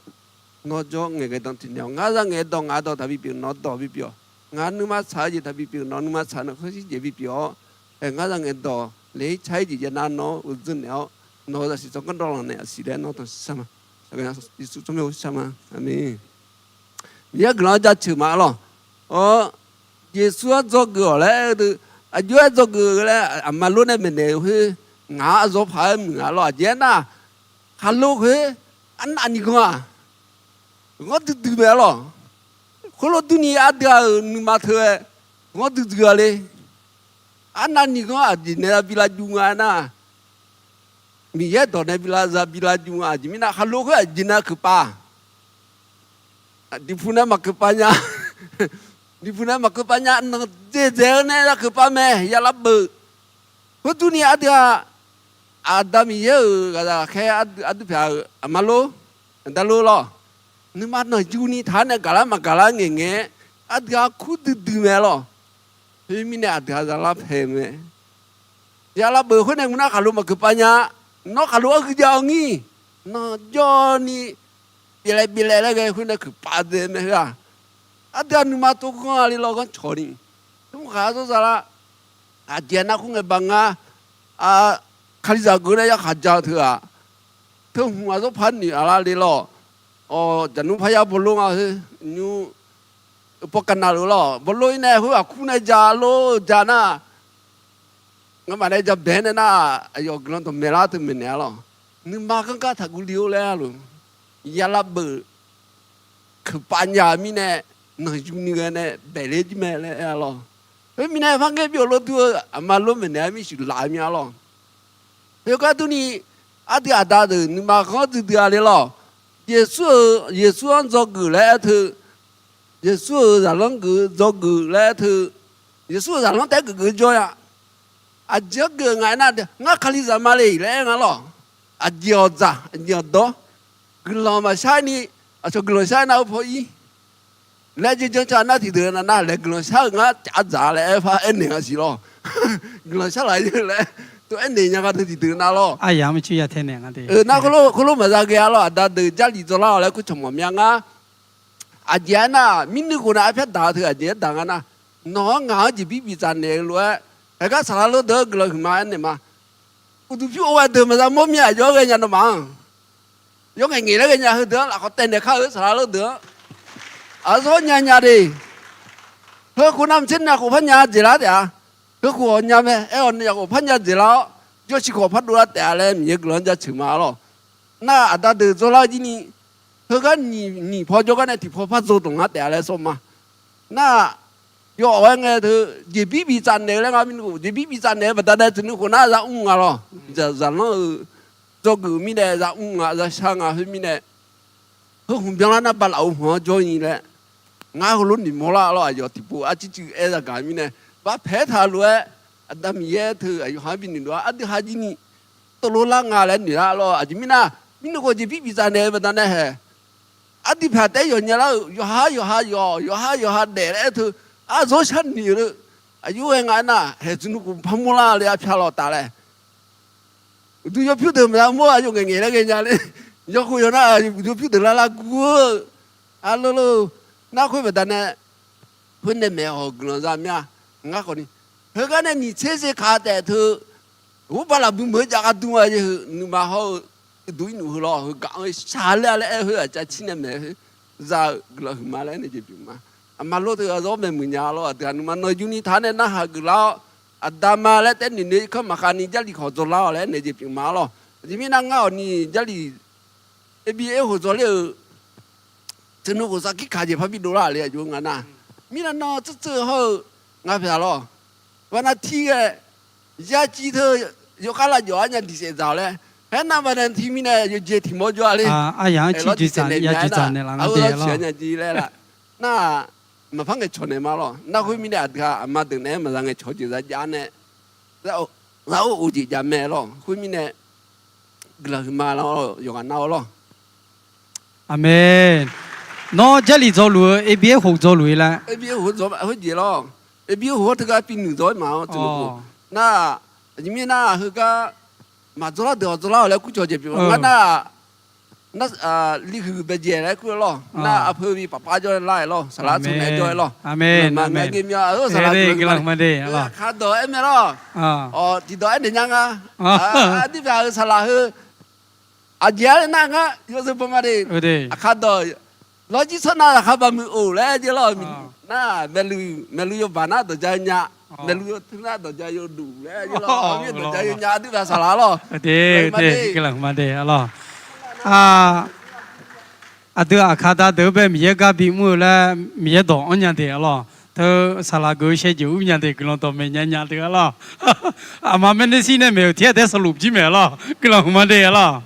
nawr jawr ngaeqghae dan tiqnaeq-awq. Ngar za ngaeq dawq ngaq dawq taqbi pyeuf nawq dawq bipyeuf-awq. Ngar nuima tsaq-eu jeq taqbi pyeuf nawq nuima tsaq-eu khoershir jeq bipyeuf-awr, haeq ngar za ngaeq dawq le-ir car-ir jeq jav nar nawr uqdzeur naeq-awr, nawq-eu zaqsiq tsawrganr dawvlanq naeq aqsiq laer nawr tanqsiq shar ma. Yeqsur tsawrmyanr-eu shar ma. Aqmeq. Miqyaer guiqlanq-anr jaceuq ma arlawq. Awr, Yeqsur-anr dzawgeuf-awq laer aer-eu deuq, aqjox-aer dzawgeuf-eu laer aqma lor nae maeqnaeq-eu khoer, ngaq-anr aqzawr paq-aer muiq-a lawr. Aqjeq aernar, khaqlo khoer arnavni ganr-aq, ghanr duidui mae arlawq. Khoerlof durni ardui-aq-euq nuima teu-aer ghanr duidui-a le. Arnavni ganr aqjeq nae za bi lavjuv nga aernar, Miqyaer dawq nae bi lav za bi lavjuv nga. Aqjeq mirnae khaqlo khoer aqjeq nae keuqpav, diqpu nae maqkeuqpav nya. Diqpu nae maqkeuqpav nya, nanqdzaeq dzaeq-eu nae za keuqpav mae, ya lavbeuq. Khoer durni ardui-aq, Aqda Miqyaer-euq ghaqzaq ghaqkhaer ardui pyaq-euq aqma lor, aqda lor lawr, nuima nanqyuni taq-aer nae gaqlar maqgaqlar ngaeqngae-aer, ardui-aq kur duidui mae lawr. Khoermirnae aqdui-aq zaqlar paeq mae. Ya lavbeuq khoer nae ngeur nar khaqlo maqkeuqpav nya. Nawr khaqlo arhuiq jav-awr ngir, nanqjawvni biflaeq biflaeq laer ghae khoer nae keuqpav dzae mae heu-aq. Ardui-aq nuima tov ghanr-a le lawr ghanrcawq ni. Tmr khaq-a zawr za lar. Aqjeq nar khoerngae baq nga, kalizaq geuf nae yarkhaq ja-eu teu-aq, teu hmq aqzawr par noeq-a lar le lawr. Jaqnmr parya bawlor nga heu nymr, pawqkavnav luf lawr bawlor-ir nae khoer aqkur nae ja lor-eu ja nar, ngamaf nae ja bae-aer nae nar, aqyawf guiqlanq dawqmaeq lar teu maeqnaeq-a lawr. Nuima ghanrgar taqguv li-or laer-a luf, ya lavbeuq keuqpav nya-eu mirnae, nanqyuni ghae nae baeqler jir mae laer aer-a lawr. Khoermirnae par ngaer byov lor dur-eu aqma lor maeqnaeq-a mirsuq laf-eu mir-a lawr. Khoergar durni, ardui aqda deuq nuima ghanr duidui-a le lawr. Yeqsur-euq, Yeqsur-anr dzawgeuf laer aer teu, Yeqsur-euq zaqlanr geuf dzawgeuf laer aer teu, Yeqsur-euq zaqlanr taef-aer geufgeuf jawr-a. Aqjeq-anr geuf nga aernar, ngar kalizaq ma le laer aer nga lawr. Aqjeq awqdzaq aqjeq awqdawr, guiqlanq maqshar ni, aqcawq guiqlanq shar aernar-eu paw ir laer jeq janr ca nar tiqdeuq nav nar laeq guiqlanq shar-eu ngar caf dzaq laer aer par aernaeq nga siq lawr. Guiqlanq shar laf-ir laer tov aernaeq nya nga teu tiqdeuq nav lawr. Aqyamq-anr cuir ya tae naeq nga de. Nar khoerlof maqza ghae-a lawr. Aqda deuq Jarlif dzawlar-awq laer kur cawq mawf mya ngar. Aqjeq aernar, mirnuiv khof nav arpyar daq-eu teu aqjeq aer daq nga nar, nawq-anr ngaq-anr jeqbir bitsaf naeq-eu lof-aer, haeqgar saqlaq lor deuq-anr guiqlanq huiqma aernaeq ma. Uqduq pyur or ghae deuq maqza mawr mir-aq, yawr ghae nya nawmaf-anr. Yawr ngaeq ngaeq laer ghae nya heudeuq-anr lafkhawf taev naeq kar-eu saqlaq lor deuq-anr. Aqzawr nya nya de. Heukhof navmaqtser naqkhof par nya dzaeqlar taef-a. Heukhof ghawqmya mae, aer-awq naqkhof par nya dzaeqlar-awr, yawshiq khawf par dovlar taef-a laer Miqyaer guiqlanq-anr jaceuq ma lawr. Nar aqda deuq dzawrlar jir ni, heugar nyiq paw jawrgar nae tiqpaw par dzaw dawq ngar taef-a laer sawr ma. Nar, yawf awq-aer ngae teu, jeqbir bitsaf naeq-eu laer ngar mirnae khof, jeqbir bitsaf naeq-eu baqdanae teunuiv khof nar za mr nga lawr. Zaqlanr-euq dzawgeuf-eu mirnae za mr nga, za shar nga khoermirnae, heu hmq byanlar nar bala-eu hmq-anr jawr ni laer, ngar heulof noeqmawr lar lawr. Aqyawf tiqpov arcuir cuiv aer zagaq mirnae, barpaeq-aer taq lof-aer, Aqda Miqyaer teu aqyawf ha-anr binoeq dov-a ardui ha jir ni teulof lar nga laer noeq lar lawr. Aqjeq mirnae, mirnae khawf jeqbir bitsaf naeq-eu baqdanae haeq, ardui paq taef-aer yawqnya lar-euq yawqha yawqha yawq yawqha yawqha daef laer aer teu, aqzawr sharnoeq-eu Aqyawf-aer nga aernar, haeq tsawrnuv khof par mawrlar le arpyar lawq taf laer. Uqduq yawpyur deuq maqya mawr, aqyawf ngaeqngaeq laer ghaenya le. Yawkhof yawnar, uqduq yawpyur deuq larlar gur-eu. Arlolo, narkhoer baqdanae, khoer nae maeq hawq guiqlanq za mir-a. Ngar khawfni, heugar nae nyiq tser ze kaq taef teu, ghawqbaq lafbui meuq-eu jav gharduq-a jeq heu nuima hawr-eu, uqduq irnuf heu lawr heu gaq-anr shar laer-a laer aer-eu khoer aqcav cir nae maeq khoer za-eu guiqlanq huiqma laer aernaeq jeq pyeuf ma. Aqma lor teu ghaq zawr maeqmuiq nya lawr, aqdui-aq nuima nawq yuni taq nae narhaq geuflar-awr, aqda ma laer taer noeq noeq irkanr maqkhav ni Jarlif khawf dzawlar-awq laer aernaeq jeq pyeuf ma lawr. Aqjeq mirnae ngar awqni Jarlif, Ebi Erhoq dzawr ler-euq teunuv khof sarkir kaq jeq parbi dovlar le aqjox nga nar. Mirnae nan tseuvtseuv hawr-eu nga pyaq lawr. Baqnav tir ghae, yaciv teu yawkhav lavjawf-ar nya diqsaef dzaq-awq laer. Haernar baqnav tir mirnae yawjeq tiq mawr jawr-a le. Aryaq-anr cir jeq dzaq naeq nya jeq dzaq naeq laf nga de lawr. Nar maqpar ngaeqcawq naeq ma lawr. Nar khoer mirnae aqdui-aq aqma deuq naeq-aer maqza ngaeqcawq jeq za jav nae, za or of jeq jav mae lawr. Khoer mirnae guiqlanq huiqma lawr, yawqghaq nar-awr lawr. Aqmeq. Nawr Jarlif dzawluf-eu Ebi Erhoq dzawluf-ir laer. Ebi Erhoq-anr teugar pi nuiq dzawr-aer ma-awr teulof-aer nar, aqjeq mirnae nar heugar maqdzawrlar deuq-awq dzawrlar-awq laer kurcawq jeq pyeuf ngar nar, nar, lihuiq baejae laer kur-eu lawr. Nar arpeu bi paqpar jawr lar-aer lawr, saqlaq tsawrnaeq jawr-aer lawr. Aqmeq. Aqmeq. Guiqlanq huiqma de, guiqlanq huiqma de. Aqkaq dawq aer mae lawr. Awq, tiqdawq aernaeq nya nga. Aqdirpyaq-euq saqlaq heu aqjeq-ar nar ngar yawzeu bawma de. Aqkaq dawq lawrjir tsawrnav laqkhaq baq muiq-oq laer aer jeq lawr. Nar maeqluiq, maeqluiq yawbaq nar dawqja nya, maeqluiq yawteu nar dawqja yawduq laer aer jeq lawr. Dawqja yawnya aqdirpyaq saqlaq lawr. Guiqlanq huiqma de lawr. Aqdui aqkaq da deuq-anr bae Miqyaer gar bimr-eu laer Miqyaer dawq anr nya de-a lawr. Teu saqlaq geuf-eu shaevdzeuf ur nya de guiqlanq dawqmaeq nya nya de-a lawr. Aqma maernarshir nae maeq-euq tiq-aer taef-aer saqluf jir maeq-a lawr. Guiqlanq huiqma de-a lawr.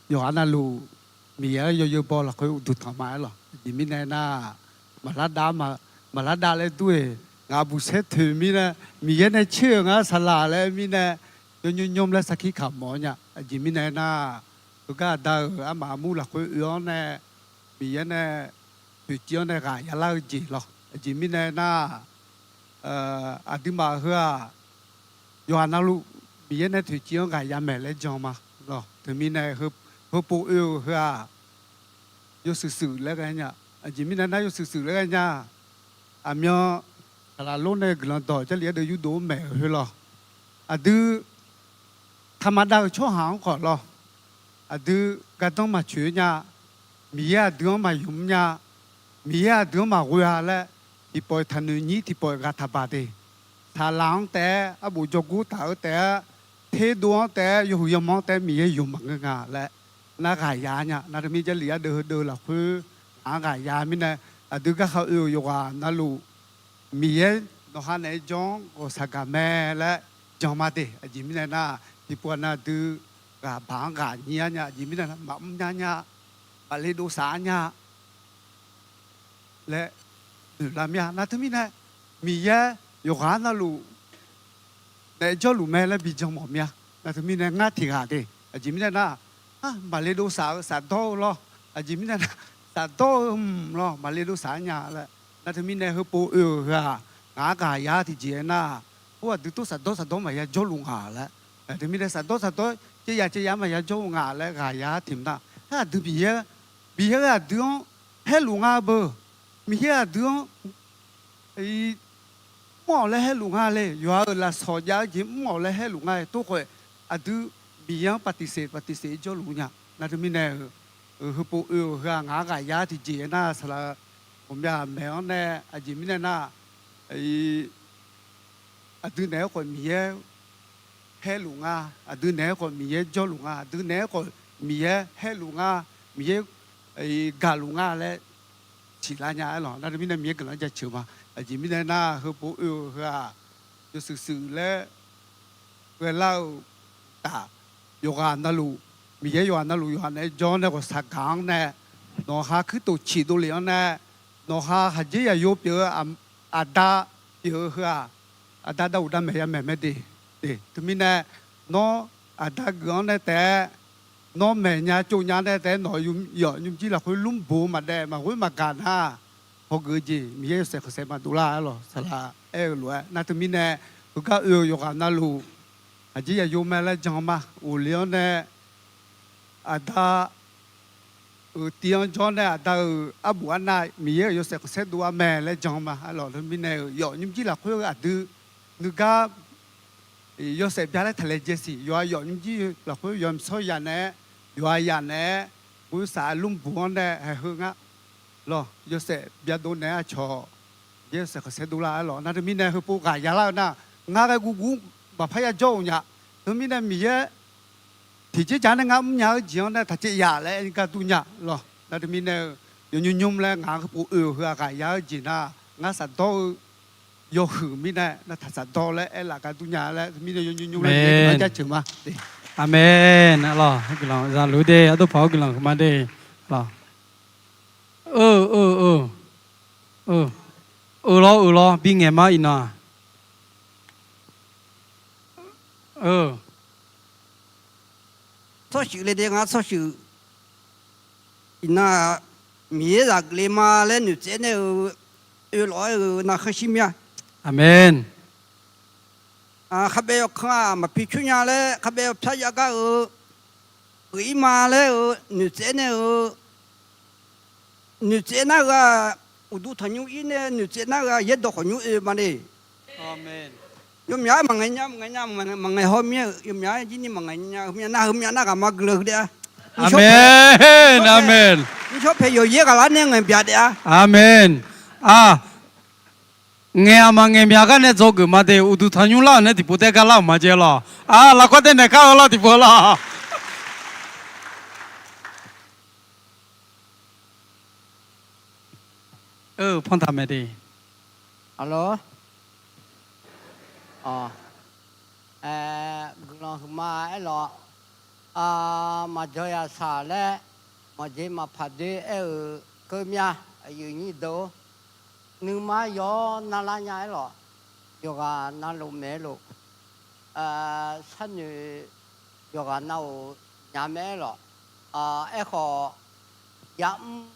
Yawqghaq navluf Miqyaer-anr yawzeu baw lafkhoer uqduq tanq ma-aer lawq. Aqjeq mirnae nar, maqlar dav, maqlar dav laer dur-eq, ngaq buq saer toeq mirnae, Miqyaer nae tser-euq ngar saqlaq laer mirnae, yawnymr nymr laer sarkir kamq-awr nya. Aqjeq mirnae nar, heugar aqda-euq armaf armur lafkhoer oe-awr nae, Miqyaer nae toeqciv-anr nae ghaq yalar-eu jeq lawq. Aqjeq mirnae nar, aqduimaf heu-aq, yawqghaq navluf Miqyaer nae toeqciv-anr ghaq ya maeq laer jan ma lawq. Teumirnae heupov oe-euq heu-aq, yawshuif shuif laer ghae nya. Aqjeq mirnae nar yawshuif shuif laer ghae nya. Aqmyan saqlaq lor nae guiqlanq dawq Jarlif ardeuv yurdov-anr maeq-euq heu lawq. Aqdui taqmaqdav-euq tsawrhaq-anr khawf lawq. Aqdui gardanr maqtsoeq nya. Miqyaer aqdui-anr maqymr nya. Miqyaer aqdui-anr maqghoe-a laer, tiqpawf-iq taqnoeq nyir, tiqpawf-iq ghaq taqbaq de. Saqlaq-anr taef-aer arbof jawrgur taf-eu taef-aer, terdov-anr taef-aer, yawhuiq yamawr-anr taef-aer Miqyaer yawq maqngeur nga laer nar ghaq ya nya. Nar teumirnae Jarlif ardeuv heudeuv lafkhoer ngaq-anr ghaq ya mirnae, aqdui garkhav oe-euq yawqghaq navluf Miqyaer nawqha naeq-aer jawr-anr ghawqshaq gaq mae laer jan ma de. Aqjeq mirnae nar, tiqpov-aq nar aqdui ghaqbaq-anr ghaq nyir-ar nya. Aqjeq mirnae nar maqmr nyar nya, maqle dov saf-ar nya laer noeqlar mir-a. Nar teumirnae Miqyaer yawqghaq navluf naeq-aer jawrluf mae laer bijan mawf mir-a. Nar teumirnae ngar tiq ghaq de. Aqjeq mirnae nar, maqle dov saf-eu safdawr-eu lawr. Aqjeq mirnae nar, safdawr-eu mq lawr, maqle dov saf-ar nya laer. Nar teumirnae heupov oe-euq heu-aq, ngaq-anr ghaq ya-ar tiqjeq aernar, or aqdui tov safdawr safdawr maqya jawrluf nga laer. Teumirnae safdawr safdawr, caev ya caev ya maqya jawr-eu nga laer ghaq ya-ar tiq mq nar, aqdui Miqyaer, Miqyaer-euq aqdui-anr haerluf nga beu. Miqyaer aqdui-anr mr-awq laer haerluf nga le. Yawqha-euq lafsawq jav-eu jeq mr-awq laer haerluf nga. Tov khof aqdui Miqyaer-anr paqtiqseq paqtiqseq jawrluf nya. Nar teumirnae-euq heupov oe-euq heu-aq ngaq-anr ghaq ya-ar tiqjeq aernar, saqlaq ghawqmya maeq-anr nae aqjeq mirnae nar, aqdui naeq-aer khawf Miqyaer haerluf nga, aqdui naeq-aer khawf Miqyaer jawrluf nga, aqdui naeq-aer khawf Miqyaer haerluf nga, Miqyaer gaqluf nga laer siqlar nya-aer lawq. Nar teumirnae Miqyaer guiqlanq-anr jaceuq ma. Aqjeq mirnae nar, heupov oe-euq heu-aq, yawshuif shuif laer ghaelar-euq taf, yawqghaq navluf, Miqyaer yawqghaq navluf yawqha naeq-aer jawr-anr nae ghawqshaq gaq-anr nae, nawqha kuirtof ciq dovlef-anr nae, nawqha khaqdzerzaq yo pyeuf-eu aqda pyeuf-eu heu-aq, aqda dav uqdav maeq ya maeq mae de. Teumirnae nawr aqda geuf-anr nae taef-aer Nawr maeqnya tsovnya nae taef-aer nawq-eu yawf nymrjir lafkhoer lmrboq-eu maqdaef maqghoer maqgaq nar, hawgeuf-eu jeq Miqyaer yawshaef khanqsaer maqdov lar-a lawq. Saqlaq aer-eu lof-aer nar teumirnae heugar oe-eu yawqghaq navluf aqjeq yaqyo mae laer jan ma. Ghofle-anr nae aqda-euq tiv-anr jawr nae aqda-euq arbof arnav Miqyaer-euq yawshaef khanqsaer dov-a mae laer jan ma. Arlawq teumirnae-euq yawf nymrjir lafkhoer aqdui nuigar yawshaef bya laer taqlaejae siq. Yawqha yawf nymrjir lafkhoer yawf mqsawr ya naeq-aer, yawqha ya naeq-aer, ghoer saf-aer lmrbuq-anr nae haeq heu ngar lawq. Yawshaef byadov naeq-aer aqcawq Miqyaer yawshaef khanqsaer dov lar-a lawq. Nar teumirnae heupov ghaq ya lar-eu nar, ngar ghae guvguv maqpar ya jawr-euq nya. Teumirnae Miqyaer tiqjeq jaq nae ngar mrnya-eu jeq-anr nae taqcaev yaf laer aer gar dur nya lawq. Nar teumirnae-eu yawqnymr nymr laer ngaq heupov oe-euq heu-aq ghaq ya-eu jeq nar, ngar shafdawr-eu yawhuiq mirnae nar taq shafdawr laer aer laf gar dur nya laer teumirnae yawqnymr nymr laer Miqyaer guiqlanq jaceuq ma. Aqmeq. Arlawq guiqlanq zaluf de, ardov paq-awr guiqlanq huiqma de. Arlawq. Eu, eu, eu, eu, eu lawr, eu lawr, bingaeq ma iqnan-aq. Eu, tsawrshuif le de ngar tsawrshuif. Iqnan-aq, Miqyaer zaq geufle ma laer noeqtsaev nae-eu oe lawq-aer-eu nar khanqshir mir-a. Aqmeq. Kharbaev yawkan-aq maqpi coer nya laer kharbaev yawpyar jav gar-eu geuf-ir ma laer-eu noeqtsaev nae-eu noeqtsaev nar-eu-aq, uqduq tanqnymr ir nae noeqtsaev nar-eu-aq, yaerdawq khawqnymr oe ma le. Yawmyaq-aer maqngaeq nya, maqngaeq nya, maqngaeq haw mir-eu, yawmyaq-aer jir ni maqngaeq nya, heu mya nar heu mya nar ghaq ma guiqlanq heu daef-a. Aqmeq, aqmeq. Nishawr paeq yawqyaer ghaq lar nae ngaeq byaq daef-a. Aqmeq. Aq, ngaeq-aq maqngaeq myaq gar nae dzawgeuf ma de, uqduq tanqnymr lar-euq nae tiqpov taef gar lar-euq ma jeq lawq. Aq, lafkawr tae naeq kar-eu lawr tiqpov lawq. Eu, panrtaq mae de. Arlawq. Guiqlanq huiqma aerlawq. Maqjawr yaqsaq laer maqjeq maqpaq doe aer-euq keuv mya, aqyuif nyir deuq-or, nuima yawr narlar nya aerlawq. Yawqghaq navluf maeq-aer lof, sharnoeq yawqghaq navluf nya mae aerlawq. Aerkhawf, yamr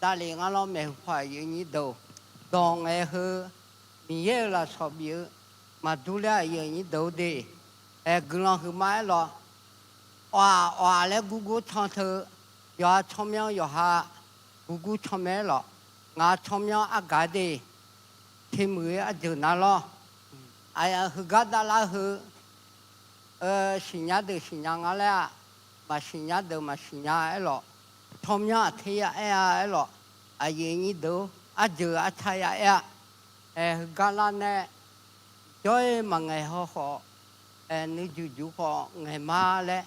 davlef ngar lawr maeqhu paw aqyuif nyir deuq, dawq ngaeq heu Miqyaer-euq lafsawq bif-eu maqdur laer aqyuif nyir deuq-or de. Aer, guiqlanq huiqma aerlawq. Awq-aq awq-aq laer gurgur can teu, yawqha tsawrmyanr yawqha gurgur can mae aerlawq. Ngaq tsawrmyanr argaq de, temuiq-eu arjeuq nar lawr. Aq, heugar davlar heu, siqnya deuq siqnya nga laer-aq, maqsiqnya deuq maqsiqnya aerlawq. Tsawrmyanr aqter ya aer-a aerlawq. Aqyuif nyir deuq-or, arjeuq arca ya aer-a. Aer, heugar lar nae jawr-ir maqngaeq haw khawf, nuijuq juq khawf ngaeq ma laer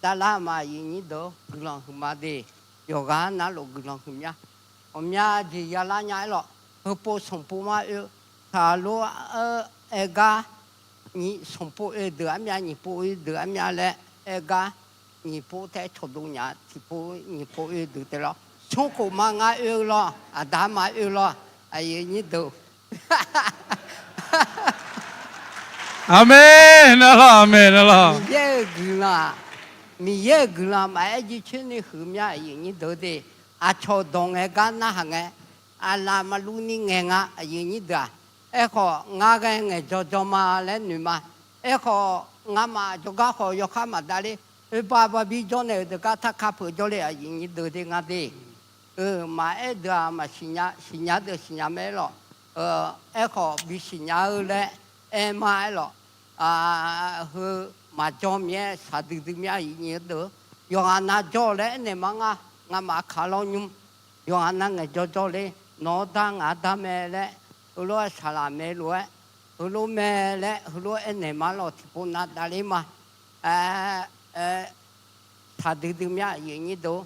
davlar ma, aqyuif nyir deuq-or, guiqlanq huiqma de. Yawqghaq navluf guiqlanq huiqmya. Ghawqmya jeq yalar nya aerlawq. Heupov sanqpov ma oe, taqlof-aer aer gar, nyiq sanqpov oe deuq armyav, nyiq pov oe deuq armyav laer aer gar, nyiq pov taef-aer cawqdov nya, tiq pov nyiq pov oe deuq taef lawr. Smrkhof ma ngar oe-eu lawr, aqda ma oe lawr, aqyuif nyir deuq. Aqmeq nar lawr, aqmeq nar lawr. Miqyaer-euq guiqlanq-aq, Miqyaer-euq guiqlanq maqaer jircoer ni huiqmya, aqyuif nyir deuq de. Aqcawq dawq ngae gar narhaq ngae, aqlaf maqluv ni ngaeq nga, aqyuif nyir deuq-aq. Aerkhawf, ngar ghae ngaeq jawrjawr ma laer noeq ma. Aerkhawf, ngamaf jawrgar khawf yawkhav maqdavler, oebar barbir jawrnaeq-euq deuq gar tarkar peuq jawrle, aqyuif nyir deuq de nga de. Maqaer deuq-aq maqsiqnya, siqnya deuq siqnya mae aerlawq. Aerkhawf bisiqnya-eu laer aer ma aerlawq. Heu maqjawr mir-aer shaqdui dui mir-a, aqyuif nyir deuq. Yawqghaq nav jawr laer aernaeq ma nga. Ngamaf kaq lawr nymr, yawqghaq nav ngaeq jawrjawr le. Nawq-awr dar ngaq-awr dar mae laer, heulof-aer saqlaq mae lof-aer, heulof mae laer heulof-aer aernaeq ma lawq, tiqpov nav davler ma. Shaqdui dui mir-a, aqyuif nyir deuq.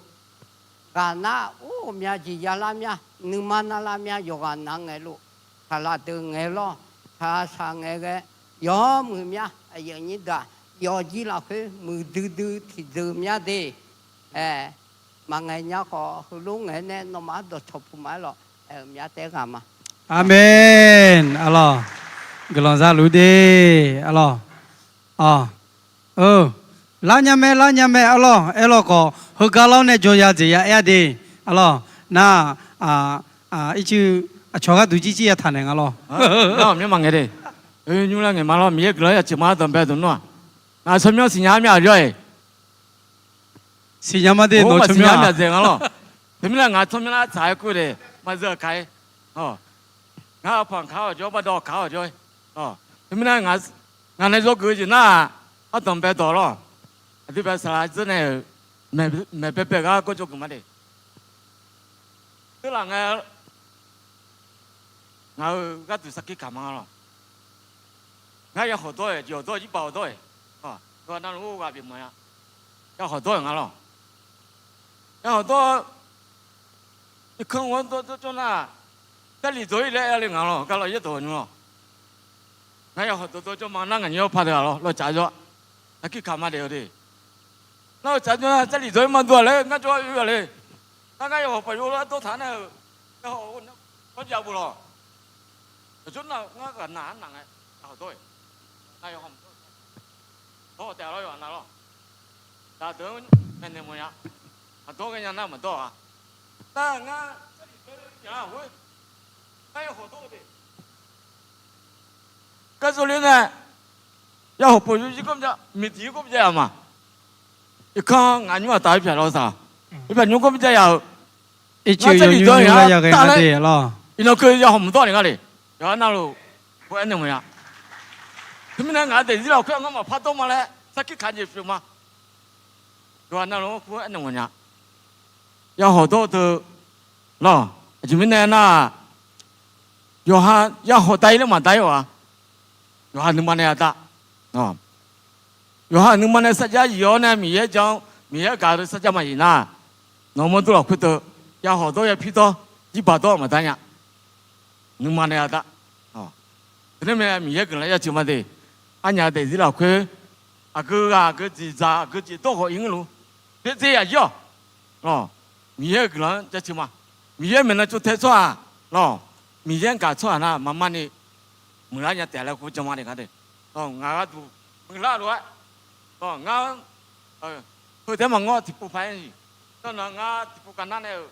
Ghaqnar or ghawqmya jeq yalar mir-a, nuima narlar mir-a, yawqghaq nav ngaeq lof. Saqlaq deuq ngaeq lawr, saqlaq saq ngaeq ghae, yawmuiq mir-a, aqyuif nyir deuq-aq, yawfjir lafkhoer muiqdui dui tiqdeuq mir-a de. Maqngaeq nya khawf heulof ngaeq nae nawmaf-anr dawqcawq puq ma aerlawq. Aer-eu myav taef-aer ghaq ma. Aqmeq. Arlawq, guiqlanq zaluf de. Arlawq, a, eu, Lar nya mae, lar nya mae arlawr. Aerlawkhawf, heugar lawr nae jawr ya dzaeq ya aer-a de. Arlawr, nar, ircuf aqcawq gharduq jirjir ya taqnaeq nga lawr. Nar aqmyanr maqngae de. Nymr laer ngaeq ma lawr, Miqyaer guiqlanq ya ceuq ma ardanqbae dawq nar-aq. Ngaq tsawrmyanr siqnya-a myaq yawr-eq. Siqnya ma de, nawq-eu tsawrmyanr-aq myaq dzaeq nga lawr. Teumirnae ngaq tsawrmyanr lar tsaq-aer kur de, maqzeu kaq-ir. Ngar aqpaq kaq-awq jawr, bardawv kaq-awq jawr-ir. Teumirnae ngaq nae yawgeuf-eu jeq nar-aq, ardanqbae dawq lawr. Aqdui bae saqlaq dzeur nae-euq maeqbae bae gar gawr jawrgeuf ma de. Teulaf ngae, ngaq-euq gharduq sarkir kaq ma lawr. Ngar ya hawq dawr-eq, jeq hawq dawr-eq, jirbaq hawq dawr-eq. Yawqha navluf-anr ghaq bif mawf-a. Ya hawq dawr-eq nga lawr. Ya hawq dawr-eu irkanr-anr dawr dawr jawr nar-aq, Jarlif dawq-ir laer aer le nga lawr, gar lawr yaerdawq nymr lawr. Ngar ya hawq dawr dawr jawr ma nar, ngaq nymr-anr paq deuq-aq lawr, lawr caf jawr. Sarkir kaq ma daef-eu de. Nar-eu caf jawr nar, Jarlif dawq-ir ma dawr-aq laer ngar jawr oe-aq le. Nar ngar ya hawq paq yo lar dawr taq nar-euq, ya hawq-eu nar, kawrjav bof lawq. Yawqjawr nar-euq ngar ghaq naq-anr naq ngae, ya hawq dawr-eq. Nar ya hawq maqdawr-eu, dawr-awq taef lawr, yawqha navluf-anr. Daqdeuq-anr maeqnaeq mawf nya. Maqdawr ghaenya nar maqdawr-a. Nar ngar Jarlif dawr-ir nya-a ghoer, ngar ya hawq dawr-eu de. Gar zawr ler nae, ya hawq paq yo jir gawr mya, miqdiq-ir gawr mya-a ma. Irkanr ngaq nymr aqtaf-aer pyaq lawr saq, irpyaq nymr gawr mya ya-euq. Ngar Jarlif dawr-ir nya-a taf laer, iqnan keuv ya hawq maqdawr ni nga le. Yawqha navluf khoer aernaeq mawf nya. Teumirnae ngaq daefzir lafkhoer-aq ngar maqpar dawr ma laer sarkir kaq jeq pyeuf ma. Yawqha navluf-anr khoer aernaeq mawf nya. Ya hawq dawr-eu teu lawr. Aqjeq mirnae nar-aq, yawqha ya hawq dav-ir laer maqdav-ir-awq-a. Yawqha nuima nae ya dav. Yawqha-euq nuima nae sarjax zif-awr nae Miqyaer jan-anr Miqyaer gaq-eu sarjax maqzif nar, nawq-eu mawrdo lafkhoer teu ya hawq dawr ya pyur dawr, jirbaq dawr maqdar nya. Nuima nae ya dav. Teumirnae Miqyaer guiqlanq ya ceuq ma de. Arnyaf daefzir lafkhoer aqgeu ghaq aqgeu jeq dzaq aqgeu jeq dawr khawf iq ngeur luf, byaerdzae yaq jir-awq. Miqyaer-euq guiqlanq-anr jaceuq ma. Miqyaer maeqnan tsovtae tsawrhaq lawr, Miqyaer-anr gaq tsawrhaq nar maqmar ni muiqlar nya taef laer khoer jan ma de nga de. Ngaq gharduq muiqlar lof-aer, ngar-anr heu taef maqngeur tiqpov paq-aer-iq, nawr ngar tiqpov gaq nar nae-euq,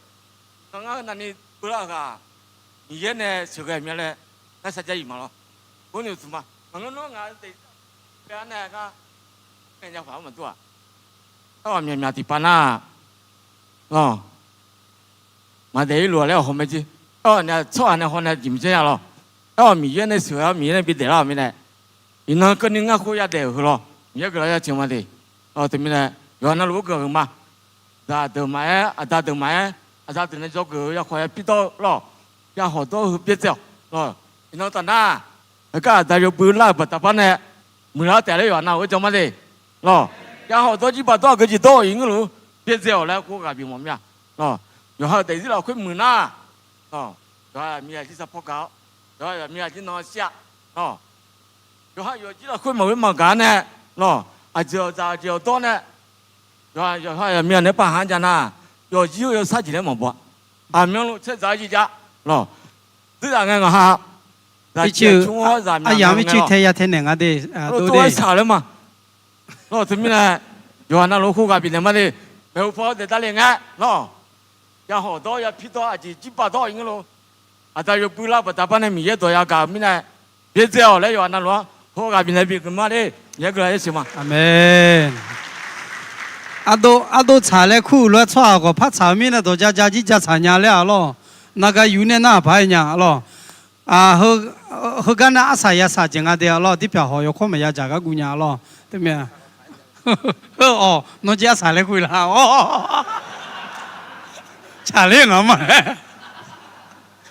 ngar navni beuvlar-euq ghaq Miqyaer nae sheuqghae mya laer ngar sarjax zif ma lawr. Khoer ni uqduq ma. Maqngeur nawr ngaq-eu daefzir-a nae gar ngaeq nya paq-aer maqdur-aq. Aerkhawf myaqmyaq tiqpav nar-aq, lawr, maqdaef-ir lof-a laer haw mae jer. Aerkhawf nae tsawrhaq nae haw nae jeq maqjanr nya lawr. Aerkhawf Miqyaer nae sheuqghae-awr Miqyaer nae bidaef lar-euq mirnae, iqnan keuvni ngar khoer yadaef-euq heu lawr, Miqyaer guiqlanq ya ceuq ma de. Teumirnae yawqha navluf-anr guiqlanq huiq ma. Zaqdeuq maqaer, aqda deuq maqaer, aqda deuq nae dzawgeuf-eu ya khawf ya pyur dawr-eu lawr, ya hawq dawr-eu heu byaerdzae-awq lawr. Iqnan taf nar, heugar aqda yawbui lar-euq baqda bar nae muiqlar taef laer yawqha navluf-anr jan ma de. Lawr, ya hawq dawr jirbaq dawr aqgeu jeq dawr-euq iq ngeur luf-ur, byaerdzae-awq laer khoer ghaq bif mawf mir-a. Lawr, yawqha-euq daefzir lafkhoer muiq nar, lawr, yawqha-euq miqzaq jir sarpawr gaq-awr, yawqha-euq miqzaq jir nan shir-a. Lawr, yawqha yawqjir lafkhoer maqghoer maqgaq-ar nae, lawr, aqjeq awqdzaq aqjeq awqdawr nae, yawqha yawqha yawqmir-aq nae paq haq-anr jav nar, yawqjir-eu yawsar jeq laer maqbaw-a. Aqmyanluf caerdzaq-eu jeq jav, lawr, duirzaq ngae ngaq ha, zaqjeq cmr-awr zaqmyaq ngae-awr, tae ya tae naeq nga de, lawr, tov-aer shaq laer ma. Lawr, teumirnae yawqha navluf-anr khoer ghaq bifnaeq ma de. Maeqhu paw-awr daeqdavle ngae, lawr, ya hawq dawr ya pyur dawr aqjeq jirbaq dawr-eu iq ngeur luf-ur. Aqda yawbui lar-eu baqda bar nae Miqyaer dawq ya gaq-euq mirnae, byaerdzae-awq laer yawqha navluf-anr khoer ghaq bifnaeq bif geuf ma de. Miqyaer guiqlanq ya ceuq ma. Aqmeq. Ardov tsaq laer kur-euq lof-aer tsawrhaq khawf par tsaq-eu mirnae dawq ja ja jir ja tsaq nya laer-aq lawr. Navgar yur nae nar-aq paq-aer nya lawr. Heugar nar arsaq ya saq jeq nga de-a lawr, dirpyaq hawq yawkawr maqya dzaq gar guv nya lawr. Teumirnae, heu-awq nawr jir arsaq laer kur-eu la-awr. Tsaqler ngaq ma.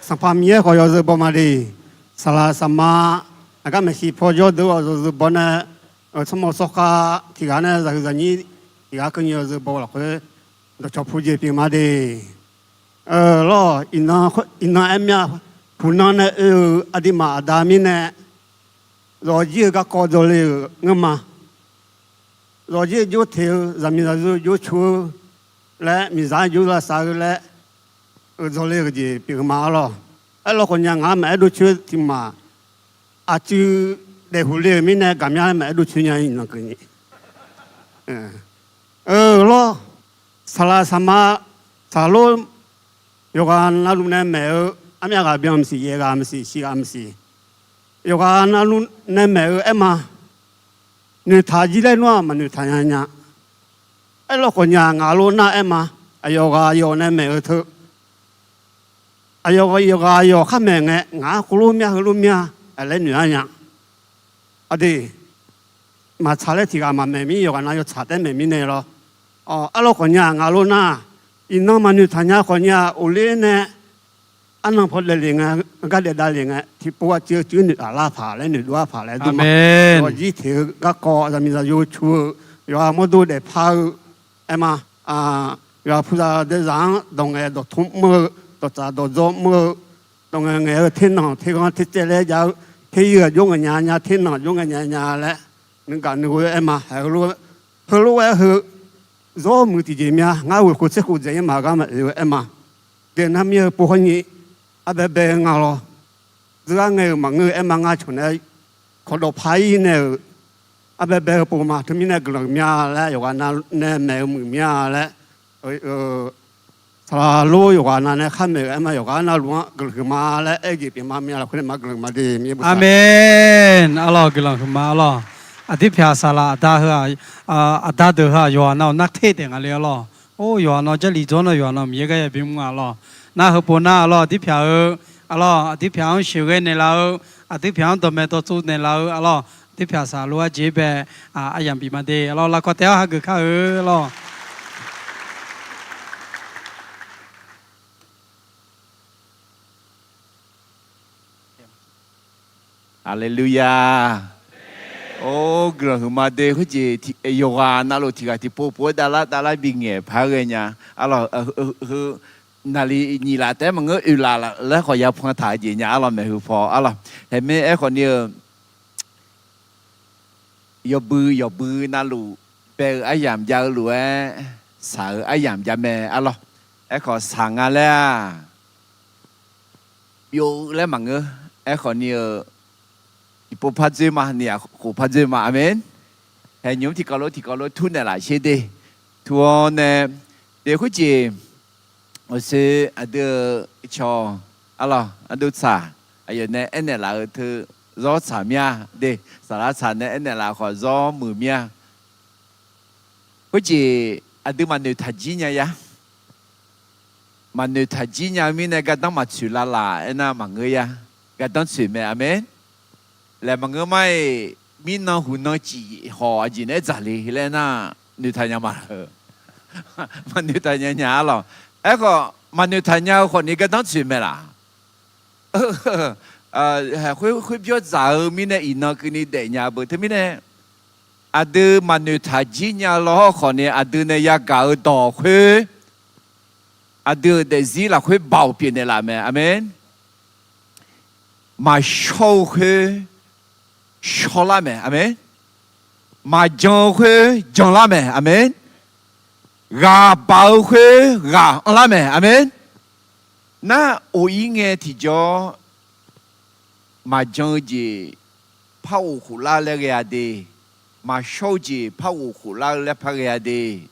Sanqpaq Miqyaer khawf yawzeu baw ma de. Saqlaq saqma, aqgar maeqshi paw jawr deuq-awq yawzeu baw nae, tsawrmawr tsawrkhav tiq ghaq nae zaqhuiq zaqnyir tiq ghaq keuvni yawzeu baw-eu lafkhoer dawqcawq pu jeq pyeuf ma de. Lawr, iqnan aer mir-a, puqnan nae oe-euq aqduimaf aqda mirnae, zawqjir-eu garkawv dzawle-euq ngeur ma. Zawqjir-eu jov teq-eu, zaqmiq zaqyo jov cu-eu laer, miqzaq-anr jov lavsav-eu laer, eu dzawle-euq jeq pyeuf-eu ma-a lawr. Aerlawkhawf nya ngaq-anr maqaer dov coer tiq maf, aqcuiv daefhuq le-euq mirnae gaqmya maqaer dov coer nya iqnan keuvni. Euq lawr, saqlaq saqma, saqlor, yawqghaq navluf nae maeq-eu, armyav ghaq byan maqsiq, yaeq ghaq maqsiq, shif ghaq maqsiq, yawqghaq navluf nae maeq-eu aer ma. Noeqtaq jir laer nar-aq maqnoeqtaq nya nya. Aerlawkhawf nya ngaq lor nar aer ma. Aqyawf ghaq yawf nae maeq-eu teu, aqyawf ghaq yawf khar maeq ngae, ngaq-anr khoerlof mya heulof mya laer noeq-ar nya. Aqdui, maqtsaq laer tiq ghaq maqmaeq mir, yawqghaq nav yawtsaq taef maeq mirnae lawr. Aerlawkhawf nya ngaq lor nar, iqnan maqnoeqtaq nya khawf nya, uqler nae arnan paw daefle ngae, gar daef davle ngae, tiqpov-a cuiv cuiv noeqtaf lar paq laer noeqdov-ar paq laer dur ma. Yawqjir teq-eu garkawv zaqmiqzaq yo cu-eu, yawqha mawrdo daefpar-eu aer ma. Yawqha puqzaq daezaq-anr dawq ngaeq dawqtmr mr-eu, dawqtsaf dawqdzawr mr-eu, dawq ngaeq ngaeq-eu ternanq terghanr tercaev laer jav-eu, teryir ghaq jov ngae nya nya, ternanq jov ngae nya nya laer nuigaq nuighoe aer ma. Haeq heulof, heulof-aer heu zawr muiq tiqjeq mya, ngar ghoeq khof tser khof dzaeq-ir maqgar maqoe-eu aer ma. Daeq nar mir-eu pov hawr nyi, arbae bae-eu nga lawr. Dzeurgar ngae-euq maqngeur-eu aer ma, ngar cawq nae kawqdawq par-ir nae-euq arbae bae-eu pov ma. Teumirnae guiqlanq mya laer yawqghaq nav nae maeq-eu muiq mya laer, saqlaq lor yawqghaq nav nae khar maeq-eu aer ma, yawqghaq navluf-anr guiqlanq huiqma laer aer-eu jeq pyeuf ma. Mya lafkhoer nae ma guiqlanq ma de, mir-aer bof. Aqmeq. Arlawr guiqlanq huiqma arlawr. Aqdirpyaq saqlaq aqda heu-aq, aqda deuq heu-aq yawqghaq nav-euq narter taef nga le arlawr. Or yawqghaq nav Jarlif dzawr nar yawqghaq nav Miqyaer gar ya bimr-a arlawr. Nar heupov nar arlawr aqdirpyaq-eu, arlawr aqdirpyaq-anr sheuqghae naeqlaf-eu, aqdirpyaq-anr dawqmaeq dawqtsov naeqlaf-eu arlawr, aqdirpyaq saqlaq lof-aer jeq bae, aryamq bif ma de arlawr, lafkawv taef-awr hageuf kar-eu arlawr. Haleluya. Or guiqlanq huiqma de, khoerjeq yawqghaq navluf tiq ghaq tiqpov pov-aer davlar davlar bingaeq par ghae nya. Arlawr, heu naqli nyiq laf taef-aer maqngeur, oeq laf laer khawf ya pan taq-eu jeq nya arlawr, maeqhu paw arlawr. Haeqmae aerkhawf ni-eu, yawbui yawbui navluf bae-eu aryamq jav-eu lof-aer, shaq-eu aryamq jav mae arlawr. Aerkhawf shaq nga laer-aq, byov-eu laer maqngeur. Aerkhawf ni-eu, tiqpov par dzoer ma, ni aqkhof par dzoer ma. Aqmeq. Haeq nymq-mr tiqkawv lof tiqkawv lof tur naeqlaf sher de. Tur-awr nae, de khoerjeq, awqsoe aqdui-eu cawq arlawr, aqdui tsaq, aqyawf nae aernaeq laf-eu teu zawr tsaq mir-a de. Saqlaq tsaq nae aernaeq laf khawf zawr muiq mir-a. Khoerjeq aqdui maqnoeq taq jir nya ya. Maqnoeq taq jir nya-eu mirnae gardanr maqtsoeq lavlaf aernar maqngeur ya. Gardanr tsoeq mae. Aqmeq. Laeq maqngeur mar-iq, mirnan huqnan cif hawq aqjeq naeq-aer dzaq le laer aernar, noeqtaq nya ma. Maqnoeq taq nya nya arlawr. Aerkhawf maqnoeq taq nya-eu khawf ni gardanr tsoeq mae laf. Khoer khoer byawr dzaq-eu mirnae iqnan keuvni daefnya beu. Teumirnae aqdui maqnoeq taq jir nya lawr khawf ni aqdui nae yagaq-eu dawq khoer, aqdui-euq daefzir lafkhoer baoq pyeufnaeq laf mae. Aqmeq. Maqshawr-eu khoer shawrlar mae. Aqmeq. Maqjan-eu khoer janlar mae. Aqmeq. Ghaq baq-eu khoer ghaq anrlar mae. Aqmeq. Nar of-ir ngae tiqjawr, maqjan-eu jeq par ghof khoflar-eu laer ghae-a de. Maqshawr-eu jeq par ghof khoflar-eu laer par ghae-a de.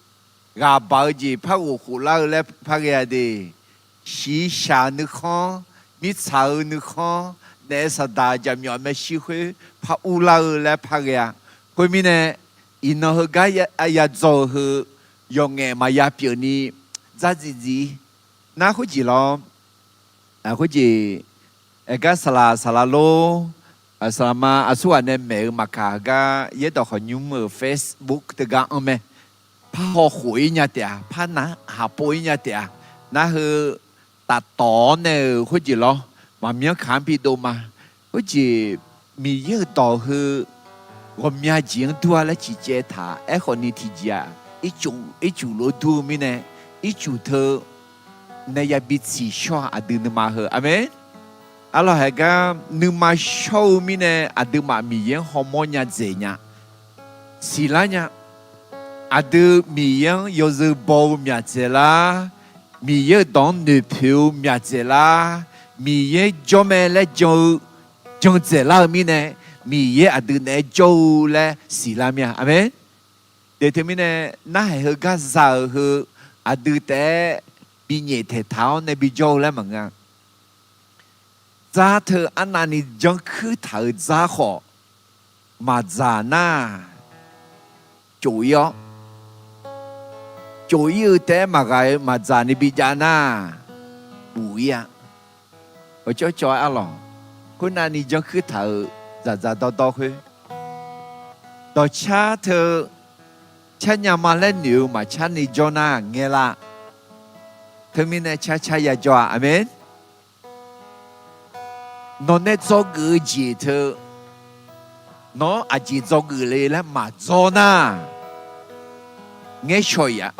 Ghaq baq-eu jeq par ghof khoflar-eu laer par ghae-a de. Shiqshaq nuikhanr, mirtsaq-eu nuikhanr, naef saqdaq jaqmyawf maershuir khoer par urlar-eu laer par ghae-a. Khoermirnae, iqnan heugar ya dzaw-eu heu yawqngaef maqya pyeufni dzardziv dziv. Nar khoerjeq lawr, khoerjeq, aergar saqlaq saqlaq lor, saqlaq ma aqsurghaq nae maeq-eu maqkaq gar yaerdawq khawqnymr-euq Facebook teugar anr mae. Par haw khof-ir nya taef-a, par nar haq pov-ir nya taef-a. Nar heu taf tawq-awr nae-euq khoerjeq lawr, maqmyanr kaq-anr bidov ma. Khoerjeq Miqyaer-euq dawq heu ghawqmya jeq-anr dur-a laer ciqcaev taq. Aerkhawf ni tiqjeq-aq, ircuf lof dur-eu mirnae, ircuf teu nae yabi tsiqshawr-a aqdui nuima heu. Aqmeq. Arlawr, haeqgar nuima shawr-eu mirnae aqduimaf Miqyaer-anr hawmawr nya dzaeq nya, siqlar nya. Aqdui Miqyaer-anr yawzeu baw-eu myaq dzaeqlar, Miqyaer-euq dawq-anr noeqpoeq-eu myaq dzaeqlar, Miqyaer jawr mae laer jan-eu, jan dzaeqlar-eu mirnae, Miqyaer aqdui naeq-aer jawr-eu laer siqlar mir-a. Aqmeq. De teumirnae narhaq heugar za-euq heu aqdui taef-aer binyaef taeqtaq-awr nae bijawr-eu laer maqngeur-a. Dzar teu arnavni janrkuir taq-euq dzar khawf maqdzaq nar, cof-ir-awr, cof-ir-eu taef-aer maqghaq-eu maqdzaq ni bijav nar, buf-ir-a. Aqcawq cawv-aer arlawq, khoernavni janrkuir taq-euq dzaqdzaq dawrdawr khoer, dawqcar teu carnya ma laer noeq-eu maqcar ni jawr nar ngaelar. Teumirnae carcar yajawr-a. Aqmeq. Nawq nae dzawgeuf-eu jeq teu nawq-anr aqjeq dzawgeuf le laer maqdzawr nar, ngaer shaw-iq-a.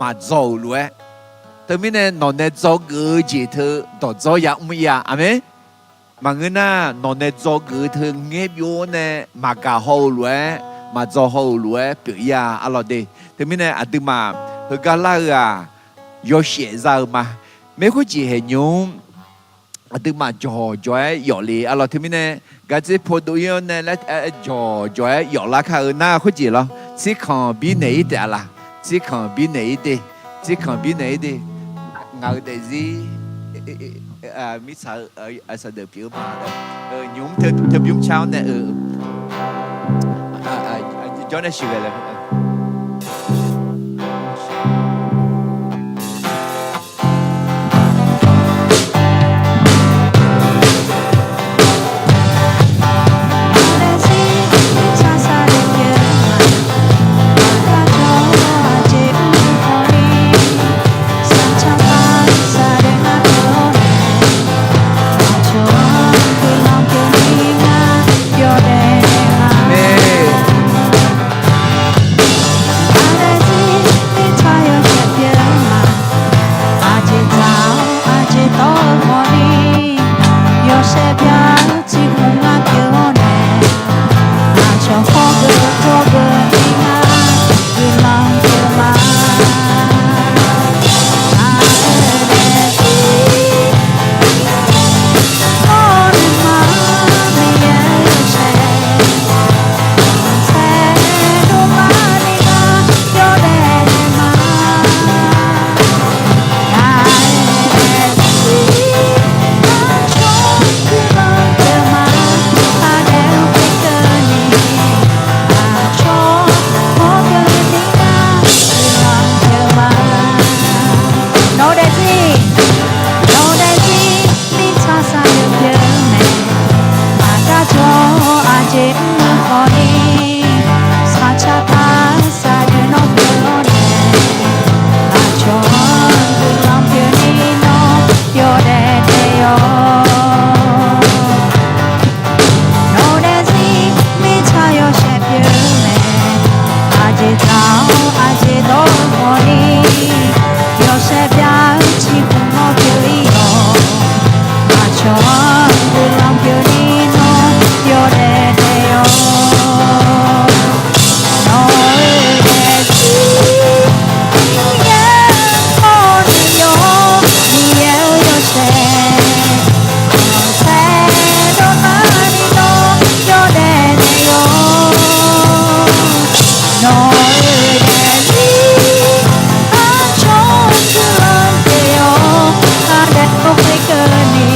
Maqdzaw-euq lof-aer, teumirnae nawq nae dzawgeuf-eu jeq teu dawqdzawr yamr-ir-a. Aqmeq. Maqngeur nar, nawq nae dzawgeuf-eu teu ngaer byov-awr nae maqgaq haw-eu lof-aer, maqdzaw haw-euq lof-aer pyeuf-ir-a arlawq de. Teumirnae aqduimaf heugar lar-eu-aq, yawshaef za-eu ma. Maerkhoer jeq haeqnymr aqduimaf jawqjawq-aer yawf le arlawq. Teumirnae gardzer po dov-ir-awr nae laer jawqjawq-aer yawf lar kar-eu nar khoerjeq lawr. Tsirkanq birnaeq-ir taef-a laq. Tsirkanq birnaeq-ir de. Tsirkanq birnaeq-ir de. Ngaq-euq daefzir mirtsaq-eu saqdeuq pyeuf-eu ma. Nymq mr teu bymr car-awr nae-eu jawr nae sheuqghae laer Nawq-eu daefzir, nawq-eu daefzir mirtsaq saqdeuq pyeuf-eu mae. Aqgar jawr aqjeq mr-eu khawf ni, saqcaq taq saqdeuq nawr pyeuf-awr nae, aqcawq-anr guiqlanq pyeuf ni nawr yawdaef daef-awq. Nawq-eu daefzir mirtsaq yawshaef pyeuf-eu mae. Aqjeq dzaq-awr aqjeq dawr-eu khawf ni, yawshaef byav-eu ciqhuq mawr pyeuf-ir-awq. Aqcawq-anr guiqlanq pyeuf ni nawr yawdaef daef-awq. Nawq-eu daefzir Miqyaer-anr khawf ni yawr, Miqyaer-eu yawshaef, nawq saer dawrma ni nawr yawdaef daef-awq. Nawq-eu daefzir aqcawq-anr guiqlanq pyeuf-awr, aqdaef-eu khoerkeuvni,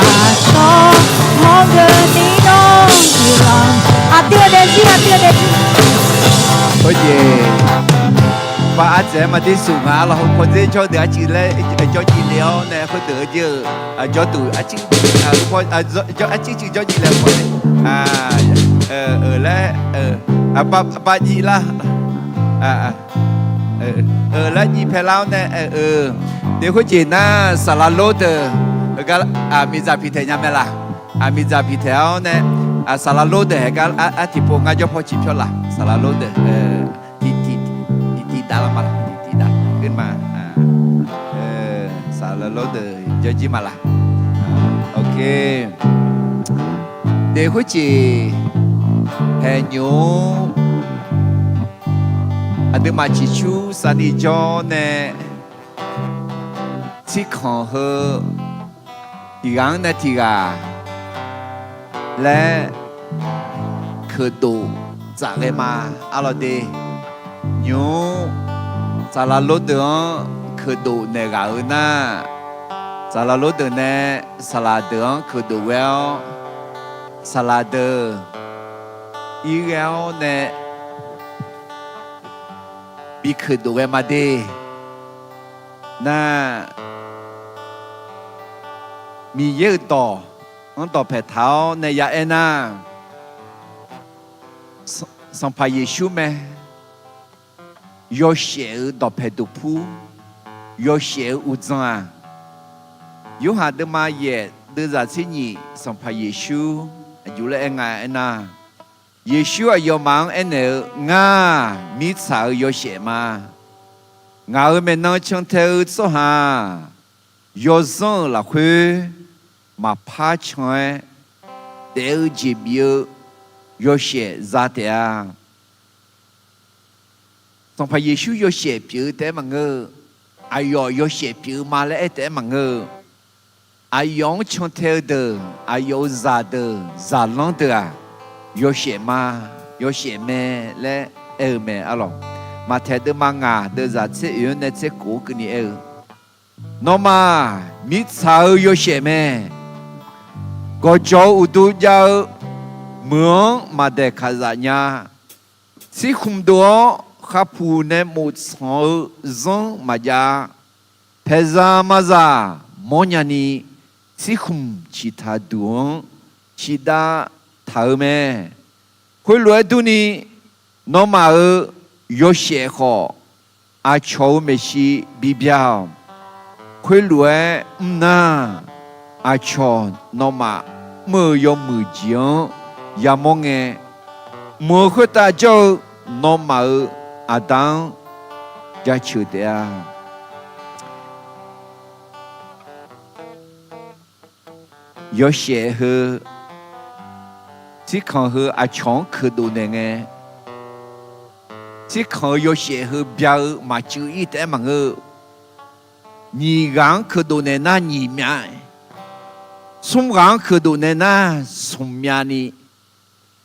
aqcawq mawrgeuf ni nawr guiqlanq. Aqdui-eu daefzir, aqdui-eu daefzir. Khoerjeq, pav ardzaeq-aer maqdir suf nga lawr. Heu pawdzer jawr deuq arciv laer jawr jiv le-awr nae khoerdeuq-eu jir-eu, jawrduq arciv, arciv civ jawr jiv laer pawdzer, laer, bav jiv lar. Laer jiv paelar-awr nae, de khoerjeq nar saqlaq lor deuq, heugar, miqdzaq piqtaeq nya mae laq. Miqdzaq piqtaeq-awr nae, saqlaq lor deuq haegar, artiqpov ngar jawr paw ciqpyawr laq. Saqlaq lor deuq, tiqtiq, tiqtiq dav lar ma laq, tiqtiq dav, ma. Saqlaq lor deuq jawr jir ma laq. De khoerjeq haeqnymr-ur, aqduimaf ciqcur savni jawr nae, tsirkanq heu tiq ghaq-anr nae tiq ghaq laer keuqdof dzaq ghae ma, arlawq de. nymr, saqlaq lor deuq-anr keuqdof naeq ghaq-eu nar, saqlaq lor deuq nae saqlaq deuq-anr keuqdof ghae-awr, saqlaq deuq irghae-awr nae bi keuqdof ghae ma de. Nar, Miqyaer-euq dawq-anr dawqpaeq taq-awr nae ya aer nar, Sanqpaq Yeqsur mae. Yawshaef-euq dawqpaeq duqpur, yawshaef-euq uqdzan-aq, Yorhaq deuvma yaef deuvzaq tser nyiq Sanqpaq Yeqsur aqjox laer aer nga aernar, Yeqsur aqyawfmaf-anr aernaeq-eu, Ngar, mirtsaq-euq yawshaef ma. Ngaq-euq maeqnan cantae-eu tsawrhaq-aq, yawzanr-euq lafkhoer maqpar can-aer, daef-eu jeq bif-eu yawshaef za taef-a. Sanqpaq Yeqsur yawshaef pyeuf-eu taef-aer maqngeur-eu, aqyawf yawshaef pyeuf-eu ma laer aer taef-aer maqngeur-eu, aqyawf-anr cantae-eu deuq, aqyawf-euq zaqdeuq, zaqlanr deuq-aq, yawshaef ma, yawshaef mae laer aer-eu mae arlawq. Maqtaeq deuvma ngaq deuvzaq tser oeq-anr nae tser kof-anr keuvni aer-eu, Nawmaf, mirtsaq-euq yawshaef mae. Gawqjawq-eu uqdu jav-eu meuq-anr maqdaeq kaqzaf nya. Tsirkhmq dov-awr khavpuq nae moftsanq-eu zanr maqjav-a. Paeqzaq mazaq mawrnya ni, tsirkhmq ciqtaq duq-anr ciqdav taq-eu mae. Khoerlof-aer durni, nawmaf-euq yawshaef khawf, aqcawq-euq maeqshi bibyar-awq. Khoerlof-aer mrnar, aqcawq nawmaf mr-eu yawmuiq jeq-anr yamawr ngae, mq-euq khoertav jawr-eu nawmaf-euq Aqda-anr jaceuq taef-a. Yawshaef heu tsirkanq heu aqcawq-anr keuqdof naeq ngae, tsirkanq-eu yawshaef heu bya-eu maqcuiv ir taef-aer maqngeur-eu. Nyiq ghaq-anr keuqdof naeq nar nyiq myav, smr ghaq-anr keuqdof naeq nar smq myav ni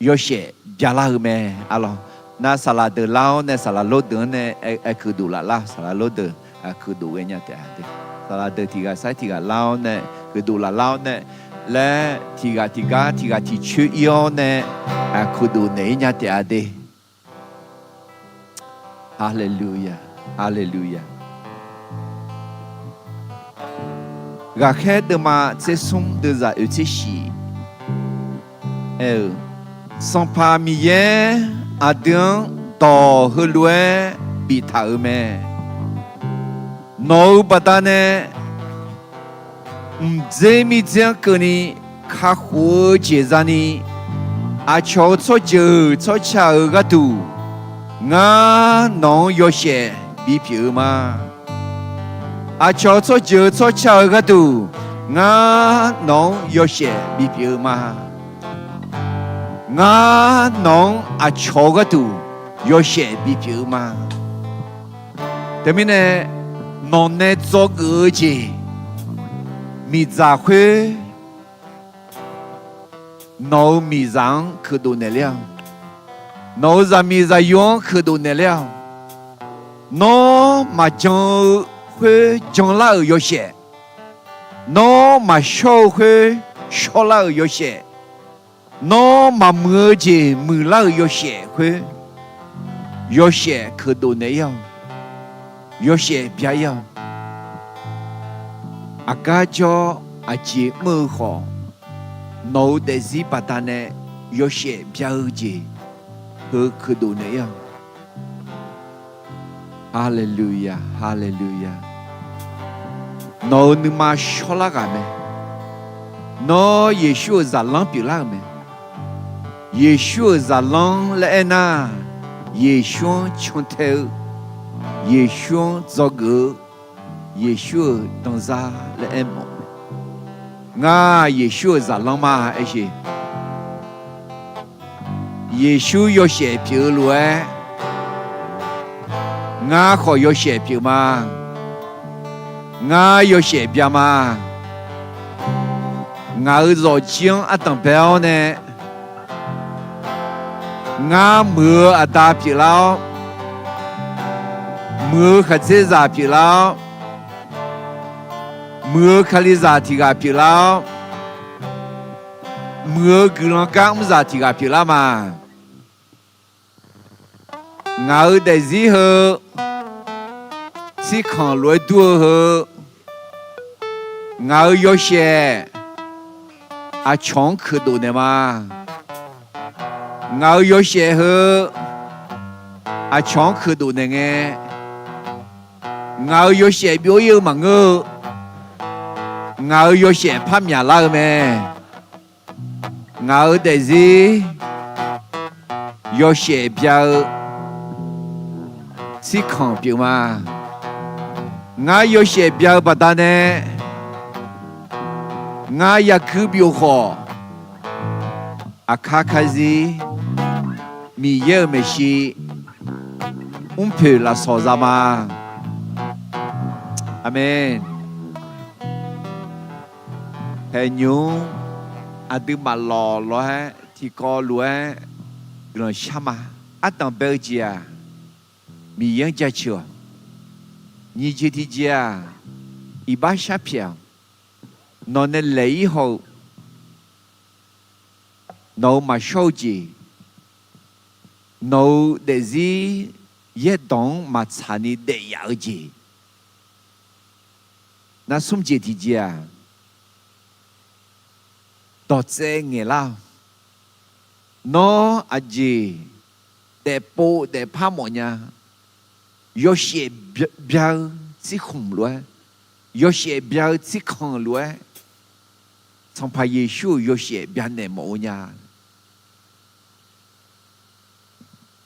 yawshaef byalar-eu mae. Arlawq, nar saqlaq deuq lar-awr nae saqlaq lor deuq-anr nae aer keuqdof laf lar, saqlaq lor deuq keuqdof ghaenya taef-a de. Saqlaq deuq tiq ghaq sar tiq ghaq lar-awr nae, keuqdof laf lar-awr nae laer tiq ghaq tiq gar tiq ghaq tiq coer ir-awr nae keuqdof naeq ir nya taef-a de. Haleluya, haleluya. Ghaqkhaer deuvma tser smr deuvzaq oeq tser shif aer-eu, Sanqpaq Miqyaer aqdui-anr dawq heulof-aer biftaq-euq mae. Nawq-euq baqdanae mqdzer mirdzer-anr keuvni kakhof-eu jeq zani, aqcawq-euq tsawrjeuq tsawrca-euq gharduq ngar nawq-anr yawshaef bipyeuf-eu ma. Aqcawq-euq tsawrjeuq tsawrca-euq gharduq ngar nawq-anr yawshaef bipyeuf-eu ma. Ngar nawq-anr aqcawq-eu gharduq yawshaef bipyeuf-eu ma. Teumirnae nawqnae dzawgeuf-eu jeq, miqdzaq khoer nawq-euq miqzaq-anr keuqdof naeq ler-awq. Nawq-euq zaqmiq zaqyo-anr keuqdof naeq ler-awq. Nawr maqjan-eu khoer janlar-euq yawshaef, nawr maqshawr-eu khoer shawrlar-euq yawshaef, nawr maqmuiq-eu jeq muiqlar-euq yawshaef khoer, yawshaef keuqdof naeq ir-awq. Yawshaef bya ir-awq. Aqgar jawr aqjeq mr-eu khawf, nawq-euq daefzir baqdanae yawshaef bya-eu jeq heu keuqdof naeq ir-awq. Haleluya, haleluya. Nawq-euq nuima shawrlar ghaq mae. Nawr Yeqsur-euq zaqlanr pyeuflar-euq mae. Yeqsur-euq zaqlanr laer aernar, Yeqsur-anr cantae-eu, Yeqsur-anr dzawgeuf-eu, Yeqsur-euq danzar laer aermawf-eu. Ngar Yeqsur-euq zaqlanr ma aer sheq. Yeqsur yawshaef pyeuf-eu lof-aer, ngar khawf yawshaef pyeuf ma. Ngar yawshaef bya ma. Ngaq-euq zawqjir-anr ardanq bae-awr nae, ngar muiq-eu aqda pyeuflar-awr, Muiq-eu khaqdzerzaq pyeuflar-awr, muiq-eu kalizaq tiq ghaq pyeuflar-awr, muiq-eu guiqlanq gar mrzaq tiq ghaq pyeuflar ma. Ngaq-euq daefzir heu tsirkanq lof-aer dur-eu heu, ngaq-euq yawshaef aqcawq-anr keuqdof naeq ma. Ngaq-euq yawshaef heu aqcawq-anr keuqdof naeq ngae, ngaq-euq yawshaef byov-ir-eu maqngeur-eu, ngaq-euq yawshaef par myaqlar-eu mae. Ngaq-euq daefzir yawshaef bya-eu tsirkanq pyeuf ma. Ngar yawshaef bya-eu baqdanae, ngar yagui byov khawf, aqkar karzir Miqyaer-euq maeqshi mrpoeq lafsawq za ma. Aqmeq. Haeqnymr aqduimaf lawqlawq-aer tiqkawv lof-aer guiqlanq shar ma. Ardanq bae-eu jeq-aq, Miqyaer-anr jaceuq-awq. Nyiq jeq tiqjeq-aq, iqbax sharpyaeq-awq. Nawq nae laeq-ir haw-eu, nawq-euq maqshawr-eu jeq, nawq-euq daefzir yaerdawq-anr maqtsaq ni daef yaf-eu jeq. Nar smr jeq tiqjeq-aq, dawqtsaev ngaeqlar-awq. Nawr aqjeq daefpov daefpar mawfnya, yawshaef bya-eu tsirkhmq lof-aer, yawshaef bya-eu tsirkanq lof-aer, Sanqpaq Yeqsur-euq yawshaef byanaeq mawf-eu nya.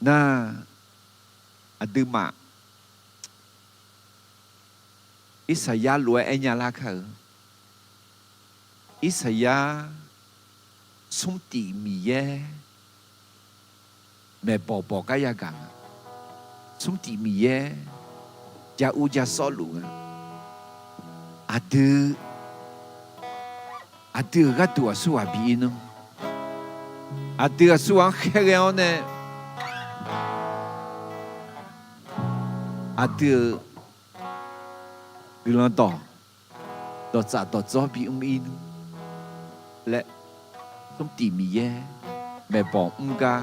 Nar, aqduimaf Irsaqyar lof-aer aernya lar kar-eu, Irsaqyar smrtif Miqyaer maeqbawq bawq gar yagaq nga. Smrtif Miqyaer ja ur ja sawr luf nga. Aqdui, aqdui-euq gharduq aqsurghaq bi-ir nmr. Aqdui aqsurghaq-anr khaerghae-awr nae, aqdui-euq guiqlanq dawq, dawqtsaf dawqdzawr bimr-ir nmr laer, smrtif Miqyaer maeqbawq mr gar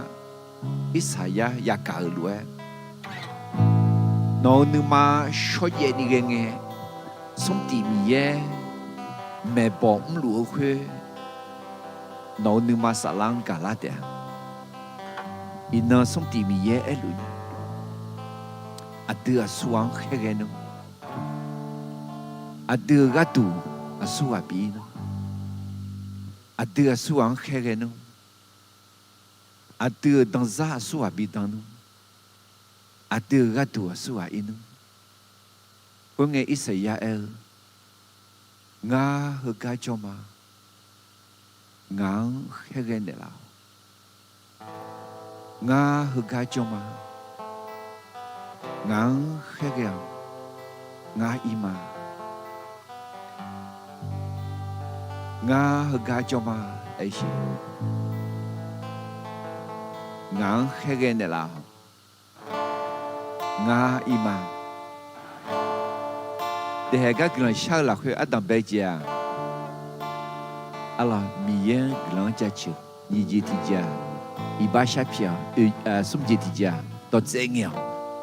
Irsaqyar yagaq-euq lof-aer, nawq-euq nuima shawrjaev ni ghae ngae, smrtif Miqyaer maeqbawq mrluf-eu khoer, nawq-euq nuima saflar-anr gaqlar taef-a. Iqnan smrtif Miqyaer aerluf nya, aqdui aqsurghaq-anr khaerghae nmr. Aqdui-euq gharduq aqsurghaq bi-ir nmr. Aqdui aqsurghaq-anr khaerghae nmr. Aqdui-euq danzar aqsurghaq bi dan nmr. Aqdui-euq gharduq aqsurghaq ir nmr. Khoerngae Irsaqyar aer-eu, Ngar heugar jawr ma. Ngaq-anr khaerghae naeqlaf-awq. Ngar heugar jawr ma. Ngaq-anr khaerghae-awq. Ngar ir ma. Ngar heugar jawr ma. Aersiq, ngaq-anr khaerghae naeqlaf-awq. Ngar ir ma. Daefhaeq gar guiqlanq shar-eu lafkhoer ardanq bae jeq-aq, arlawq Miqyaer-anr guiqlanq-anr jaceuq. Nyiq jeq tiqjeq-aq, iqbax sharpyaeq-awq. Smr jeq tiqjeq-aq, dawqtsaev ngaeq-awq.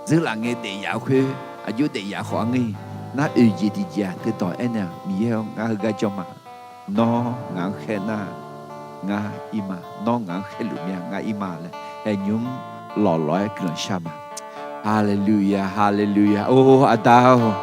Dzeurlaf ngae daef yaf-eu khoer, aqjox daef yaf khawf-anr ngae. Nar oeq jeq tiqjeq-aq, teudawq aernaeq-aq, Miqyaer-or, ngar heugar jawr ma. Nawr ngaq-anr khaer nar, ngar ir ma. Nawr ngaq-anr khaerluf mir-a, ngar ir ma laer, haeqnymr lawqlawq-aer guiqlanq shar ma. Haleluya, haleluya. Or, Aqda-or,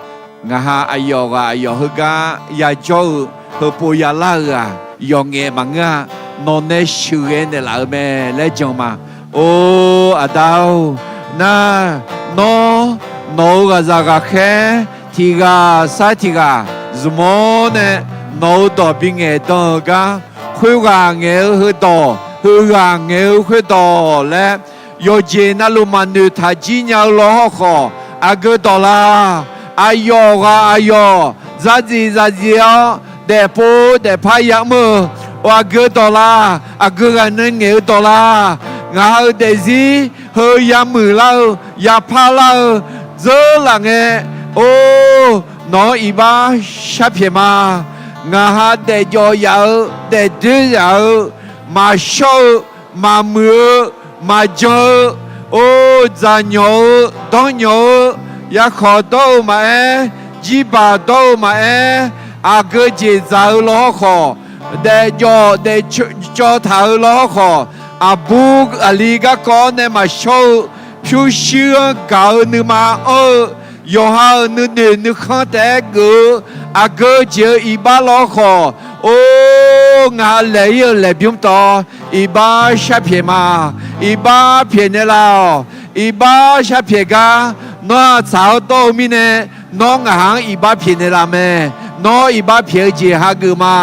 ngaq ha aqyawf ghaq aqyawf heugar yajawr-eu heupov yalar-eu-aq, yawqngaef maqngeur-a. Nawq nae sheuqghae naeqlaf-eu mae laer jan ma. Or, Aqda-or, nar, nawr, nawq-euq ghaqzaq ghaqkhaer tiq ghaq sar tiq ghaq zmq-awr nae, nawq-euq dawq bingaeq dan-eu gar, khoerghaq ngaeq-eu heudawq, heughaq ngaeq-eu khoerdawq laer, yawqjeq navluf maqnoeq taq jir nya-eu law hawrkhawf, aqgeu dawq la. Aqyawf ghaq aqyawf zadzif zadzif-awr, daefpov daefpar yamr-eu, aqgeu dawq la. Aqgeu ghaq nae ngaeq-eu dawq la. Ngaq ha-euq daefzir heu yamuiq lar-eu, yapar lar-eu, Dzeurlaf ngae, or, nawq-anr iqbax sharpyaeq ma. Ngaq ha daefjawf yaf-eu, daefdoer yaf-eu, maqshawr-eu, maqmuiq-eu, maqjan-eu, or, dzaqnyawq-eu, danrnyawq-eu, yarkhawq dawr-eu maqaer, jirbaq dawr-eu maqaer, aqgeu jeq dzaq-eu lawhawr khawf, daefjawf daefcawv taq-eu lawhawr khawf, aqbur aqli garkawv-awr nae maqshawr-eu, pyurshuir-anr gaq-eu nuima anr-eu, yawqha-euq nuinoeq nuikhanr taef-aer geuf-eu, aqgeu jeq-eu iqbax lawhawr khawf, or, ngaq ha laeq-ir-eu laeqbymr tawv, iqbax sharpyaeq ma. Iqbax pyaeqnaeq laf-awq. Iqbax sharpyaeq gar, nawr-aq tsaq-awr dawr-eu mirnae, nawr ngaq ha-anr iqbax pyaeqnaeq laf mae. Nawr iqbax pyaeq-eu jeq hageuf ma.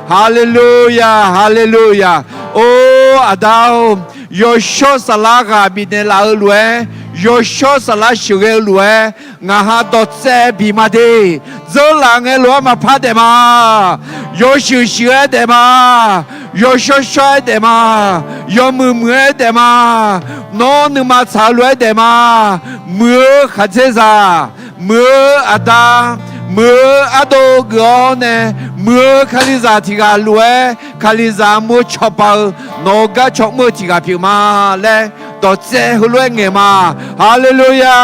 Haleluya, haleluya. Or, Aqda-or, yawshawr saflar ghaq bifnaeq laf-eu lof-aer, yawshawr saflar sheuqghae-eu lof-aer, ngaq ha dawqtsaev bif ma de. Dzeurlaf ngae lof-aer maqpar daef ma. Yawshuif shuif-aer daef ma. Yawshawr shawr-aer daef ma. Yawmuiq muiq-aer daef ma. Nawr nuima tsaq-eu lof-aer daef ma. Muiq-eu khaqdzerzaq, muiq-eu aqda, muiq-eu ardov geuf-awr nae, muiq-eu kalizaq tiq ghaq lof-aer, kalizaq armur-eu cawba-eu, nawq-eu gar cawmr-eu tiq ghaq pyeuf ma laer, dawqtsaev heulof-aer ngaeq ma. Haleluya.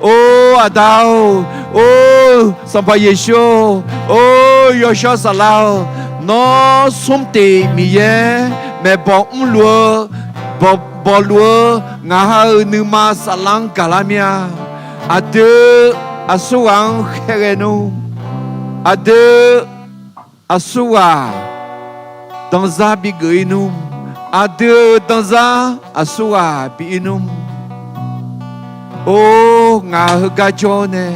Or, Aqda-or, or, Sanqpaq Yeqsur-or, or, yawshawr saflar-or, nawr smr teq Miqyaer maeqbawq mrluf-eu, bawq, bawqluf-eu ngaq ha-euq nuima saflar-anr gaqlar mir-a. Aqdui aqsurghaq-anr khaerghae nmr. Aqdui aqsurghaq danzar bigeuf-ir nmr. Aqdui-euq danzar aqsurghaq bi-ir nmr. Or, ngaq heugar jawr nae,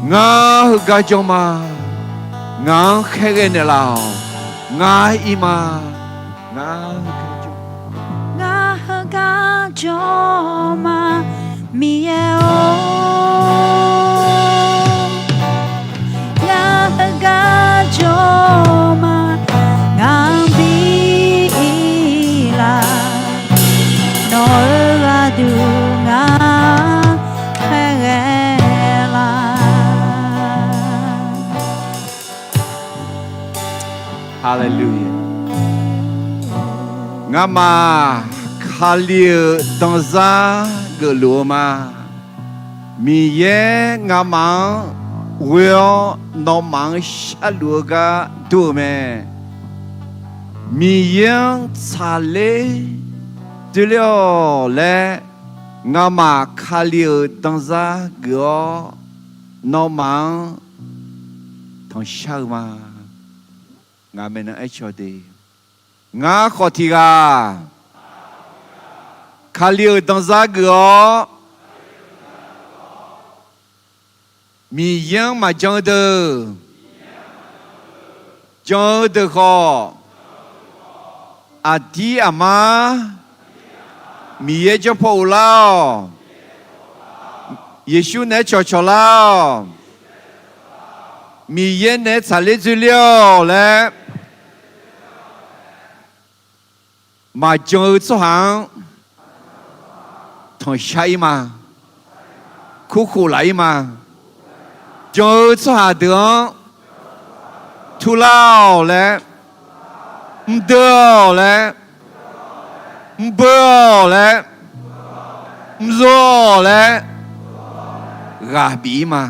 ngar heugar jawr ma. Ngaq-anr khaerghae naeqlaf-awq. Ngar ir ma. Ngar heugar jawr, ngar heugar jawr ma, Miqyaer-or. Ngar heugar jawr ma, ngar bi ir laf. Nawq-eu gharduq ngar khaerghae laf. Haleluya. Ngamaf Kali-euq danzar geufluf-eu ma. Miqyaer ngamaf-anr ghoe-awr nawmaf-anr sharluf-eu gar dur-eu mae. Miqyaer-anr tsaqler doerler-awq laer, ngamaf Kali-euq danzar geuf-awr nawmaf-anr tanqshar-eu ma. Ngaq maeqnan aercaw de. Ngar khawf tiq ghaq Kali-euq danzar geuf-awr, Miqyaer-anr maqjan-eu deuq jan-eu deuq khawf, aqdir aqmar Miqyaer janrpaw uvlar-awq. Yeqsur naeq-aer cawqcawq lar-awq. Miqyaer naeq-aer tsaqler dzoerler-awq laer maqjan-eu tsawrhaq-anr tanqshar-ir ma. Kurkhof laf-ir ma. Jan-eu tsawrhaq deuq-anr turlar-awq laer, mrdeuv-awq laer, mrbeu-awq laer, mrzor-awq laer, ghaq bif-ir ma.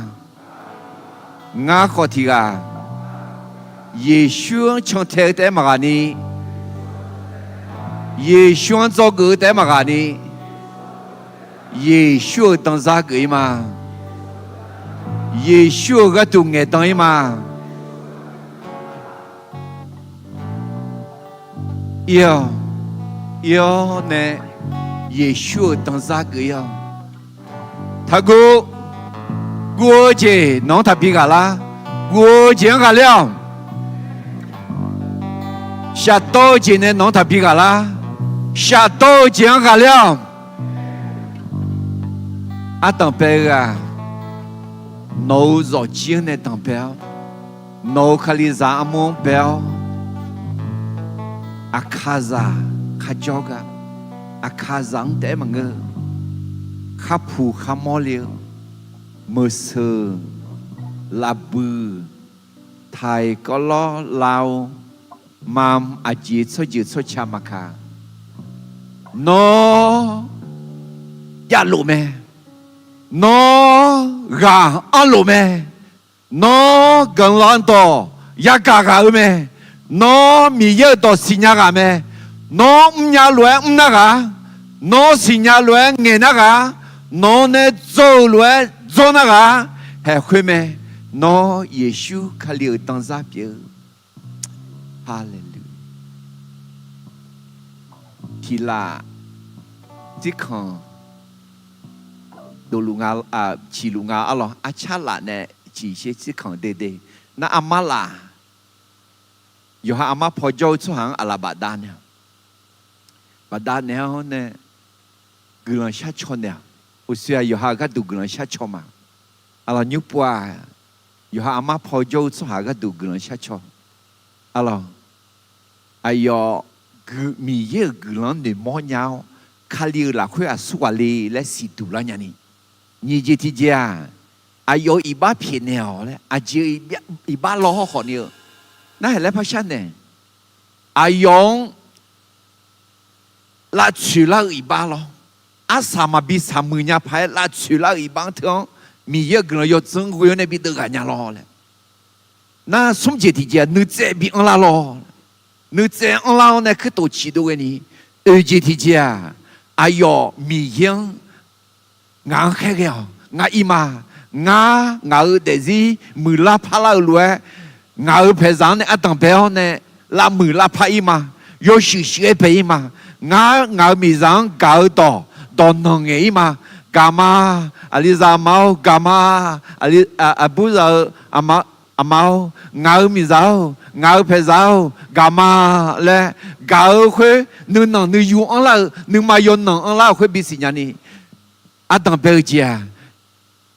Ngar khawf tiq ghaq Yeqsur-anr cantae-eu taef-aer maqghaq ni, Yeqsur-anr dzawgeuf-eu taef-aer maqghaq ni, Yeqsur-euq danzar geuf-ir ma. Yeqsur-euq gharduq ngaeqdan-ir ma. Ir-awq, ir-awr nae Yeqsur-euq danzar geuf-ir-awq. Taqguv. Guv-eu jeq nawq-anr taqbi ghaq lar. Guv-eu jeq-anr ghaqler-awq. Shafdawr-eu jeq nae nawq-anr taqbi ghaq lar. Shafdawr-eu jeq-anr ghaqler-awq. Ardanq bae-eu ghaq, nawq-euq zawqjir-anr nae danqbae-awr, nawq-euq kalizaq armur-anr bae-awr, aqkaqzaq kharjawr gar, aqkaqzaq-anr taef-aer maqngeur-eu, kharpuq kharmawr le-eu, meuqseuq, lavbuiq, taiq, kawvlawr, lavov, mam, aqjeq tsawrjeuq tsawrca maqkaq, nawr javlof mae, nawr ghaq anrlof mae, nawr guiqlanq dawq yagaq ghaq-eu mae, nawr Miqyaer-euq dawq siqnya ghaq mae, nawr mrnya lof-aer mrnar ghaq, nawr siqnya lof-aer ngaeqnar ghaq, nawq nae dzawr-euq lof-aer dzawrnar ghaq, haeq khoer mae, nawr Yeqsur Kali-euq danzar pyeuf-eu. Haleluya. Tiqlaf, tsirkanq, dovluf nga, ciqluf nga arlawq, arcar laf nae ciqsher tsirkanq dede. Nar armar laf, yawqha armar paw jawr-eu tsawrhaq-anr aqlaf bafdav naeq-awq. Bafdav naeq-awr nae guiqlanq sharcaw naeq-awq. Uqshoe-aq yawqha-euq gharduq guiqlanq sharcaw ma. Arlawq, nymr pov-aq, yawqha armar paw jawr-eu tsawrhaq gharduq guiqlanq sharcaw. Arlawq, aqyawf Miqyaer-euq guiqlanq-anr noeqmawr nya-awr, Kali-euq lafkhoer aqsur ghaq le laer siqduq lar nyani. Nyiq jeq tiqjeq-aq, aqyawf-euq iqbax pyaeqnaeq-awq laer aqjeq-eu iqbax lawr hawrkhawf ni-eu, narhaq laer par sharnaeq. Aqyawf-anr lavtsoeq lar-eu iqbax lawr, arsaq maqbi saqmuiq nya paq-aer lavtsoeq lar-eu iqbax-anr teu-anr Miqyaer-euq guiqlanq yawdzanr ghoe-awr nae bi deuvghaq nya lawr laer. Nar smr jeq tiqjeq-aq nuitsaev bi anrlar lawr. Nuitsaev anrlar-awr nae kuirtof ciqdov ghaeni. Oeq jeq tiqjeq-aq, aqyawf Miqyaer-anr ngaq-anr khaerghae-awq. Ngar ir ma. Ngar, ngaq-euq daefzir muiqlar parlar-eu lof-aer, ngaq-euq paeqzaq-anr nae ardanq bae-awr nae lavmuiq lavpar ir ma. Yawshuif shuif-aer bae ir ma. Ngar, ngaq-euq miqzaq-anr gaq-eu dawq, dawq nanq ngaeq ir ma. Gaq ma. Aqlizaq aqma-or, gaq ma. Aqburzaq-eu aqma-or, ngaq-euq miqzaq-or, ngaq-euq paeqzaq-or, gaq ma laer gaq-eu khoer nuinanq nuiyu anrlar-eu, nuima yawnanq anrlar-euq khoer bisiq nyani. Ardanq bae-eu jeq-aq,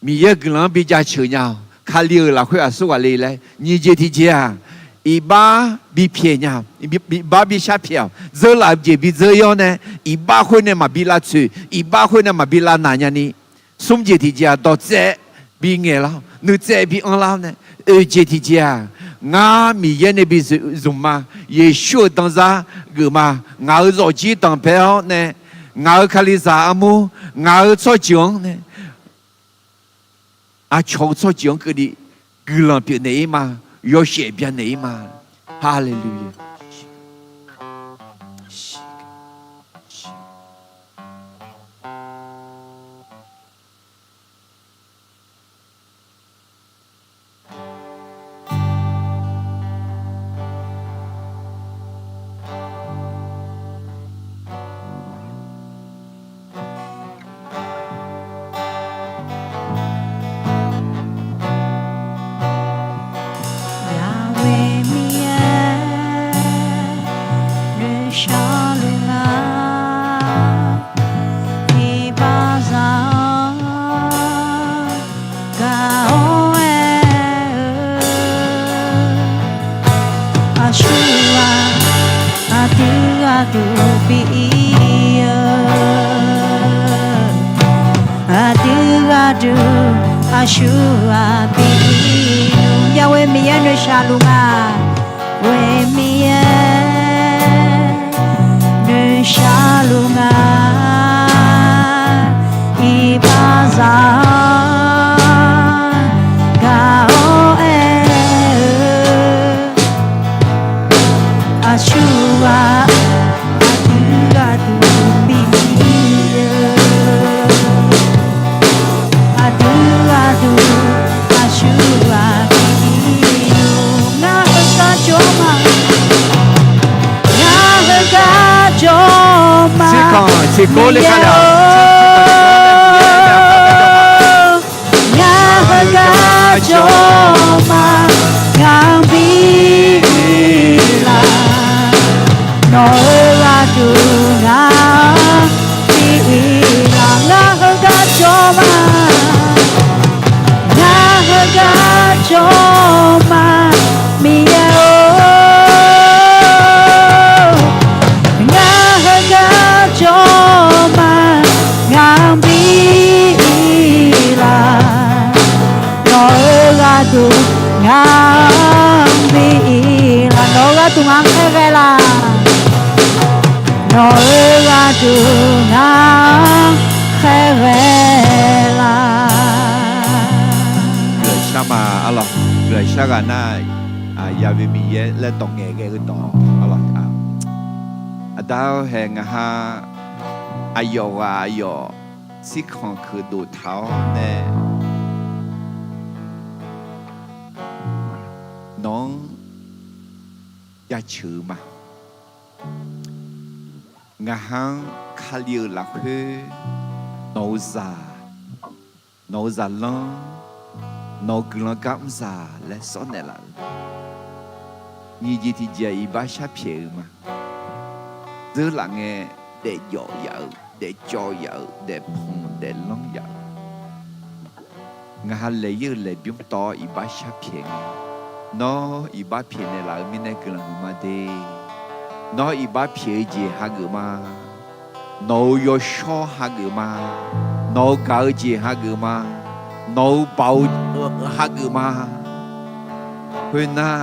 Miqyaer-euq guiqlanq-anr bi jaceuq nya-awq. Kali-euq lafkhoer aqsur ghaq le laer. Nyiq jeq tiqjeq-aq, iqbax bi pyaeq nya, iqbax bi shar pyaeq-awq. Dzeurlaf-eu jeq bi dzeur ir-awr nae, iqbax khoer nae maqbi lavtsoeq, iqbax khoer nae maqbi lavnaq nyani. Smr jeq tiqjeq-aq, dawqtsaev bi ngaeq lar, nuitsaev bi anrlar-awr nae. Oeq jeq tiqjeq-aq, ngar Miqyaer nae bi zmq ma. Yeqsur-euq danzar geuf ma. Ngaq-euq zawqjir danq bae-awr nae, ngaq-euq Kalizaq armur, ngaq-euq tsawrjeuq-anr nae, aqcawq-eu tsawrjeuq-anr keuvni guiqlanq pyeufnaeq ir ma. Yawshaef byanaeq ir ma. Haleluya. Yahweh Miqyaer, noeqshaq luf nga, iqbaxzaq-awr, gaq-awr aer-eu, aqsurghaq aqdui gharduq bi-ir-eu, aqdui gharduq aqsurghaq bi-ir-eu. Yahweh Miqyaer noeqshaq luf nga. Yahweh Miqyaer noeqshaq luf nga, iqbaxzaq-awr, gaq-awr aer-eu, aqsurghaq aqdui gharduq bi-ir-eu, aqdui gharduq aqsurghaq bi-ir-eu. Ngar heugar jawr ma, ngar heugar jawr ma, Miqyaer-or. Ngar heugar jawr ma, ngaq-anr bi-ir laf, nawq-euq gharduq ngaq-anr bi-ir laf. Ngar heugar jawr ma, ngar heugar jawr ma, Miqyaer-or. Ngar heugar jawr ma, Ngar bi ir laf, nawq-eu gharduq ngar khaerghae laf. Nawq-eu gharduq ngar khaerghae laf. Guiqlanq shar ma arlawq, guiqlanq shar ghaq nar, Yahweh Miqyaer laer dawq ngaeqghae-eu dawq arlawq. Aqda-awr hae ngaq ha aqyawf ghaq aqyawf tsirkanq keuqdov taq-awr nae nawq-anr jaceuq-eu ma. Ngaq ha-anr Kali-euq lafkhoer nawq-eu zaq, nawq-eu zaqlanr, nawq-eu guiqlanq gar mrzaq laer sawr naeqlaf-euq nyiq jeq tiqjeq iqbax shar pyaeq-eu ma. Dzeurlaf ngae, daefjawf yaf-euq, daefcawv yaf-euq, daefpanq daeflanr yaf-euq, ngaq ha laeq-ir-eu laeqbymr tawv-awr iqbax shar pyaeq ngae, nawr iqbax pyaeq naeqlaf-eu mirnae guiqlanq huiqma de. Nawr iqbax pyaeq-eu jeq hageuf ma. Nawq-euq yawshawr hageuf ma. Nawq-euq gaq-eu jeq hageuf ma. Nawq-euq baoq hageuf ma. Khoernar,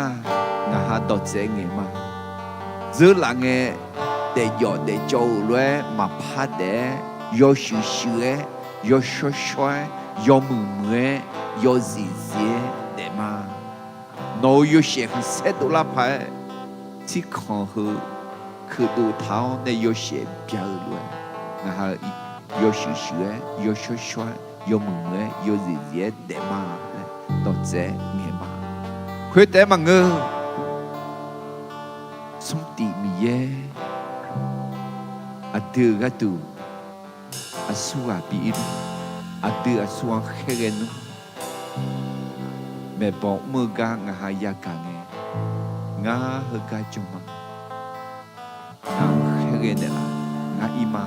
ngaq ha dawqtsaev ngaeq ma. Dzeurlaf ngae, daefjawf daefcawv-eu lof-aer maqpar daef-aer, yawshuif shuif-aer, yawshawr shawr-aer, yawmuiq muiq-aer, yawzif zif-aer daef ma. Nawq-euq yawshaef khanqsaer dovlar paq-aer, tsirkanq heu keuqdov taq-awr nae yawshaef bya-eu lof-aer, ngaq ha yawshuif shuif-aer, yawshawr shawr-aer, yawmuiq muiq-aer, yawzif zif-aer daef ma laer dawqtsaev ngaeq ma. Khoertaef-aer maqngeur, Smrtiv Miqyaer aqdui-euq gharduq aqsurghaq bi ir nmr, aqdui aqsurghaq-anr khaerghae nmr, maeqbawq mr-eu gar ngaq ha yagaq ngae, ngar heugar jan ma. Ngaq-anr khaerghae naeqlaf, ngar ir ma.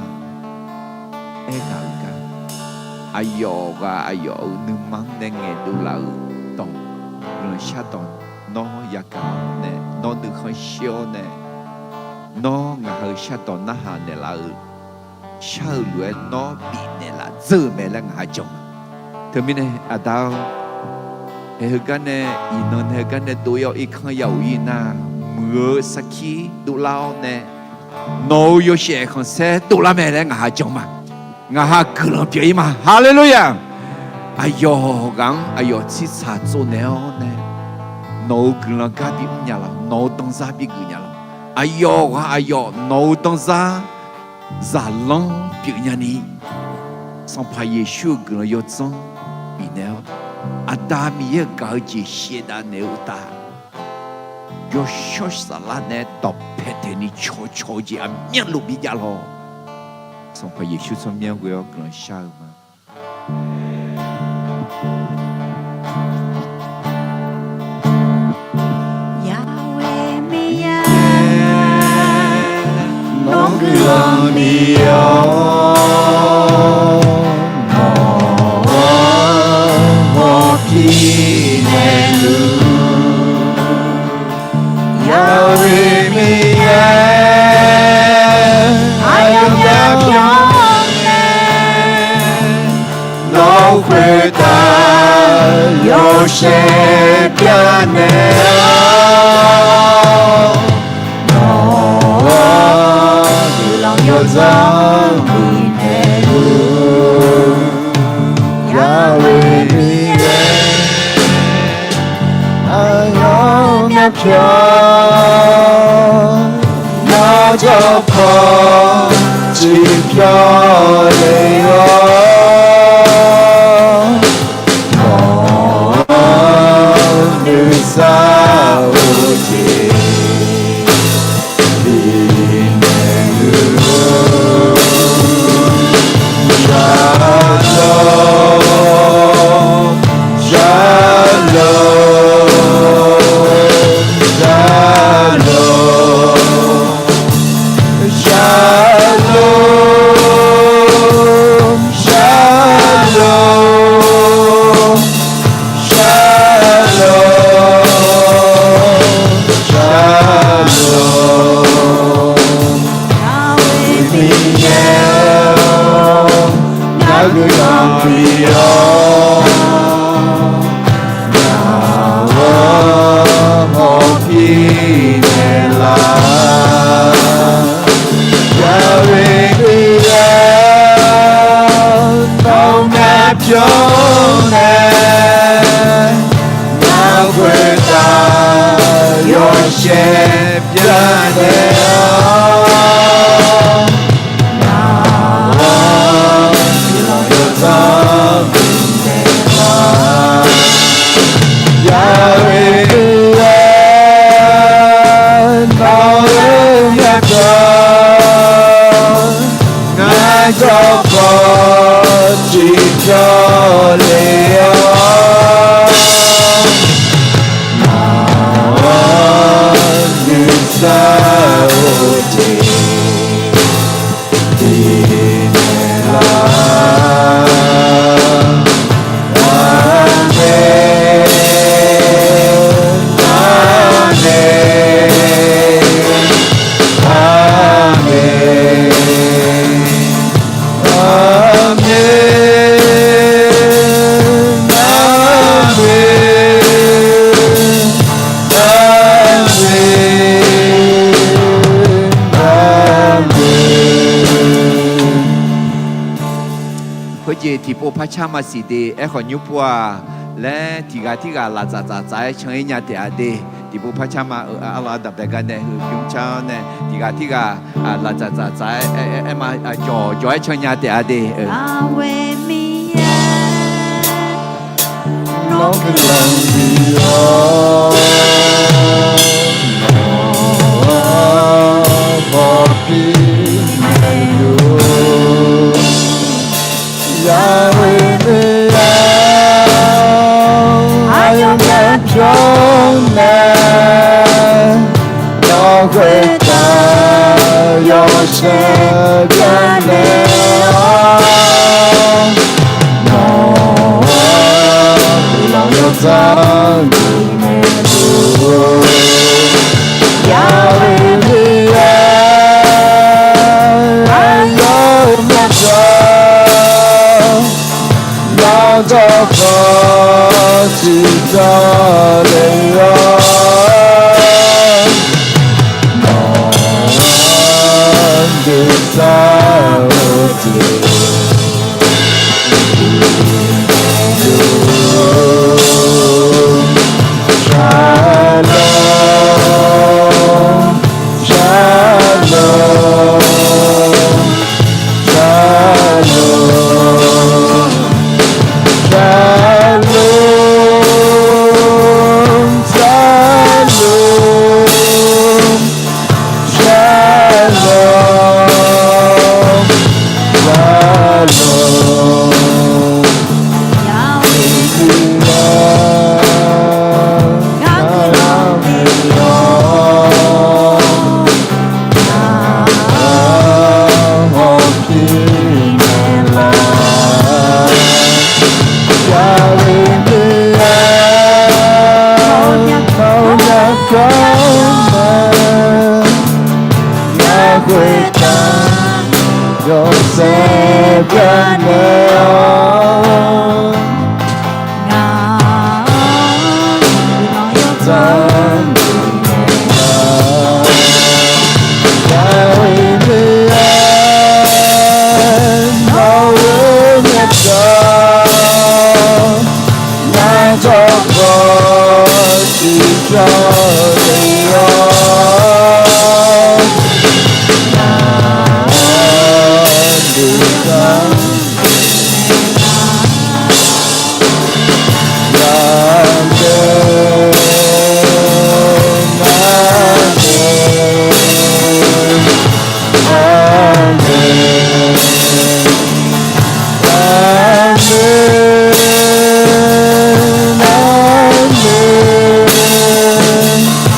Aerghaq-eu gar, aqyawf ghaq aqyawf-euq nuima-anr nae ngaeqdov laf-euq dawq, guiqlanq shardawq, nawr yagaq-awr nae, nawr nuikhanr shir-awr nae, nawr ngaq ha-euq shardawq narhaq naeqlaf-eu shar-eu lof-aer nawr bifnaeq laf dzeur-euq mae laer ngaq ha jan ma. Teumirnae aqda-awr, hae heugar nae iqnan nae heugar nae dov-ir-awr irkanr ya uq-ir nar, muiq-eu sarkir dovlar-awr nae, nawq-euq yawshaef khanqsaer dovlar mae laer ngaq ha jan ma. Ngaq ha guiqlanq pyeuf-ir ma. Haleluya! Aqyawf ghaq-anr aqyawf tsirtsaq tsovnaeq-awr nae, nawq-euq guiqlanq gar bimr nya lawq, nawq-euq danzar bigeuf nya lawq. Aqyawf ghaq aqyawf nawq-euq danzar zaqlanr pyeuf nyani, Sanqpaq Yeqsur-euq guiqlanq yawdzanr bifnaeq-awr, Aqda Miqyaer-euq gaq-eu jeq shaevdav naeq-eu uqtaf, yawshawr saflar nae dawqpae taeqni cawcaw-eu jeq aqmyanluf bijav lawq. Sanqpaq Yeqsur tsawrmyanr ghoe-awr guiqlanq shar-eu ma. Yahweh Miqyaer, nawr guiqlanq bif-awr, nawq-anr mawrpir naeqluf. Yahweh Miqyaer, aqyawf myavpyawr nae nawq-eu khoertav yawshaef byanaeq-awr, nawq-anr guiqlanq yawdzanr bifnaeq-eu Yahweh Miqyaer, aqyawf myavpyawr, nawr jawrpaw tiqpyawr le-awr, nawq-anr nuisar-eu jeq bifnaeq-eu. Shalom, shalom, shalom. Shalom, shalom, shalom, shaevbyar naeq-awr, nawq-anr guiqlanq yawdzanr bifnaeq ma. Yahweh, nawq-euq myavpyawq ngar jawrpaw tiqjawr le-awr, nawq-anr nuisar-eu jeq bifnaeq lar. Aqmeq, aqmeq, aqmeq, aqmeq, aqmeq, aqmeq, aqmeq. Khoerjeq tiqpov par car maqsiq de. Aerkhawf nymr pov-aq laer tiqghaq tirghaq lafdzaq dzaqdzaq-aer can-ir nya taef-a de. Tiqpov par car ma-euq arlawq ardanq baegar nae heu bymr car-awr nae tiqghaq tirghaq lafdzaq dzaqdzaq-aer aer ma jawqjawq-aer can nya taef-a de. Aqmeq, nawr guiqlanq bif-awr, nawq-anr bawpir naeq luf-eu Yahweh Miqyaer-or, aqyawf myavpyawq nae nawq khoertav yawshaef byannaeq-awr, nawq-anr guiqlanq yawdzanr bifnaeq luf-eu Yahweh Miqyaer, aqyawf-euq myavpyawq nawq jawrpaw tiqjawr le-awr, nawq-anr nuisar-eu jeq bifnaeq lar. Shalom, shalom, shalom, shalom, shalom, shalom, shalom. Yahweh Miqyaer, ngar guiqlanq bif-awr, nawq-anr bawpir naeq lar. Yahweh Miqyaer, nawq-euq myavpyawq nae nawq khoertav yawshaef byannaeq-awr, nawq-anr guiqlanq yawdzanr bifnaeq lar. Yahweh Miqyaer, nawq-euq myavpyawq ngar jawrpaw tiqjawr le-awr, nawq-anr nuisar-eu jeq bifnaeq lar. Aqmeq, aqmeq, aqmeq, aqmeq, aqmeq.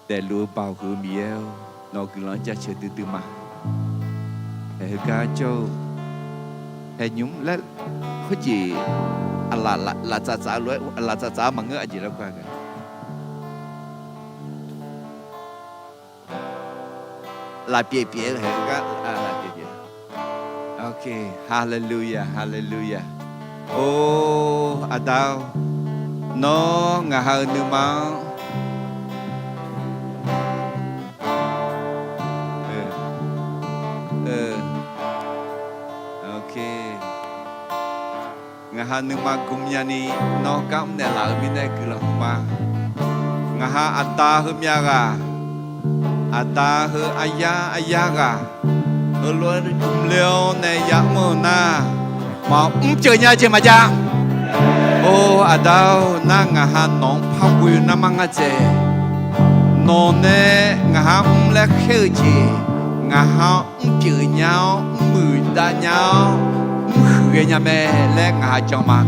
Daefluf-eu Baoq huiq-eu Miqyaer-or, nawq-eu guiqlanq-anr jaceuq duidui ma. Haeq heugar jawr-eu, haeq nymq laer khoerjeq, aqlaf laftsaf tsaf-eu lof-aer aqlaf tsaf tsaf-awr maqngeur aqjeq laer kur-a. Lafpyaeq pyaeq-eu haeq heugar lafpyaeq pyaeq. Ok, haleluya, haleluya. Or, Aqda-or, nawr ngaq ha-eu nuima-anr, ok, ngaq ha nuima gmq nyani nawr gar mrnaeq laf-eu mirnae guiqlanq hmq ma. Ngaq ha Aqda heumyav ghaq, Aqda heu aryar aryar ghaq, heulof-aer gmq le-awr nae yamr-eu nar, maqmr pyeuf nya jeq maqjav. Or, Aqda-or, nar ngaq ha nawq-anr par ghoe-eu narmar ngar dzaeq. Nawq nae ngaq ha mr laer khaer-eu jeq, ngaq ha mr pyeuf nya-awr, mr muiq dav nya-awr, mr huiq ghae nya mae laer ngaq ha jan ma.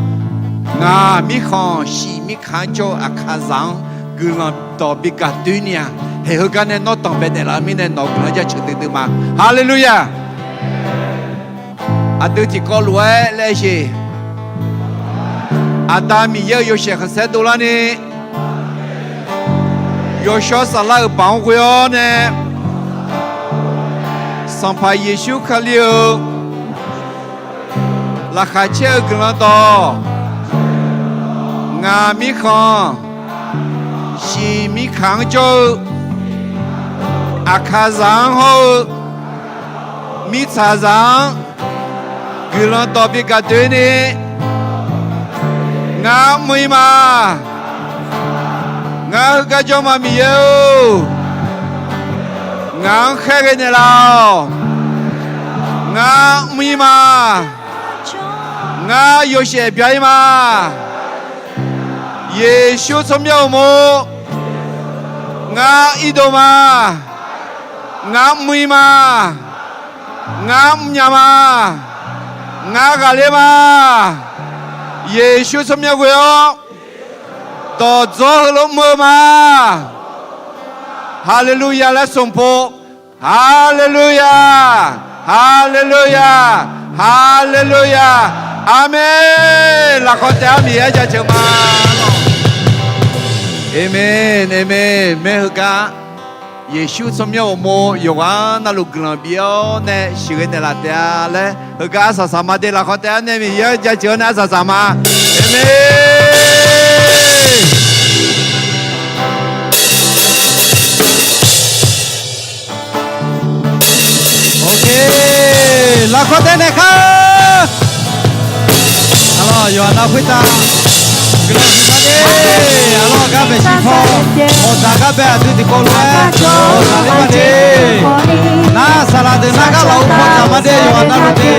Ngaq mirkhanq shiq mirkaq-anr jawr-eu Aqkaqzaq-anr guiqlanq dawq bi gaq doeni-aq, haeq heugar nae nawr danqbae naeqlaf-eu mirnae nawq-eu guiqlanq-anr jaceuq duidui ma. Haleluya! Aqdui tiqkawv lof-aer laev jeq. Aqda Miqyaer-euq yawshaef khanqsaer dovlarni, yawshawr saflar-euq Baoq-anr ghoe-awr nae, Sanqpaq Yeqsur Kali-euq laqkhaq caer-eu guiqlanq dawq, ngaq mirkhanq shiq mirkaq-anr jawr-eu Aqkaqzaq-anr hawr-eu mirtsaqzaq-anr guiqlanq dawq bi gaq doeni, ngar mr-ir ma. Ngar heugar jawr ma Miqyaer-or, ngaq-anr khaerghae naeqlaf-awq. Ngar mr-ir ma. Ngar yawshaef bya-ir ma. Yeqsur tsawrmyanr uqmov, ngar irdov ma. Ngar mr-ir ma. Ngar mrnya ma. Ngar ghaqler ma. Yeqsur tsawrmyanr ghoe-awr dawqdzawr heulof mr-eu ma. Haleluya laer smq pov. Haleluya. Haleluya. Haleluya. Aqmeq. Lafkhawf taef-aer Miqyaer jaceuq ma. Aqmeq, aqmeq. Maer heugar Yeqsur tsawrmyanr uqmov yawqghaq navluf guiqlanq bif-awr nae sheuqghae naeqlaf taef-a laer heugar arsaq saq ma de. Lafkhawf taef-aer nae Miqyaer jaceuq-awr nae arsaq saq ma. Aqmeq. Lafkhawf taef naeq kar. Arlawr, yawqha nav khoertav guiqlanq bif ma de. Arlawr, gar bae shir paw, hawqdzaq gar bae aqdui tiqkawv lof-aer hawqdzaq ler ma de. Nar saqlaq deuq nar gar laf-eu paw dzaq ma de. Yawqha navluf de.